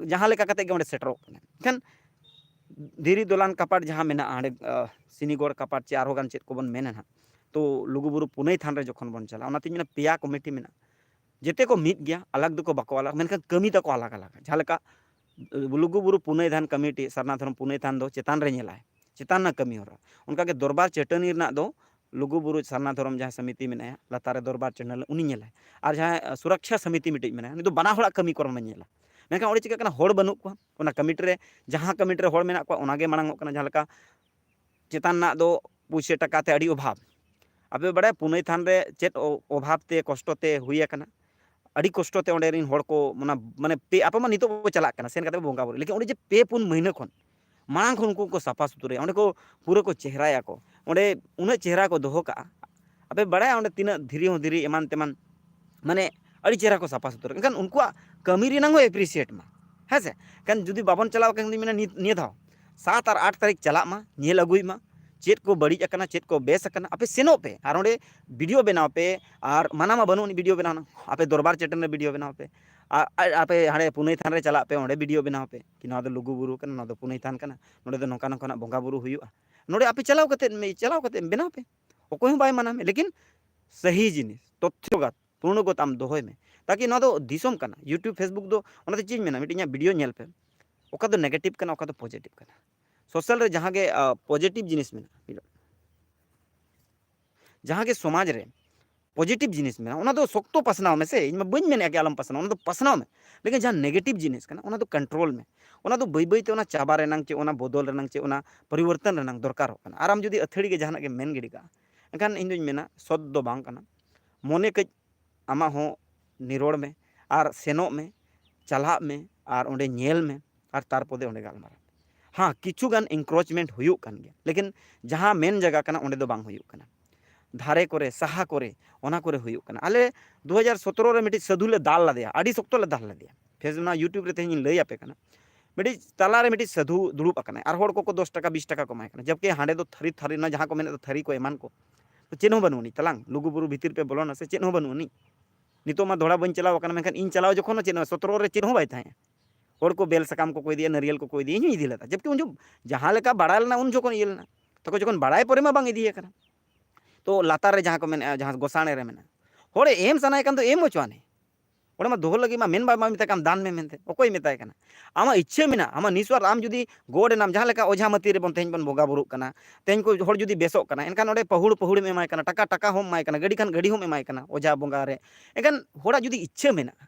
ᱡᱟᱦᱟᱸ ᱞᱮᱠᱟ ᱠᱟᱛᱮ ᱜᱮ ᱚᱸᱰᱮ ᱥᱮᱴᱮᱨᱚᱜ ᱠᱟᱱᱟ᱾ ᱮᱱᱠᱷᱟᱱ ᱫᱷᱤᱨᱤ ᱫᱚᱞᱟᱱ ᱠᱟᱯᱟᱴ ᱡᱟᱦᱟᱸ ᱢᱮᱱᱟᱜᱼᱟ ᱦᱟᱸᱰᱮ, ᱟᱸ, ᱥᱤᱱᱤᱜᱚᱲ ᱠᱟᱯᱟᱴ ᱪᱮ ᱟᱨᱦᱚᱸ ᱜᱟᱱ ᱪᱮᱫ ᱠᱚᱵᱚᱱ ᱢᱮᱱᱟ ᱱᱟᱦᱟᱜ, ᱛᱚ ᱞᱩᱜᱩᱵᱩᱨᱩ ᱯᱩᱱᱟᱹᱭ ᱛᱷᱟᱱ ᱨᱮ ᱡᱚᱠᱷᱚᱱ ᱵᱚᱱ ᱪᱟᱞᱟᱜᱼᱟ, ᱚᱱᱟᱛᱤᱧ ᱢᱮᱱᱟ ᱯᱮᱭᱟ ᱠᱚᱢᱤᱴᱤ ᱢᱮᱱᱟᱜᱼᱟ᱾ ᱡᱮᱛᱮ ᱠᱚ ᱢᱤᱫ ᱜᱮᱭᱟ, ᱟᱞᱟᱜᱽ ᱫᱚᱠᱚ ᱵᱟᱠᱚ ᱟᱞᱟᱜᱽ, ᱢᱮᱱᱠᱷᱟᱱ ᱠᱟᱹᱢᱤ ᱛᱟᱠᱚ ᱟᱞᱟᱜᱽ ᱟᱞᱟᱜᱽ᱾ ᱡᱟᱦᱟᱸ ᱞᱮᱠᱟ, ᱟᱸ, ᱞᱩᱜᱩᱵᱩᱨᱩ ᱯᱩᱱᱟᱹᱭ ᱛᱷᱟᱱ ᱠᱚᱢᱤᱴᱤ, ᱥᱟᱨᱱᱟ ᱫᱷᱚᱨᱚᱢ ᱯᱩᱱᱟᱹᱭ ᱛᱷᱟᱱ ᱫᱚ ᱪᱮᱛᱟᱱ ᱨᱮ ᱧᱮᱞᱟᱭ, ᱪᱮᱛᱟᱱ ᱨᱮᱱᱟᱜ ᱠᱟᱹᱢᱤ ᱦᱚᱨᱟ᱾ ᱚᱱᱠᱟᱜᱮ ᱫᱚᱨᱵᱟᱨ ᱪᱟᱹᱴᱟᱹᱱᱤ ᱨᱮᱱᱟᱜ ᱫᱚ ᱞᱩᱜᱩᱵᱩᱨᱩ ᱥᱟᱨᱱᱟ ᱫᱷᱚᱨᱚᱢ ᱡᱟᱦᱟᱸ ᱥᱚᱢᱤᱛᱤ ᱢᱮᱱᱟᱭᱟ, ᱞᱟᱛᱟᱨ ᱨᱮ ᱫᱚᱨᱵᱟᱨ ᱪᱟᱹᱴᱟᱹᱱᱤ, ᱩᱱᱤ ᱧᱮᱞᱟᱭ᱾ ᱟᱨ ᱡᱟᱦᱟᱸᱭ, ᱟᱸ, ᱥᱩᱨᱚᱠᱷᱟ ᱥᱚᱢᱤᱛᱤ ᱢᱤᱫᱴᱤᱡ ᱢᱮᱱᱟᱭᱟ, ᱩᱱᱤ ᱫᱚ ᱵᱟᱱᱟ ᱦᱚᱲᱟᱜ ᱠᱟᱹᱢᱤ ᱠᱚᱨᱢᱮ ᱧᱮᱞᱟ᱾ ᱢᱮᱱᱠᱷᱟᱱ ᱚᱸᱰᱮ ᱪᱤᱠᱟᱹᱜ ᱠᱟᱱᱟ, ᱦᱚᱲ ᱵᱟᱹᱱᱩᱜ ᱠᱚᱣᱟ᱾ ᱚᱱᱟ ᱠᱚᱢᱤᱴᱤ ᱨᱮ, ᱡᱟᱦᱟᱸ ᱠᱚᱢᱤᱴᱤ ᱨᱮ ᱦᱚᱲ ᱢᱮᱱᱟᱜ ᱠᱚᱣᱟ, ᱚᱱᱟᱜᱮ ᱢᱟᱲᱟᱝ ᱚᱜ ᱠᱟᱱᱟ᱾ ᱡᱟᱦᱟᱸ ᱞᱮᱠᱟ ᱪᱮᱛᱟᱱ ᱨᱮᱱᱟᱜ ᱫᱚ ᱯᱩᱭᱥᱟᱹ ᱴᱟᱠᱟ ᱛᱮ ᱟᱹᱰᱤ ᱚᱵᱷᱟᱵᱽ᱾ ᱟᱯᱮ ᱵᱟᱲᱟᱭᱟ, ᱯᱩᱱᱟᱹᱭ ᱛᱷᱟᱱ ᱨᱮ ᱪᱮᱫ ᱚ-, ᱚᱵᱷᱟᱵᱽ ᱛᱮ, ᱠᱚᱥᱴᱚ ᱛᱮ ᱦᱩᱭ ᱟᱠᱟᱱᱟ? ᱟᱹᱰᱤ ᱠᱚᱥᱴᱚ ᱛᱮ ᱚᱸᱰᱮ ᱨᱮᱱ ᱦᱚᱲ ᱠᱚ, ᱚᱱᱟ, ᱢᱟᱱᱮ, ᱯᱮ, ᱟᱯᱮ ᱢᱟ ᱱᱤᱛᱚᱜ ᱵᱚ ᱪᱟᱞᱟᱜ ᱠᱟᱱᱟ, ᱥᱮᱱ ᱠᱟᱛᱮ ᱵᱚ ᱵᱚᱸᱜᱟ ᱵᱩᱨᱩ, ᱞᱮᱠᱤᱱ ᱚᱸᱰᱮ ᱡᱮ ᱯᱮ ᱯᱩᱱ ᱢᱟᱹᱦᱱᱟᱹ ᱠᱷᱚᱱ ᱢᱟᱲᱟᱝ ᱠᱷᱚᱱ ᱩᱱᱠᱩ ᱠᱚ ᱥᱟᱯᱷᱟ ᱥᱩᱛᱨᱟᱹᱭᱟ, ᱚᱸᱰᱮ ᱠᱚ ᱯᱩᱨᱟᱹ ᱠᱚ ᱪᱮᱦᱨᱟᱭᱟᱠᱚ, ᱚᱸᱰᱮ ᱩᱱᱟᱹᱜ ᱪᱮᱦᱨᱟ ᱠᱚ ᱫᱚᱦᱚ ᱠᱟᱜᱼᱟ᱾ ᱟᱯᱮ ᱵᱟᱲᱟᱭᱟ, ᱚᱸᱰᱮ ᱛᱤᱱᱟᱹᱜ ᱫᱷᱤᱨᱤ ᱦᱚᱸ ᱫᱷᱤᱨᱤ, ᱮᱢᱟᱱ ᱛᱮᱢᱟᱱ, ᱢᱟᱱᱮ, ᱟᱹᱰᱤ ᱪᱮᱦᱨᱟ ᱠᱚ ᱥᱟᱯᱷᱟ ᱥᱩᱛᱨᱟᱹ᱾ ᱮᱱᱠᱷᱟᱱ ᱩᱱᱠᱩᱣᱟᱜ ᱠᱟᱹᱢᱤ ᱨᱮᱱᱟᱝ ᱦᱚᱸ appreciate ᱢᱟ, ᱦᱮᱸ ᱥᱮ? ᱮᱱᱠᱷᱟᱱ ᱡᱩᱫᱤ ᱵᱟᱵᱚᱱ ᱪᱟᱞᱟᱣ ᱠᱷᱟᱱ, ᱫᱩᱧ ᱢᱮᱱᱟ, ᱱᱤᱛ, ᱱᱤᱭᱟᱹ ᱫᱷᱟᱣ ᱥᱟᱛ ᱟᱨ ᱟᱴ ᱛᱟᱹᱨᱤᱠᱷ ᱪᱟᱞᱟᱜ ᱢᱟ, ᱧᱮᱞ ᱟᱹᱜᱩᱭ ᱢᱟ, ᱪᱮᱫ ᱠᱚ ᱵᱟᱹᱲᱤᱡ ᱟᱠᱟᱱᱟ, ᱪᱮᱫ ᱠᱚ ᱵᱮᱥ ᱟᱠᱟᱱᱟ᱾ ᱟᱯᱮ ᱥᱮᱱᱚᱜ ᱯᱮ ᱟᱨ ᱚᱸᱰᱮ video ᱵᱮᱱᱟᱣ ᱯᱮ, ᱟᱨ ᱢᱟᱱᱟ ᱢᱟ ᱵᱟᱹᱱᱩᱜ ᱟᱹᱱᱤᱡ video ᱵᱮᱱᱟᱣ ᱨᱮᱱᱟᱜ᱾ ᱟᱯᱮ ᱫᱚᱨᱵᱟᱨ ᱪᱟᱹᱴᱟᱹᱱᱤ ᱨᱮ video ᱵᱮᱱᱟᱣ ᱯᱮ, ᱟᱨ, ᱟᱨ ᱟᱯᱮ ᱦᱟᱸᱰᱮ ᱯᱩᱱᱟᱹᱭ ᱛᱷᱟᱱ ᱨᱮ ᱪᱟᱞᱟᱜ ᱯᱮ, ᱚᱸᱰᱮ video ᱵᱮᱱᱟᱣ ᱯᱮ, ᱠᱤ ᱱᱚᱣᱟ ᱫᱚ ᱞᱩᱜᱩ ᱵᱩᱨᱩ ᱠᱟᱱᱟ, ᱱᱚᱣᱟ ᱫᱚ ᱯᱩᱱᱟᱹᱭ ᱛᱷᱟᱱ ᱠᱟᱱᱟ, ᱱᱚᱸᱰᱮ ᱫᱚ ᱱᱚᱝᱠᱟ ᱱᱚᱝᱠᱟᱱᱟᱜ ᱵᱚᱸᱜᱟ ᱵᱩᱨᱩ ᱦᱩᱭᱩᱜᱼᱟ᱾ ᱱᱚᱸᱰᱮ ᱟᱯᱮ ᱪᱟᱞᱟᱣ ᱠᱟᱛᱮ, ᱪᱟᱞᱟᱣ ᱠᱟᱛᱮ ᱵᱮᱱᱟᱣ ᱯᱮ, ᱚᱠᱚᱭ ᱦᱚᱸ ᱵᱟᱭ ᱢᱟᱱᱟ ᱢᱮ, ᱞᱮᱠᱤᱱ ᱥᱟᱹᱦᱤ ᱡᱤᱱᱤᱥ, ᱛᱚᱛᱛᱷᱚᱜᱟᱛ, ᱯᱩᱨᱱᱚᱜᱚᱛ ᱟᱢ ᱫᱚᱦᱚᱭ ᱢᱮ, ᱛᱟᱠᱤ ᱱᱚᱣᱟ ᱫᱚ ᱫᱤᱥᱚᱢ ᱠᱟᱱᱟ᱾ YouTube, Facebook ᱫᱚ, ᱚᱱᱟᱛᱮ ᱪᱮᱫ ᱤᱧ ᱢᱮᱱᱟ, ᱢᱤᱫᱴᱮᱱ ᱤᱧᱟᱹᱜ video ᱧᱮᱞ ᱯᱮ, ᱚᱠᱟ ᱫᱚ negative ᱠᱟᱱᱟ, ᱚᱠᱟ ᱫᱚ positive ᱠᱟᱱᱟ᱾ Social ᱨᱮ ᱡᱟᱦᱟᱸ ᱜᱮ, ᱟ, positive ᱡᱤᱱᱤᱥ ᱢᱮᱱᱟᱜᱼᱟ, ᱡᱟᱦᱟᱸ ᱜᱮ ᱥᱚᱢᱟᱡᱽ ᱨᱮ positive ᱡᱤᱱᱤᱥ ᱢᱮᱱᱟᱜᱼᱟ, ᱚᱱᱟ ᱫᱚ ᱥᱚᱠᱛᱚ ᱯᱟᱥᱱᱟᱣ ᱢᱮᱥᱮ᱾ ᱤᱧ ᱢᱟ ᱵᱟᱹᱧ ᱢᱮᱱᱮᱫᱼᱟ ᱠᱤ ᱟᱞᱚᱢ ᱯᱟᱥᱱᱟᱣᱟ, ᱚᱱᱟ ᱫᱚ ᱯᱟᱥᱱᱟᱣ ᱢᱮ᱾ ᱞᱮᱠᱤᱱ ᱡᱟᱦᱟᱸ negative ᱡᱤᱱᱤᱥ ᱠᱟᱱᱟ, ᱚᱱᱟ ᱫᱚ control ᱢᱮ᱾ ᱚᱱᱟ ᱫᱚ ᱵᱟᱹᱭ ᱵᱟᱹᱭ ᱛᱮ ᱚᱱᱟ ᱪᱟᱵᱟ ᱨᱮᱱᱟᱝ ᱪᱮ ᱚᱱᱟ ᱵᱚᱫᱚᱞ ᱨᱮᱱᱟᱝ ᱪᱮ ᱚᱱᱟ ᱯᱚᱨᱤᱵᱚᱨᱛᱚᱱ ᱨᱮᱱᱟᱝ ᱫᱚᱨᱠᱟᱨᱚᱜ ᱠᱟᱱᱟ᱾ ᱟᱨ ᱟᱢ ᱡᱩᱫᱤ ᱟᱹᱛᱷᱟᱹᱲᱤ ᱜᱮ ᱡᱟᱦᱟᱱᱟᱜ ᱜᱮᱢ ᱢᱮᱱ ᱜᱤᱰᱤ ᱠᱟᱜᱼᱟ, ᱮᱱᱠᱷᱟᱱ ᱤᱧ ᱫᱩᱧ ᱢᱮᱱᱟ ᱥᱚᱛ ᱫᱚ ᱵᱟᱝ ᱠᱟᱱᱟ᱾ ᱢᱚᱱᱮ ᱠᱟᱹᱡ ᱟᱢᱟᱜ ᱦᱚᱸ ᱱᱤᱨᱚᱲ ᱢᱮ ᱟᱨ ᱥᱮᱱᱚᱜ ᱢᱮ, ᱪᱟᱞᱟᱜ ᱢᱮ ᱟᱨ ᱚᱸᱰᱮ ᱧᱮᱞ ᱢᱮ ᱟᱨ ᱛᱟᱨᱯᱚᱨᱮ ᱚᱸᱰᱮ ᱜᱟᱞᱢᱟᱨᱟᱣ᱾ ᱦᱮᱸ, ᱠᱤᱪᱷᱩ ᱜᱟᱱ encroachment ᱦᱩᱭᱩᱜ ᱠᱟᱱ ᱜᱮᱭᱟ, ᱞᱮᱠᱤᱱ ᱡᱟᱦᱟᱸ ᱢᱮᱱ ᱡᱟᱭᱜᱟ ᱠᱟᱱᱟ ᱚᱸᱰᱮ ᱫᱚ ᱵᱟᱝ ᱦᱩᱭᱩᱜ ᱠᱟᱱᱟ᱾ ᱫᱷᱟᱨᱮ ᱠᱚᱨᱮ, ᱥᱟᱦᱟ ᱠᱚᱨᱮ, ᱚᱱᱟ ᱠᱚᱨᱮ ᱦᱩᱭᱩᱜ ᱠᱟᱱᱟ᱾ ᱟᱞᱮ ᱫᱩ ᱦᱟᱡᱟᱨ ᱥᱚᱛᱨᱚ ᱨᱮ ᱢᱤᱫᱴᱤᱡ ᱥᱟᱹᱫᱷᱩ ᱞᱮ ᱫᱟᱞ ᱞᱮᱫᱮᱭᱟ, ᱟᱹᱰᱤ ᱥᱚᱠᱛᱚ ᱞᱮ ᱫᱟᱞ ᱞᱮᱫᱮᱭᱟ᱾ ᱯᱷᱮᱥ-, ᱚᱱᱟ YouTube ᱨᱮ ᱛᱮᱦᱮᱧ ᱤᱧ ᱞᱟᱹᱭ ᱟᱯᱮ ᱠᱟᱱᱟ᱾ ᱢᱤᱫᱴᱤᱡ ᱛᱟᱞᱟᱨᱮ ᱢᱤᱫᱴᱤᱡ ᱥᱟᱹᱫᱷᱩ ᱫᱩᱲᱩᱵ ᱟᱠᱟᱱᱟᱭ, ᱟᱨ ᱦᱚᱲ ᱠᱚᱠᱚ ᱫᱚᱥ ᱴᱟᱠᱟ ᱵᱤᱥ ᱴᱟᱠᱟ ᱠᱚ ᱮᱢᱟᱭ ᱠᱟᱱᱟ, ᱡᱚᱵᱠᱤ ᱦᱟᱸᱰᱮ ᱫᱚ ᱛᱷᱟᱹᱨᱤ ᱛᱷᱟᱹᱨᱤ ᱨᱮᱱᱟᱜ ᱡᱟᱦᱟᱸ ᱠᱚ ᱢᱮᱱᱮᱫ ᱫᱚ ᱛᱷᱟᱹᱨᱤ ᱠᱚ ᱮᱢᱟᱱ ᱠᱚ, ᱛᱚ ᱪᱮᱫ ᱦᱚᱸ ᱵᱟᱹᱱᱩᱜ ᱟᱹᱱᱤᱡ ᱛᱟᱞᱟᱝ, ᱞᱩᱜᱩᱵᱩᱨᱩ ᱵᱷᱤᱛᱤᱨ ᱯᱮ ᱵᱚᱞᱚᱱᱟ ᱥᱮ ᱪᱮᱫ ᱦᱚᱸ ᱵᱟᱹᱱᱩᱜ ᱟᱹᱱᱤᱡ᱾ ᱱᱤᱛᱚᱜ ᱢᱟ ᱫᱚᱦᱲᱟ ᱵᱟᱹᱧ ᱪᱟᱞᱟᱣ ᱟᱠᱟᱱᱟ, ᱢᱮᱱᱠᱷᱟᱱ ᱤᱧ ᱪᱟᱞᱟᱣ ᱡᱚᱠᱷᱚᱱ ᱦᱚᱸ ᱪᱮᱫ ᱦᱚᱸ, ᱥᱚᱛᱨᱚ ᱨᱮ ᱪᱮᱫ ᱦᱚᱸ ᱵᱟᱭ ᱛᱟᱦᱮᱸᱜᱼᱟ᱾ ᱦᱚᱲ ᱠᱚ ᱵᱮᱞ ᱥᱟᱠᱟᱢ ᱠᱚᱠᱚ ᱤᱫᱤᱭᱟ, ᱱᱟᱹᱨᱤᱭᱮᱞ ᱠᱚᱠᱚ ᱤᱫᱤᱭᱟ, ᱤᱧ ᱦᱚᱸᱧ ᱤᱫᱤ ᱞᱮᱫᱟ, ᱡᱚᱵᱠᱤ ᱩᱱ ᱡᱚᱠᱷᱚᱱ ᱡᱟᱦᱟᱸ ᱞᱮᱠᱟ ᱵᱟᱲᱟᱭ ᱞᱮᱱᱟ ᱩᱱ ᱡᱚᱠᱷᱚᱱ ᱤᱭᱟᱹ ᱞᱮᱱᱟ᱾ ᱛᱚᱠᱷᱚᱱ ᱡᱚᱠᱷᱚᱱ ᱵᱟᱲᱟᱭ ᱯᱚᱨᱮ ᱢᱟ ᱵᱟᱝ ᱤᱫᱤ ᱟᱠᱟᱱᱟ᱾ ᱛᱚ ᱞᱟᱛᱟᱨ ᱨᱮ ᱡᱟᱦᱟᱸ ᱠᱚ ᱢᱮᱱᱮᱫᱼᱟ, ᱡᱟᱦᱟᱸ ᱜᱚᱥᱟᱬᱮ ᱨᱮ ᱢᱮᱱᱟᱜᱼᱟ, ᱦᱚᱲᱮ ᱮᱢ ᱥᱟᱱᱟᱭᱮ ᱠᱷᱟᱱ ᱫᱚ ᱮᱢ ᱦᱚᱪᱚᱣᱟᱱᱮ᱾ ᱚᱸᱰᱮ ᱢᱟ ᱫᱚᱦᱚ ᱞᱟᱹᱜᱤᱫ ᱢᱟ ᱢᱮᱱ ᱵᱟᱭ ᱢᱮᱛᱟᱭ ᱠᱟᱱ, ᱫᱟᱱ ᱢᱮ ᱢᱮᱱᱛᱮ᱾ ᱚᱠᱚᱭ ᱢᱮᱛᱟᱭ ᱠᱟᱱᱟ? ᱟᱢᱟᱜ ᱤᱪᱪᱷᱟᱹ ᱢᱮᱱᱟᱜᱼᱟ, ᱟᱢᱟᱜ ᱱᱤᱥᱣᱟᱨᱛᱷ, ᱟᱢ ᱡᱩᱫᱤ ᱜᱚᱰ ᱮᱱᱟᱢ, ᱡᱟᱦᱟᱸ ᱞᱮᱠᱟ ᱚᱡᱷᱟ ᱢᱟᱹᱛᱤ ᱨᱮᱵᱚᱱ ᱛᱮᱦᱮᱧ ᱵᱚᱱ ᱵᱚᱸᱜᱟ ᱵᱩᱨᱩᱜ ᱠᱟᱱᱟ, ᱛᱮᱦᱮᱧ ᱠᱚ ᱦᱚᱲ ᱡᱩᱫᱤ ᱵᱮᱥᱚᱜ ᱠᱟᱱᱟ, ᱮᱱᱠᱷᱟᱱ ᱚᱸᱰᱮ ᱯᱟᱹᱦᱩᱲ ᱯᱟᱹᱦᱩᱲᱮᱢ ᱮᱢᱟᱭ ᱠᱟᱱᱟ, ᱴᱟᱠᱟ ᱴᱟᱠᱟ ᱦᱚᱸᱢ ᱮᱢᱟᱭ ᱠᱟᱱᱟ, ᱜᱟᱹᱰᱤ ᱠᱷᱟᱱ ᱜᱟᱹᱰᱤ ᱦᱚᱸᱢ ᱮᱢᱟᱭ ᱠᱟᱱᱟ ᱚᱡᱷᱟ ᱵᱚᱸᱜᱟ ᱨᱮ᱾ ᱮᱱᱠᱷᱟᱱ ᱦᱚᱲᱟᱜ ᱡᱩᱫᱤ ᱤᱪᱪᱷᱟᱹ ᱢᱮᱱᱟᱜᱼᱟ,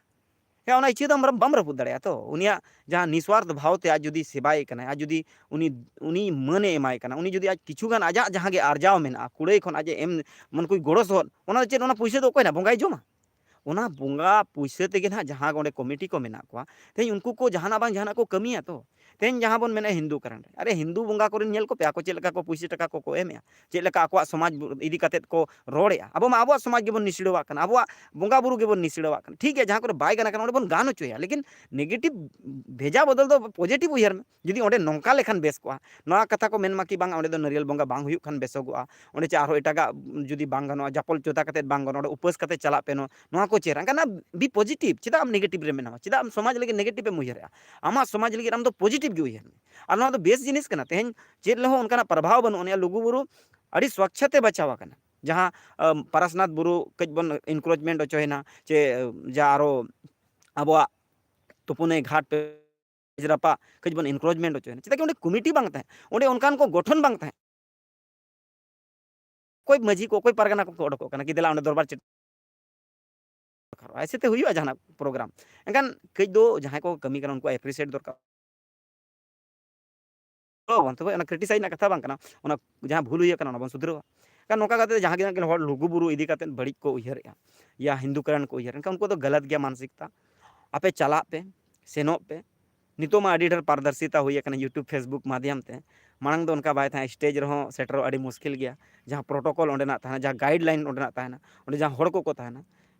ᱦᱮᱸ, ᱚᱱᱟ ᱤᱪᱪᱷᱟᱹ ᱫᱚ ᱟᱢ ᱵᱟᱢ ᱨᱟᱹᱯᱩᱫ ᱫᱟᱲᱮᱭᱟᱜᱼᱟ᱾ ᱛᱚ ᱩᱱᱤᱭᱟᱜ ᱡᱟᱦᱟᱸ ᱱᱤᱥᱣᱟᱨᱛᱷ ᱵᱷᱟᱣ ᱛᱮ ᱟᱡ ᱡᱩᱫᱤ ᱥᱮᱵᱟᱭᱮ ᱠᱟᱱᱟᱭ, ᱟᱡ ᱡᱩᱫᱤ ᱩᱱᱤ, ᱩᱱᱤ ᱢᱟᱹᱱᱮ ᱮᱢᱟᱭ ᱠᱟᱱᱟ, ᱩᱱᱤ ᱡᱩᱫᱤ ᱟᱡ ᱠᱤᱪᱷᱩ ᱜᱟᱱ ᱟᱡᱟᱜ ᱡᱟᱦᱟᱸ ᱜᱮ ᱟᱨᱡᱟᱣ ᱢᱮᱱᱟᱜᱼᱟ, ᱠᱩᱲᱟᱹᱭ ᱠᱷᱚᱱ ᱟᱡ ᱮ ᱮᱢ, ᱢᱟᱱᱮ ᱠᱚ ᱜᱚᱲᱚ ᱥᱚᱦᱚᱫ, ᱚᱱᱟ ᱫᱚ ᱪᱮᱫ, ᱚᱱᱟ ᱯᱩᱭᱥᱟᱹ ᱫᱚ ᱚᱠᱚᱭ ᱱᱟᱜ ᱵᱚᱸᱜᱟᱭ ᱡᱚᱢᱟ? ᱚᱱᱟ ᱵᱚᱸᱜᱟ ᱯᱩᱭᱥᱟᱹ ᱛᱮᱜᱮ ᱱᱟᱦᱟᱜ ᱡᱟᱦᱟᱸ ᱚᱸᱰᱮ ᱠᱚᱢᱤᱴᱤ ᱠᱚ ᱢᱮᱱᱟᱜ ᱠᱚᱣᱟ, ᱛᱮᱦᱮᱧ ᱩᱱᱠᱩ ᱠᱚ ᱡᱟᱦᱟᱱᱟᱜ ᱵᱟᱝ ᱡᱟᱦᱟᱱᱟᱜ ᱠᱚ ᱠᱟᱹᱢᱤᱭᱟ ᱛᱚ᱾ ᱛᱮᱦᱮᱧ ᱡᱟᱦᱟᱸ ᱵᱚᱱ ᱢᱮᱱᱟ ᱦᱤᱱᱫᱩ ᱠᱟᱨᱚᱱ ᱨᱮ, ᱟᱨᱮ ᱦᱤᱱᱫᱩ ᱵᱚᱸᱜᱟ ᱠᱚᱨᱮᱱ ᱧᱮᱞ ᱠᱚᱯᱮ, ᱟᱠᱚ ᱪᱮᱫ ᱞᱮᱠᱟ ᱠᱚ ᱯᱩᱭᱥᱟᱹ ᱴᱟᱠᱟ ᱠᱚᱠᱚ ᱮᱢᱮᱜᱼᱟ, ᱪᱮᱫ ᱞᱮᱠᱟ ᱟᱠᱚᱣᱟᱜ ᱥᱚᱢᱟᱡᱽ ᱤᱫᱤ ᱠᱟᱛᱮᱫ ᱠᱚ ᱨᱚᱲᱮᱜᱼᱟ᱾ ᱟᱵᱚ ᱢᱟ ᱟᱵᱚᱣᱟᱜ ᱥᱚᱢᱟᱡᱽ ᱜᱮᱵᱚᱱ ᱱᱤᱥᱲᱟᱹᱣᱟᱜ ᱠᱟᱱᱟ, ᱟᱵᱚᱣᱟᱜ ᱵᱚᱸᱜᱟ ᱵᱩᱨᱩ ᱜᱮᱵᱚᱱ ᱱᱤᱥᱲᱟᱹᱣᱟᱜ ᱠᱟᱱᱟ᱾ ᱴᱷᱤᱠ ᱜᱮᱭᱟ, ᱡᱟᱦᱟᱸ ᱠᱚᱨᱮ ᱵᱟᱭ ᱜᱟᱱ ᱟᱠᱟᱱᱟ ᱚᱸᱰᱮ ᱵᱚᱱ ᱜᱟᱱ ᱦᱚᱪᱚᱭᱟ, ᱞᱮᱠᱤᱱ ᱱᱮᱜᱮᱴᱤᱵᱷ ᱵᱷᱮᱡᱟ ᱵᱚᱫᱚᱞ ᱫᱚ ᱯᱚᱡᱮᱴᱤᱵᱷ ᱩᱭᱦᱟᱹᱨ ᱢᱮ᱾ ᱡᱩᱫᱤ ᱚᱸᱰᱮ ᱱᱚᱝᱠᱟ ᱞᱮᱠᱷᱟᱱ ᱵᱮᱥ ᱠᱚᱜᱼᱟ, ᱱᱚᱣᱟ ᱠᱟᱛᱷᱟ ᱠᱚ ᱢᱮᱱ ᱢᱟ ᱠᱤ ᱵᱟᱝ, ᱚᱸᱰᱮ ᱫᱚ ᱱᱟᱹᱨᱤᱭᱮᱞ ᱵᱚᱸᱜᱟ ᱵᱟᱝ ᱦᱩᱭᱩᱜ ᱠᱷᱟᱱ ᱵᱮᱥᱚᱜᱚᱜᱼᱟ, ᱚᱸᱰᱮ ᱪᱮ ᱟᱨᱦᱚᱸ ᱮᱴᱟᱜᱟᱜ ᱡᱩᱫᱤ ᱵᱟᱝ ᱜᱟᱱᱚᱜᱼᱟ, ᱡᱟᱯᱚᱞ ᱪᱚᱸᱫᱟ ᱠᱟᱛᱮᱫ ᱵᱟᱝ ᱜᱟᱱᱚᱜᱼᱟ, ᱚᱸᱰᱮ ᱩᱯᱟᱹᱥ ᱠᱟᱛᱮᱫ ᱪᱟᱞᱟᱜ ᱯᱮ, ᱱᱚᱣᱟ, ᱱᱚᱣᱟ ᱠᱚ ᱪᱮᱦᱨᱟ᱾ ᱮᱱᱠᱷᱟᱱ ᱟᱢ be positive, ᱪᱮᱫᱟᱜ ᱟᱢ ᱱᱮᱜᱮᱴᱤᱵᱷ ᱨᱮ ᱢᱮᱱᱟᱢᱟ? ᱪᱮᱫᱟᱜ ᱟᱢ ᱥᱚᱢᱟᱡᱽ ᱞᱟᱹᱜᱤᱫ ᱱᱮᱜᱮᱴᱤᱵᱷ ᱮᱢ ᱩᱭᱦᱟᱹᱨᱮᱜᱼᱟ? ᱟᱢᱟᱜ ᱥᱚᱢᱟᱡᱽ ᱞᱟᱹᱜᱤᱫ ᱟᱢ ᱫᱚ ᱯᱚᱡᱮᱴᱤᱵᱷ ᱜᱮ ᱩᱭᱦᱟᱹᱨ ᱢᱮ᱾ ᱟᱨ ᱱᱚᱣᱟ ᱫᱚ ᱵᱮᱥ ᱡᱤᱱᱤᱥ ᱠᱟᱱᱟ᱾ ᱛᱮᱦᱮᱧ ᱪᱮᱫ ᱨᱮᱦᱚᱸ ᱚᱱᱠᱟᱱᱟᱜ ᱯᱨᱚᱵᱷᱟᱣ ᱵᱟᱹᱱᱩᱜ ᱟᱹᱱᱤᱡ, ᱞᱩᱜᱩᱵᱩᱨᱩ ᱟᱹᱰᱤ ᱥᱣᱟᱪᱪᱷᱟ ᱛᱮ ᱵᱟᱪᱷᱟᱣ ᱟᱠᱟᱱᱟ᱾ ᱡᱟᱦᱟᱸ, ᱟᱢ, ᱯᱟᱨᱟᱥᱱᱟᱛᱷ ᱵᱩᱨᱩ ᱠᱟᱹᱡ ᱵᱚᱱ ᱤᱱᱠᱨᱳᱪᱢᱮᱱᱴ ᱦᱚᱪᱚᱭᱮᱱᱟ, ᱪᱮ, ᱡᱟ ᱟᱨᱚ ᱟᱵᱚᱣᱟᱜ ᱛᱩᱯᱩᱱᱟᱹᱭ ᱜᱷᱟᱴ ᱯᱮ ᱨᱟᱯᱟᱜ ᱠᱟᱹᱡ ᱵᱚᱱ ᱤᱱᱠᱨᱳᱪᱢᱮᱱᱴ ᱦᱚᱪᱚᱭᱮᱱᱟ᱾ ᱪᱮᱫᱟᱜ ᱠᱤ ᱚᱸᱰᱮ ᱠᱚᱢᱤᱴᱤ ᱵᱟᱝ ᱛᱟᱦᱮᱸ, ᱚᱸᱰᱮ ᱚᱱᱠᱟᱱ ᱠᱚ ᱜᱚᱴᱷᱚᱱ ᱵᱟᱝ ᱛᱟᱦᱮᱸ᱾ ᱚᱠᱚᱭ ᱢᱟᱹᱡᱷᱤ ᱠᱚ, ᱚᱠᱚᱭ ᱯᱟᱨᱜᱟᱱᱟ ᱠᱚᱠᱚ ᱚᱰᱚᱠᱚᱜ ᱠᱟᱱᱟ ᱠᱤ ᱫᱮᱞᱟ ᱚᱸᱰᱮ ᱫᱚᱨᱵᱟᱨ ᱪᱮᱫ ᱫᱚᱨᱠᱟᱨᱚᱜᱼᱟ? ᱮᱭᱥᱮ ᱛᱮ ᱦᱩᱭᱩᱜᱼᱟ ᱡᱟᱦᱟᱱᱟᱜ ᱯᱨᱳᱜᱨᱟᱢ? ᱮᱱᱠᱷᱟᱱ ᱠᱟᱹᱡ ᱫᱚ ᱡᱟᱦᱟᱸᱭ ᱠᱚ ᱠᱟᱹᱢᱤ ᱠᱟᱱᱟ ᱩᱱᱠᱩ ᱮᱯᱨᱤᱥᱤᱭᱮᱴ ᱫᱚᱨᱠᱟᱨ᱾ ᱵᱟᱝ, ᱛᱚᱵᱮ ᱚᱱᱟ ᱠᱨᱤᱴᱤᱥᱟᱭᱤᱡᱽ ᱨᱮᱱᱟᱜ ᱠᱟᱛᱷᱟ ᱵᱟᱝ ᱠᱟᱱᱟ, ᱚᱱᱟ ᱡᱟᱦᱟᱸ ᱵᱷᱩᱞ ᱦᱩᱭ ᱟᱠᱟᱱᱟ ᱚᱱᱟ ᱵᱚᱱ ᱥᱩᱫᱷᱨᱟᱹᱣᱟ᱾ ᱠᱟᱨᱚᱱ ᱱᱚᱝᱠᱟ ᱠᱟᱛᱮ ᱡᱟᱦᱟᱸ ᱜᱮ ᱦᱚᱲ ᱞᱩᱜᱩ ᱵᱩᱨᱩ ᱤᱫᱤ ᱠᱟᱛᱮ ᱵᱟᱹᱲᱤᱡ ᱠᱚ ᱩᱭᱦᱟᱹᱨᱮᱜᱼᱟ, ᱭᱟ ᱦᱤᱱᱫᱩ ᱠᱟᱨᱚᱱ ᱠᱚ ᱩᱭᱦᱟᱹᱨ, ᱮᱱᱠᱷᱟᱱ ᱩᱱᱠᱩ ᱫᱚ ᱜᱟᱞᱟᱛ ᱜᱮᱭᱟ ᱢᱟᱱᱥᱤᱠᱛᱟ᱾ ᱟᱯᱮ ᱪᱟᱞᱟᱜ ᱯᱮ, ᱥᱮᱱᱚᱜ ᱯᱮ᱾ ᱱᱤᱛᱚᱜ ᱢᱟ ᱟᱹᱰᱤ ᱰᱷᱮᱨ ᱯᱟᱨᱫᱚᱨᱥᱤᱛᱟ ᱦᱩᱭ ᱟᱠᱟᱱᱟ YouTube, Facebook ᱢᱟᱫᱷᱭᱚᱢ ᱛᱮ᱾ ᱢᱟᱲᱟᱝ ᱫᱚ ᱚᱱᱠᱟ ᱵᱟᱭ ᱛᱟᱦᱮᱸ, ᱥᱴᱮᱡᱽ ᱨᱮᱦᱚᱸ ᱥᱮᱴᱮᱨᱚᱜ ᱟᱹᱰᱤ ᱢᱩᱥᱠᱤᱞ ᱜᱮᱭᱟ᱾ ᱡᱟᱦᱟᱸ ᱯᱨᱚᱴᱳᱠᱚᱞ ᱚᱸᱰᱮᱱᱟᱜ ᱛᱟᱦᱮᱱᱟ, ᱡᱟᱦᱟᱸ ᱜᱟᱭᱤᱰ ᱞᱟᱭᱤᱱ ᱚᱸᱰᱮᱱᱟᱜ ᱛᱟᱦᱮᱱᱟ, ᱚᱸᱰᱮ ᱡᱟᱦᱟᱸ ᱦᱚᱲ ᱠᱚᱠᱚ ᱛᱟᱦᱮᱱᱟ,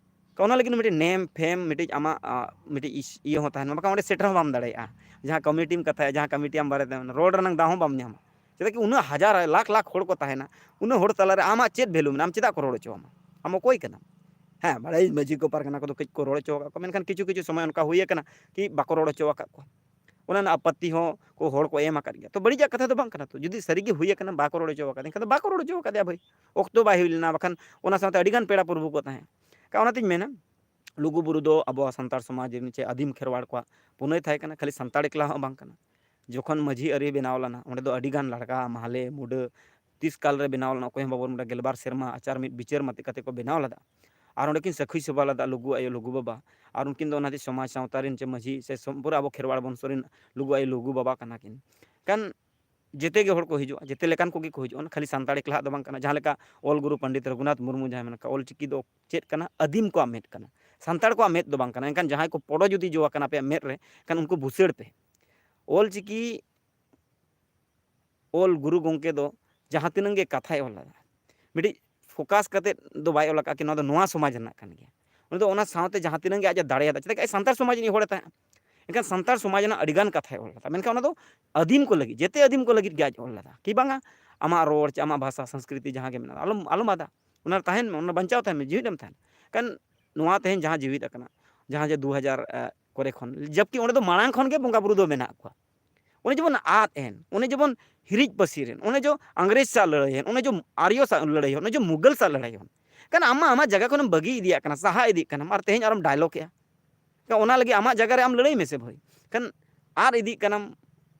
ᱛᱚ ᱚᱱᱟ ᱞᱟᱹᱜᱤᱫ ᱢᱤᱫᱴᱤᱡ ᱱᱮᱢ ᱯᱷᱮᱢ, ᱢᱤᱫᱴᱤᱡ ᱟᱢᱟᱜ, ᱟ, ᱢᱤᱫᱴᱤᱡ ᱤᱥ-, ᱤᱭᱟᱹ ᱦᱚᱸ ᱛᱟᱦᱮᱱ ᱢᱟ, ᱵᱟᱠᱷᱟᱱ ᱚᱸᱰᱮ ᱥᱮᱴᱮᱨ ᱦᱚᱸ ᱵᱟᱢ ᱫᱟᱲᱮᱭᱟᱜᱼᱟ᱾ ᱡᱟᱦᱟᱸ ᱠᱚᱢᱤᱴᱤᱢ ᱠᱟᱛᱷᱟᱭᱟ, ᱡᱟᱦᱟᱸ ᱠᱚᱢᱤᱴᱤ ᱟᱢ ᱵᱟᱨᱮᱛᱮ ᱨᱚᱲ ᱨᱮᱱᱟᱜ ᱫᱟᱣ ᱦᱚᱸ ᱵᱟᱢ ᱧᱟᱢᱟ᱾ ᱪᱮᱫᱟᱜ ᱠᱤ ᱩᱱᱟᱹᱜ ᱦᱟᱡᱟᱨ ᱞᱟᱠᱷ ᱞᱟᱠᱷ ᱦᱚᱲ ᱠᱚ ᱛᱟᱦᱮᱱᱟ, ᱩᱱᱟᱹᱜ ᱦᱚᱲ ᱛᱟᱞᱟᱨᱮ ᱟᱢᱟᱜ ᱪᱮᱫ ᱵᱷᱮᱞᱩ ᱢᱮᱱᱟᱜᱼᱟ? ᱟᱢ ᱪᱮᱫᱟᱜ ᱠᱚ ᱨᱚᱲ ᱦᱚᱪᱚ ᱟᱢᱟ? ᱟᱢ ᱚᱠᱚᱭ ᱠᱟᱱᱟᱢ? ᱦᱮᱸ, ᱵᱟᱲᱟᱭᱟᱹᱧ ᱢᱟᱹᱡᱷᱤ ᱠᱚ ᱯᱟᱨᱜᱟᱱᱟ ᱠᱚᱫᱚ ᱠᱟᱹᱡ ᱠᱚ ᱨᱚᱲ ᱦᱚᱪᱚ ᱟᱠᱟᱫ ᱠᱚᱣᱟ, ᱢᱮᱱᱠᱷᱟᱱ ᱠᱤᱪᱷᱩ ᱠᱤᱪᱷᱩ ᱥᱚᱢᱚᱭ ᱚᱱᱠᱟ ᱦᱩᱭ ᱟᱠᱟᱱᱟ ᱠᱤ ᱵᱟᱠᱚ ᱨᱚᱲ ᱦᱚᱪᱚ ᱟᱠᱟᱫ ᱠᱚᱣᱟ᱾ ᱚᱱᱟ ᱨᱮᱱᱟᱜ ᱟᱯᱟᱛᱛᱤ ᱦᱚᱸ ᱠᱚ ᱦᱚᱲ ᱠᱚ ᱮᱢ ᱟᱠᱟᱫ ᱜᱮᱭᱟ᱾ ᱛᱚ ᱵᱟᱹᱲᱤᱡᱟᱜ ᱠᱟᱛᱷᱟ ᱫᱚ ᱵᱟᱝ ᱠᱟᱱᱟ᱾ ᱛᱚ ᱡᱩᱫᱤ ᱥᱟᱹᱨᱤ ᱜᱮ ᱦᱩᱭ ᱟᱠᱟᱱᱟ, ᱵᱟᱠᱚ ᱨᱚᱲ ᱦᱚᱪᱚ ᱟᱠᱟᱫᱟ, ᱮᱱᱠᱷᱟᱱ ᱫᱚ ᱵᱟᱠᱚ ᱨᱚᱲ ᱦᱚᱪᱚ ᱟᱠᱟᱫᱮᱭᱟ ᱵᱷᱟᱹᱭ, ᱚᱠᱛᱚ ᱵᱟᱭ ᱦᱩᱭ ᱞᱮᱱᱟ, ᱵᱟᱠᱷᱟᱱ ᱚᱱᱟ ᱥᱟᱶᱛᱮ ᱟᱹᱰᱤᱜᱟᱱ ᱯᱮᱲᱟ ᱯᱨᱚᱵᱷᱩ ᱠᱚ ᱛᱟᱦᱮᱸ ᱠᱟᱱᱟ᱾ ᱚᱱᱟᱛᱤᱧ ᱢᱮᱱᱟ, ᱞᱩᱜᱩ ᱵᱩᱨᱩ ᱫᱚ ᱟᱵᱚᱣᱟᱜ ᱥᱟᱱᱛᱟᱲ ᱥᱚᱢᱟᱡᱽ ᱨᱮᱱ ᱪᱮ ᱟᱹᱫᱤᱢ ᱠᱷᱮᱨᱣᱟᱲ ᱠᱚᱣᱟᱜ ᱯᱩᱱᱟᱹᱭ ᱛᱟᱦᱮᱸ ᱠᱟᱱᱟ, ᱠᱷᱟᱹᱞᱤ ᱥᱟᱱᱛᱟᱲ ᱮᱠᱞᱟ ᱦᱚᱸ ᱵᱟᱝ ᱠᱟᱱᱟ᱾ ᱡᱚᱠᱷᱚᱱ ᱢᱟᱹᱡᱷᱤ ᱟᱹᱨᱤ ᱵᱮᱱᱟᱣ ᱞᱮᱱᱟ, ᱚᱸᱰᱮ ᱫᱚ ᱟᱹᱰᱤᱜᱟᱱ ᱞᱟᱲᱠᱟ, ᱢᱟᱦᱞᱮ, ᱢᱩᱰᱟᱹ, ᱛᱤᱥ ᱠᱟᱞ ᱨᱮ ᱵᱮᱱᱟᱣ ᱞᱮᱱᱟ, ᱚᱠᱚᱭ ᱦᱚᱸ ᱵᱟᱵᱚᱱ ᱵᱟᱰᱟᱭᱟ, ᱜᱮᱞᱵᱟᱨ ᱥᱮᱨᱢᱟ ᱟᱪᱟᱨ ᱢᱤᱫ ᱵᱤᱪᱟᱹᱨ ᱢᱟᱛᱮ ᱠᱟᱛᱮ ᱠᱚ ᱵᱮᱱᱟᱣ ᱞᱮᱫᱟ᱾ ᱟᱨ ᱚᱸᱰᱮ ᱠᱤᱱ ᱥᱟᱹᱠᱷᱤ ᱥᱚᱵᱷᱟ ᱞᱮᱫᱟ ᱞᱩᱜᱩ ᱟᱭᱳ, ᱞᱩᱜᱩ ᱵᱟᱵᱟ, ᱟᱨ ᱩᱱᱠᱤᱱ ᱫᱚ ᱚᱱᱟᱛᱮ ᱥᱚᱢᱟᱡᱽ ᱥᱟᱶᱛᱟ ᱨᱮᱱ ᱪᱮ ᱢᱟᱹᱡᱷᱤ ᱥᱮ ᱥᱚᱢ-, ᱯᱩᱨᱟᱹ ᱟᱵᱚ ᱠᱷᱮᱨᱣᱟᱲ ᱵᱚᱝᱥᱚ ᱨᱮᱱ ᱞᱩᱜᱩ ᱟᱭᱳ, ᱞᱩᱜᱩ ᱵᱟᱵᱟ ᱠᱟᱱᱟ ᱠᱤᱱ᱾ ᱠᱷᱟᱱ ᱡᱮᱛᱮ ᱜᱮ ᱦᱚᱲ ᱠᱚ ᱦᱤᱡᱩᱜᱼᱟ, ᱡᱮᱛᱮ ᱞᱮᱠᱟᱱ ᱠᱚᱜᱮ ᱠᱚ ᱦᱤᱡᱩᱜᱼᱟ, ᱠᱷᱟᱹᱞᱤ ᱥᱟᱱᱛᱟᱲ ᱮᱠᱞᱟᱦᱟᱜ ᱫᱚ ᱵᱟᱝ ᱠᱟᱱᱟ᱾ ᱡᱟᱦᱟᱸ ᱞᱮᱠᱟ ᱚᱞ ᱜᱩᱨᱩ ᱯᱚᱱᱰᱤᱛ ᱨᱚᱜᱷᱩᱱᱟᱛᱷ ᱢᱩᱨᱢᱩ ᱡᱟᱦᱟᱸᱭ ᱢᱮᱱ ᱠᱟᱜ, ᱚᱞ ᱪᱤᱠᱤ ᱫᱚ ᱪᱮᱫ ᱠᱟᱱᱟ? ᱟᱹᱫᱤᱢ ᱠᱚᱣᱟᱜ ᱢᱮᱫ ᱠᱟᱱᱟ, ᱥᱟᱱᱛᱟᱲ ᱠᱚᱣᱟᱜ ᱢᱮᱫ ᱫᱚ ᱵᱟᱝ ᱠᱟᱱᱟ᱾ ᱮᱱᱠᱷᱟᱱ ᱡᱟᱦᱟᱸᱭ ᱠᱚ ᱯᱚᱰᱚ ᱡᱩᱫᱤ ᱡᱚ ᱟᱠᱟᱱᱟ ᱟᱯᱮᱭᱟᱜ ᱢᱮᱫ ᱨᱮ, ᱮᱱᱠᱷᱟᱱ ᱩᱱᱠᱩ ᱵᱷᱩᱥᱟᱹᱲ ᱯᱮ᱾ ᱚᱞ ᱪᱤᱠᱤ ᱚᱞ ᱜᱩᱨᱩ ᱜᱚᱢᱠᱮ ᱫᱚ ᱡᱟᱦᱟᱸ ᱛᱤᱱᱟᱹᱝ ᱜᱮ ᱠᱟᱛᱷᱟᱭ ᱚᱞ ᱞᱮᱫᱟ, ᱢᱤᱫᱴᱤᱡ ᱯᱷᱳᱠᱟᱥ ᱠᱟᱛᱮᱫ ᱫᱚ ᱵᱟᱭ ᱚᱞ ᱟᱠᱟᱫ ᱠᱤ ᱱᱚᱣᱟ ᱫᱚ ᱱᱚᱣᱟ ᱥᱚᱢᱟᱡᱽ ᱨᱮᱱᱟᱜ ᱠᱟᱱ ᱜᱮᱭᱟ᱾ ᱩᱱᱤ ᱫᱚ ᱚᱱᱟ ᱥᱟᱶᱛᱮ ᱡᱟᱦᱟᱸ ᱛᱤᱱᱟᱹᱝ ᱜᱮ ᱟᱡ ᱮ ᱫᱟᱲᱮᱭᱟᱫᱟ, ᱪᱮᱫᱟᱜ ᱥᱮ ᱟᱡ ᱥᱟᱱᱛᱟᱲ ᱥᱚᱢᱟᱡᱽ ᱨᱤᱱᱤᱡ ᱦᱚᱲᱮ ᱛᱟᱦᱮᱸᱫ, ᱮᱱᱠᱷᱟᱱ ᱥᱟᱱᱛᱟᱲ ᱥᱚᱢᱟᱡᱽ ᱨᱮᱱᱟᱜ ᱟᱹᱰᱤᱜᱟᱱ ᱠᱟᱛᱷᱟᱭ ᱚᱞ ᱞᱮᱫᱟ, ᱢᱮᱱᱠᱷᱟᱱ ᱚᱱᱟ ᱫᱚ ᱟᱹᱫᱤᱢ ᱠᱚ ᱞᱟᱹᱜᱤᱫ, ᱡᱮᱛᱮ ᱟᱹᱫᱤᱢ ᱠᱚ ᱞᱟᱹᱜᱤᱫ ᱜᱮ ᱟᱡ ᱚᱞ ᱞᱮᱫᱟ᱾ ᱠᱤ ᱵᱟᱝᱟ, ᱟᱢᱟᱜ ᱨᱚᱲ ᱪᱮ ᱟᱢᱟᱜ ᱵᱷᱟᱥᱟ ᱥᱚᱝᱥᱠᱨᱤᱛᱤ ᱡᱟᱦᱟᱸ ᱜᱮ ᱢᱮᱱᱟᱜᱼᱟ, ᱟᱞᱚᱢ, ᱟᱞᱚᱢ ᱟᱫᱟ, ᱚᱱᱟ ᱨᱮ ᱛᱟᱦᱮᱱ ᱢᱮ, ᱚᱱᱟ ᱵᱟᱧᱪᱟᱣ ᱛᱟᱦᱮᱱ ᱢᱮ, ᱡᱤᱣᱤᱫ ᱮᱢ ᱛᱟᱦᱮᱱ᱾ ᱠᱷᱟᱱ ᱱᱚᱣᱟ ᱛᱮᱦᱮᱧ ᱡᱟᱦᱟᱸ ᱡᱤᱣᱤᱫ ᱟᱠᱟᱱᱟ, ᱡᱟᱦᱟᱸ ᱡᱮ ᱫᱩ ᱦᱟᱡᱟᱨ ᱠᱚᱨᱮ ᱠᱷᱚᱱ, ᱡᱚᱵᱠᱤ ᱚᱸᱰᱮ ᱫᱚ ᱢᱟᱲᱟᱝ ᱠᱷᱚᱱ ᱜᱮ ᱵᱚᱸᱜᱟ ᱵᱩᱨᱩ ᱫᱚ ᱢᱮᱱᱟᱜ ᱠᱚᱣᱟ᱾ ᱚᱱᱮ ᱡᱮᱵᱚᱱ ᱟᱫ ᱮᱱ, ᱚᱱᱮ ᱡᱮᱵᱚᱱ ᱦᱤᱨᱤᱡ ᱯᱟᱹᱥᱤᱨ ᱮᱱ, ᱚᱱᱮ ᱡᱮ ᱤᱝᱨᱮᱡᱽ ᱥᱟᱶ ᱞᱟᱹᱲᱦᱟᱹᱭ ᱮᱱ, ᱚᱱᱮ ᱡᱮ ᱟᱨᱭᱚ ᱥᱟᱶ ᱞᱟᱹᱲᱦᱟᱹᱭ ᱮᱱ, ᱚᱱᱮ ᱡᱮ ᱢᱩᱜᱟᱞ ᱥᱟᱶ ᱞᱟᱹᱲᱦᱟᱹᱭ ᱮᱱ, ᱠᱷᱟᱱ ᱟᱢ ᱢᱟ ᱟᱢᱟᱜ ᱡᱟᱭᱜᱟ ᱠᱷᱚᱱᱮᱢ ᱵᱟᱹᱜᱤ ᱤᱫᱤᱭᱟᱜ ᱠᱟᱱᱟ, ᱥᱟᱦᱟ ᱤᱫᱤᱜ ᱠᱟᱱᱟᱢ, ᱟᱨ ᱛᱮᱦᱮᱧ ᱟᱨᱚᱢ ᱰᱟᱭᱞᱚᱜ ᱮᱜᱼᱟ᱾ ᱠᱷᱟᱱ ᱚᱱᱟ ᱞᱟᱹᱜᱤᱫ ᱟᱢᱟᱜ ᱡᱟᱭᱜᱟ ᱨᱮ ᱟᱢ ᱞᱟᱹᱲᱦᱟᱹᱭ ᱢᱮᱥᱮ ᱵᱷᱟᱹᱭ᱾ ᱠᱷᱟᱱ ᱟᱫ ᱤᱫᱤᱜ ᱠᱟᱱᱟᱢ,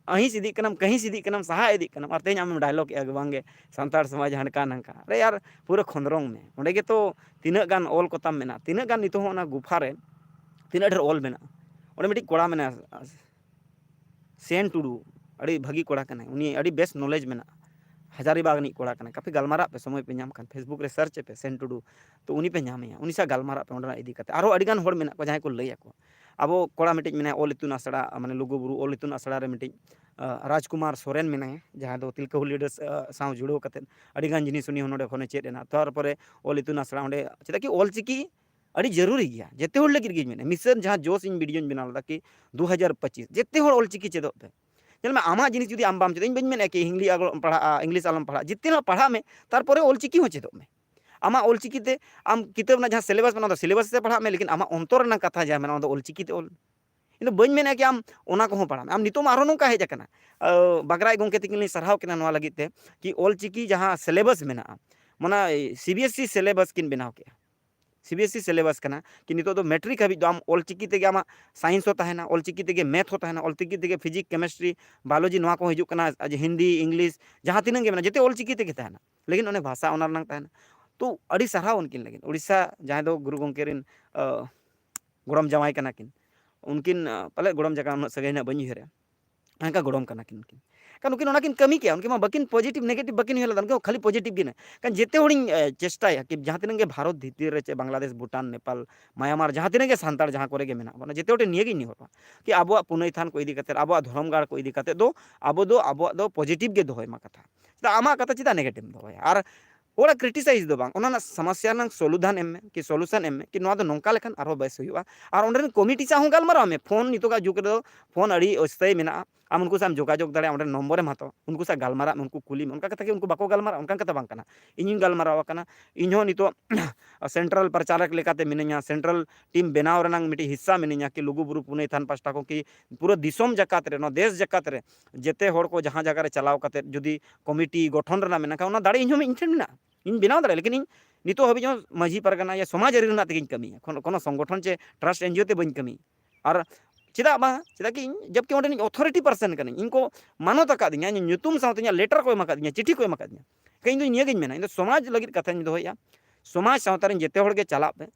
ᱟᱹᱦᱤᱥ ᱤᱫᱤᱜ ᱠᱟᱱᱟᱢ, ᱠᱟᱹᱦᱤᱥ ᱤᱫᱤᱜ ᱠᱟᱱᱟᱢ, ᱥᱟᱦᱟ ᱤᱫᱤᱜ ᱠᱟᱱᱟᱢ, ᱟᱨ ᱛᱮᱦᱮᱧ ᱟᱢᱮᱢ ᱰᱟᱭᱞᱚᱜ ᱮᱜᱼᱟ ᱡᱮ ᱵᱟᱝᱜᱮ ᱥᱟᱱᱛᱟᱲ ᱥᱚᱢᱟᱡᱽ ᱦᱟᱱᱠᱟ ᱱᱟᱝᱠᱟ᱾ ᱟᱨᱮ ᱭᱟᱨ, ᱯᱩᱨᱟᱹ ᱠᱷᱚᱸᱫᱽᱨᱚᱝ ᱢᱮ᱾ ᱚᱸᱰᱮ ᱜᱮᱛᱚ ᱛᱤᱱᱟᱹᱜ ᱜᱟᱱ ᱚᱞ ᱠᱚᱛᱟᱢ ᱢᱮᱱᱟᱜᱼᱟ, ᱛᱤᱱᱟᱹᱜ ᱜᱟᱱ ᱱᱤᱛᱚᱜ ᱦᱚᱸ ᱚᱱᱟ ᱜᱩᱯᱷᱟ ᱨᱮ ᱛᱤᱱᱟᱹᱜ ᱰᱷᱮᱨ ᱚᱞ ᱢᱮᱱᱟᱜᱼᱟ᱾ ᱚᱸᱰᱮ ᱢᱤᱫᱴᱤᱡ ᱠᱚᱲᱟ ᱢᱮᱱᱟᱭᱟ, ᱥᱮᱱ ᱴᱩᱰᱩ, ᱟᱹᱰᱤ ᱵᱷᱟᱹᱜᱤ ᱠᱚᱲᱟ ᱠᱟᱱᱟᱭ, ᱩᱱᱤ ᱟᱹᱰᱤ ᱵᱮᱥ knowledge ᱢᱮᱱᱟᱜᱼᱟ, ᱦᱟᱡᱟᱨᱤᱵᱟᱜᱽ ᱨᱤᱱᱤᱡ ᱠᱚᱲᱟ ᱠᱟᱱᱟᱭ᱾ ᱠᱟᱯᱷᱤ ᱜᱟᱞᱢᱟᱨᱟᱜ ᱯᱮ, ᱥᱚᱢᱚᱭ ᱯᱮ ᱧᱟᱢ ᱠᱷᱟᱱ, Facebook ᱨᱮ search ᱯᱮ ᱥᱮᱱ ᱴᱩᱰᱩ, ᱛᱚ ᱩᱱᱤ ᱯᱮ ᱧᱟᱢᱮᱭᱟ, ᱩᱱᱤ ᱥᱟᱶ ᱜᱟᱞᱢᱟᱨᱟᱜ ᱯᱮ ᱚᱸᱰᱮᱱᱟᱜ ᱤᱫᱤ ᱠᱟᱛᱮ᱾ ᱟᱨᱦᱚᱸ ᱟᱹᱰᱤᱜᱟᱱ ᱦᱚᱲ ᱢᱮᱱᱟᱜ ᱠᱚᱣᱟ ᱡᱟᱦᱟᱸᱭ ᱠᱚ ᱞᱟᱹᱭ ᱟᱠᱚ᱾ ᱟᱵᱚ ᱠᱚᱲᱟ ᱢᱤᱫᱴᱤᱡ ᱢᱮᱱᱟᱭᱟ ᱚᱞ ᱤᱛᱩᱱ ᱟᱥᱲᱟ, ᱢᱟᱱᱮ ᱞᱩᱜᱩ ᱵᱩᱨᱩ ᱚᱞ ᱤᱛᱩᱱ ᱟᱥᱲᱟ ᱨᱮ ᱢᱤᱫᱴᱤᱡ, ᱟᱸ, ᱨᱟᱡᱽᱠᱩᱢᱟᱨ ᱥᱚᱨᱮᱱ ᱢᱮᱱᱟᱭᱟ, ᱡᱟᱦᱟᱸ ᱫᱚ ᱛᱤᱞᱠᱟᱹ ᱦᱩᱞ leaders, ᱟᱸ, ᱥᱟᱶ ᱡᱩᱲᱟᱹᱣ ᱠᱟᱛᱮ ᱟᱹᱰᱤᱜᱟᱱ ᱡᱤᱱᱤᱥ ᱩᱱᱤ ᱦᱚᱸ ᱱᱚᱰᱮ ᱠᱷᱚᱱᱮ ᱪᱮᱫ ᱮᱱᱟ᱾ ᱛᱟᱨᱯᱚᱨᱮ ᱚᱞ ᱤᱛᱩᱱ ᱟᱥᱲᱟ ᱚᱸᱰᱮ, ᱪᱮᱫᱟᱜ ᱠᱤ ᱚᱞ ᱪᱤᱠᱤ ᱟᱹᱰᱤ ᱡᱟᱹᱨᱩᱨᱤ ᱜᱮᱭᱟ, ᱡᱮᱛᱮ ᱦᱚᱲ ᱞᱟᱹᱜᱤᱫ ᱜᱮᱧ ᱢᱮᱱᱟ᱾ ᱢᱤᱥᱚᱱ ᱡᱟᱦᱟᱸ ᱡᱳᱥ ᱤᱧ ᱵᱷᱤᱰᱤᱭᱳᱧ ᱵᱮᱱᱟᱣ ᱞᱮᱫᱟ ᱠᱤ ᱫᱩ ᱦᱟᱡᱟᱨ ᱯᱚᱸᱪᱤᱥ, ᱡᱮᱛᱮ ᱦᱚᱲ ᱚᱞᱪᱤᱠᱤ ᱪᱮᱫᱚᱜ ᱯᱮ᱾ ᱧᱮᱞ ᱢᱮ, ᱟᱢᱟᱜ ᱡᱤᱱᱤᱥ ᱡᱩᱫᱤ ᱟᱢ ᱵᱟᱢ ᱪᱮᱫᱟ, ᱤᱧ ᱵᱟᱹᱧ ᱢᱮᱱᱮᱫ ᱠᱤ ᱦᱤᱱᱫᱤ ᱟᱞᱚᱢ ᱯᱟᱲᱦᱟᱜᱼᱟ, ᱤᱝᱞᱤᱥ ᱟᱞᱚᱢ ᱯᱟᱲᱦᱟᱜᱼᱟ, ᱡᱮᱛᱮ ᱦᱚᱸ ᱯᱟᱲᱦᱟᱜ ᱢᱮ, ᱛᱟᱨᱯᱚᱨᱮ ᱚᱞᱪᱤᱠᱤ ᱦᱚᱸ ᱪᱮᱫᱚᱜ ᱢᱮ᱾ ᱟᱢᱟᱜ ᱚᱞᱪᱤᱠᱤ ᱛᱮ ᱟᱢ ᱠᱤᱛᱟᱹᱵ ᱨᱮᱱᱟᱜ ᱡᱟᱦᱟᱸ ᱥᱤᱞᱮᱵᱟᱥ ᱢᱮᱱᱟᱜᱼᱟ, ᱚᱱᱟ ᱫᱚ ᱥᱤᱞᱮᱵᱟᱥ ᱛᱮ ᱯᱟᱲᱦᱟᱜ ᱢᱮ, ᱞᱮᱠᱤᱱ ᱟᱢᱟᱜ ᱚᱱᱛᱚᱨ ᱨᱮᱱᱟᱜ ᱠᱟᱛᱷᱟ ᱡᱟᱦᱟᱸ ᱢᱮᱱᱟᱜᱼᱟ, ᱚᱱᱟ ᱫᱚ ᱚᱞᱪᱤᱠᱤ ᱛᱮ ᱚᱞ ᱢᱮ᱾ ᱤᱧ ᱫᱚ ᱵᱟᱹᱧ ᱢᱮᱱᱮᱫ ᱠᱤ ᱟᱢ ᱚᱱᱟ ᱠᱚᱦᱚᱸ ᱯᱟᱲᱦᱟᱜ ᱢᱮ᱾ ᱟᱢ ᱱᱤᱛᱚᱜ ᱢᱟ ᱟᱨᱦᱚᱸ ᱱᱚᱝᱠᱟ ᱦᱮᱡ ᱟᱠᱟᱱᱟ, ᱟᱹ, ᱵᱟᱜᱽᱨᱟᱭ ᱜᱚᱢᱠᱮ ᱛᱟᱹᱠᱤᱱ ᱞᱤᱧ ᱥᱟᱨᱦᱟᱣ ᱠᱤᱱᱟ ᱱᱚᱣᱟ ᱞᱟᱹᱜᱤᱫ ᱛᱮ, ᱠᱤ ᱚᱞᱪᱤᱠᱤ ᱡᱟᱦᱟᱸ ᱥᱤᱞᱮᱵᱟᱥ ᱢᱮᱱᱟᱜᱼᱟ, ᱚᱱᱟ C B S E syllabus ᱠᱤᱱ ᱵᱮᱱᱟᱣ ᱠᱮᱜᱼᱟ᱾ C B S E syllabus ᱠᱟᱱᱟ, ᱠᱤ ᱱᱤᱛᱚᱜ ᱫᱚ ᱢᱮᱴᱨᱤᱠ ᱦᱟᱹᱵᱤᱡ ᱫᱚ ᱟᱢ ᱚᱞᱪᱤᱠᱤ ᱛᱮᱜᱮ ᱟᱢᱟᱜ ᱥᱟᱭᱮᱱᱥ ᱦᱚᱸ ᱛᱟᱦᱮᱱᱟ, ᱚᱞᱪᱤᱠᱤ ᱛᱮᱜᱮ ᱢᱮᱛᱷ ᱦᱚᱸ ᱛᱟᱦᱮᱱᱟ, ᱚᱞᱪᱤᱠᱤ ᱛᱮᱜᱮ ᱯᱷᱤᱡᱤᱠᱥ, ᱠᱮᱢᱮᱥᱴᱨᱤ, ᱵᱟᱭᱳᱞᱚᱡᱤ, ᱱᱚᱣᱟ ᱠᱚ ᱦᱤᱡᱩᱜ ᱠᱟᱱᱟ, ᱟᱨ ᱡᱮ ᱦᱤᱱᱫᱤ, ᱤᱝᱞᱤᱥ, ᱡᱟᱦᱟᱸ ᱛᱤᱱᱟᱹᱜ ᱜᱮ ᱢᱮᱱᱟᱜᱼᱟ, ᱡᱮᱛᱮ ᱚᱞᱪᱤᱠᱤ ᱛᱮᱜᱮ ᱛᱟᱦᱮᱱᱟ᱾ ᱞᱮᱠᱤᱱ ᱚᱱᱮ ᱵᱷᱟᱥᱟ ᱚᱱᱟ ᱨᱮᱱᱟᱜ ᱛᱟᱦᱮᱱᱟ᱾ ᱛᱚ ᱟᱹᱰᱤ ᱥᱟᱨᱦᱟᱣ ᱩᱱᱠᱤᱱ ᱞᱟᱹᱜᱤᱫ, ᱩᱲᱤᱥᱥᱟ ᱡᱟᱦᱟᱸᱭ ᱫᱚ ᱜᱩᱨᱩ ᱜᱚᱢᱠᱮ ᱨᱮᱱ, ᱟᱹ, ᱜᱚᱲᱚᱢ ᱡᱟᱶᱟᱭ ᱠᱟᱱᱟ ᱠᱤᱱ, ᱩᱱᱠᱤᱱ, ᱟᱹ, ᱯᱟᱞᱮᱫ ᱜᱚᱲᱚᱢ ᱡᱟᱶᱟᱭ, ᱩᱱᱟᱹᱜ ᱥᱟᱹᱜᱟᱹᱭ ᱦᱟᱸᱜ ᱵᱟᱹᱧ ᱩᱭᱦᱟᱹᱨᱟ, ᱚᱱᱠᱟ ᱜᱚᱲᱚᱢ ᱠᱟᱱᱟ ᱠᱤᱱ ᱩᱱᱠᱤᱱ᱾ ᱠᱷᱟᱱ ᱩᱱᱠᱤᱱ ᱚᱱᱟ ᱠᱤᱱ ᱠᱟᱹᱢᱤ ᱠᱮᱜᱼᱟ, ᱩᱱᱠᱤᱱ ᱢᱟ ᱵᱟᱹᱠᱤᱱ ᱯᱚᱡᱤᱴᱤᱵᱷ ᱱᱮᱜᱮᱴᱤᱵᱷ ᱵᱟᱹᱠᱤᱱ ᱩᱭᱦᱟᱹᱨ ᱞᱮᱫᱟ, ᱩᱱᱠᱤᱱ ᱠᱷᱟᱹᱞᱤ ᱯᱚᱡᱤᱴᱤᱵᱷ ᱜᱮ ᱢᱮᱱᱟᱜ᱾ ᱠᱷᱟᱱ ᱡᱮᱛᱮ ᱦᱚᱲᱤᱧ, ᱮ, ᱪᱮᱥᱴᱟᱭᱟ ᱠᱤ ᱡᱟᱦᱟᱸ ᱛᱤᱱᱟᱹᱜ ᱜᱮ ᱵᱷᱟᱨᱚᱛ ᱵᱷᱤᱛᱤᱨ ᱨᱮ ᱪᱮ ᱵᱟᱝᱞᱟᱫᱮᱥ, ᱵᱷᱩᱴᱟᱱ, ᱱᱮᱯᱟᱞ, ᱢᱟᱭᱟᱱᱢᱟᱨ, ᱡᱟᱦᱟᱸ ᱛᱤᱱᱟᱹᱜ ᱜᱮ ᱥᱟᱱᱛᱟᱲ ᱡᱟᱦᱟᱸ ᱠᱚᱨᱮ ᱜᱮ ᱢᱮᱱᱟᱜ ᱵᱚᱱᱟ, ᱡᱮᱛᱮ ᱦᱚᱲ ᱴᱷᱮᱱ ᱱᱤᱭᱟᱹᱜᱤᱧ ᱱᱮᱦᱚᱨᱚᱜᱼᱟ ᱠᱤ ᱟᱵᱚᱣᱟᱜ ᱯᱩᱱᱟᱹᱭ ᱛᱷᱟᱱ ᱠᱚ ᱤᱫᱤ ᱠᱟᱛᱮ, ᱟᱵᱚᱣᱟᱜ ᱫᱷᱚᱨᱚᱢ ᱜᱟᱲ ᱠᱚ ᱤᱫᱤ ᱠᱟᱛᱮ ᱫᱚ ᱟᱵᱚ ᱫᱚ ᱟᱵᱚᱣᱟᱜ ᱫᱚ ᱯᱚᱡᱤᱴᱤᱵᱷ ᱜᱮ ᱫᱚᱦᱚᱭ ᱢᱟ ᱠᱟᱛᱷᱟ᱾ ᱪᱮᱫᱟᱜ ᱟᱢᱟᱜ ᱠᱟᱛᱷᱟ ᱪᱮᱫᱟᱜ ᱱᱮᱜᱮᱴᱤᱵᱷ ᱮᱢ ᱫᱚᱦᱚᱭᱟ? ᱟᱨ ᱚᱲᱟᱜ ᱠᱨᱤᱴᱤᱥᱟᱭᱤᱡᱽ ᱫᱚ ᱵᱟᱝ, ᱚᱱᱟ ᱨᱮᱱᱟᱜ ᱥᱚᱢᱚᱥᱥᱟ ᱨᱮᱱᱟᱜ ᱥᱚᱞᱩᱫᱷᱟᱱ ᱮᱢ ᱢᱮ, ᱠᱤ ᱥᱚᱞᱩᱥᱚᱱ ᱮᱢ ᱢᱮ, ᱠᱤ ᱱᱚᱣᱟ ᱫᱚ ᱱᱚᱝᱠᱟ ᱞᱮᱠᱷᱟᱱ ᱟᱨᱦᱚᱸ ᱵᱮᱥ ᱦᱩᱭᱩᱜᱼᱟ᱾ ᱟᱨ ᱚᱸᱰᱮ ᱨᱮᱱ ᱠᱚᱢᱤᱴᱤ ᱥᱟᱶ ᱦᱚᱸ ᱜᱟᱞᱢᱟᱨᱟᱣ ᱢᱮ᱾ ᱯᱷᱳᱱ ᱱᱤᱛᱚᱜᱟᱜ ᱡᱩᱜᱽ ᱨᱮᱫᱚ ᱯᱷᱳᱱ ᱟᱹᱰᱤ ᱚᱥᱛᱷᱟᱭᱤ ᱢᱮᱱᱟᱜᱼᱟ, ᱟᱢ ᱩᱱᱠᱩ ᱥᱟᱶ ᱮᱢ ᱡᱳᱜᱟᱡᱳᱜᱽ ᱫᱟᱲᱮᱭᱟᱜᱼᱟ, ᱚᱸᱰᱮ ᱱᱚᱢᱵᱚᱨᱮᱢ ᱦᱟᱛᱟᱣᱟ, ᱩᱱᱠᱩ ᱥᱟᱶ ᱜᱟᱞᱢᱟᱨᱟᱜ ᱢᱮ, ᱩᱱᱠᱩ ᱠᱩᱞᱤ ᱢᱮ᱾ ᱚᱱᱠᱟ ᱠᱟᱛᱷᱟ ᱠᱤ ᱩᱱᱠᱩ ᱵᱟᱠᱚ ᱜᱟᱞᱢᱟᱨᱟᱜᱼᱟ? ᱚᱱᱠᱟᱱ ᱠᱟᱛᱷᱟ ᱵᱟᱝ ᱠᱟᱱᱟ᱾ ᱤᱧᱤᱧ ᱜᱟᱞᱢᱟᱨᱟᱣ ᱟᱠᱟᱱᱟ, ᱤᱧᱦᱚᱸ ᱱᱤᱛᱚᱜ ᱥᱮᱱᱴᱨᱟᱞ ᱯᱨᱚᱪᱟᱨᱚᱠ ᱞᱮᱠᱟᱛᱮ ᱢᱤᱱᱟᱹᱧᱟ, ᱥᱮᱱᱴᱨᱟᱞ ᱴᱤᱢ ᱵᱮᱱᱟᱣ ᱨᱮᱱᱟᱜ ᱢᱤᱫᱴᱤᱡ ᱦᱤᱥᱥᱟ ᱢᱤᱱᱟᱹᱧᱟ, ᱠᱤ ᱞᱩᱜᱩᱵᱩᱨᱩ ᱯᱩᱱᱟᱹᱭ ᱛᱷᱟᱱ ᱯᱟᱥᱴᱟ ᱠᱷᱚᱱ ᱠᱤ ᱯᱩᱨᱟᱹ ᱫᱤᱥᱚᱢ ᱡᱟᱠᱟᱛ ᱨᱮ, ᱱᱚᱣᱟ ᱫᱮᱥ ᱡᱟᱠᱟᱛ ᱨᱮ ᱡᱮᱛᱮ ᱦᱚᱲ ᱠᱚ ᱡᱟᱦᱟᱸ ᱡᱟᱭᱜᱟ ᱨᱮ ᱪᱟᱞᱟᱣ ᱠᱟᱛᱮ ᱡᱩᱫᱤ ᱠᱚᱢᱤᱴᱤ ᱜᱚᱴᱷᱚᱱ ᱨᱮᱱᱟᱜ ᱢᱮᱱᱟᱜ ᱠᱷᱟᱱ, ᱚᱱᱟ ᱫᱟᱲᱮ ᱤᱧ ᱦᱚᱸ ᱤᱧ ᱴᱷᱮᱱ ᱢᱮᱱᱟᱜᱼᱟ, ᱤᱧ ᱵᱮᱱᱟᱣ ᱫᱟᱲᱮᱭᱟᱜᱼᱟ᱾ ᱞᱮᱠᱤᱱ ᱤᱧ ᱱᱤᱛᱚᱜ ᱦᱟᱹᱵᱤᱡ ᱦᱚᱸ ᱢᱟᱹᱡᱷᱤ ᱯᱟᱨᱜᱟᱱᱟ ᱭᱟ ᱥᱚᱢᱟᱡᱽ ᱟᱹᱨᱤ ᱨᱮᱱᱟᱜ ᱛᱮᱜᱮᱧ ᱠᱟᱹᱢᱤᱭᱟ, ᱠᱳᱱᱳ, ᱠᱳᱱᱳ ᱥᱚᱝᱜᱚᱴᱷᱚᱱ ᱪᱮ ᱴᱨᱟᱥᱴ ᱮᱱ ᱡᱤ ᱳ ᱛᱮ ᱵᱟᱹᱧ ᱠᱟᱹᱢᱤᱭᱟ᱾ ᱟᱨ ᱪᱮᱫᱟᱜ ᱵᱟᱝ, ᱪᱮᱫᱟᱜ ᱠᱤ ᱤᱧ ᱡᱚᱵᱠᱤ ᱚᱸᱰᱮᱱᱤᱡ ᱚᱛᱷᱚᱨᱤᱴᱤ ᱯᱟᱨᱥᱚᱱ ᱠᱟᱹᱱᱟᱹᱧ, ᱤᱧ ᱠᱚ ᱢᱟᱱᱚᱛ ᱟᱠᱟᱫᱤᱧᱟ, ᱤᱧ ᱧᱩᱛᱩᱢ ᱥᱟᱶᱛᱮ ᱤᱧᱟᱹᱜ ᱞᱮᱴᱟᱨ ᱠᱚ ᱮᱢ ᱟᱠᱟᱫᱤᱧᱟ, ᱪᱤᱴᱷᱤ ᱠᱚ ᱮᱢ ᱟᱠᱟᱫᱤᱧᱟ᱾ ᱤᱧ ᱫᱚ ᱱᱤᱭᱟᱹᱜᱤᱧ ᱢᱮᱱᱟ, ᱤᱧ ᱫᱚ ᱥᱚᱢᱟᱡᱽ ᱞᱟᱹᱜᱤᱫ ᱠᱟᱛᱷᱟᱧ ᱫᱚᱦᱚᱭᱮᱫᱼᱟ, ᱥᱚᱢᱟᱡᱽ ᱥᱟᱶᱛᱟ ᱨᱮᱱ ᱡᱮᱛᱮ ᱦᱚᱲ ᱜᱮ ᱪᱟᱞᱟᱜ ᱯᱮ,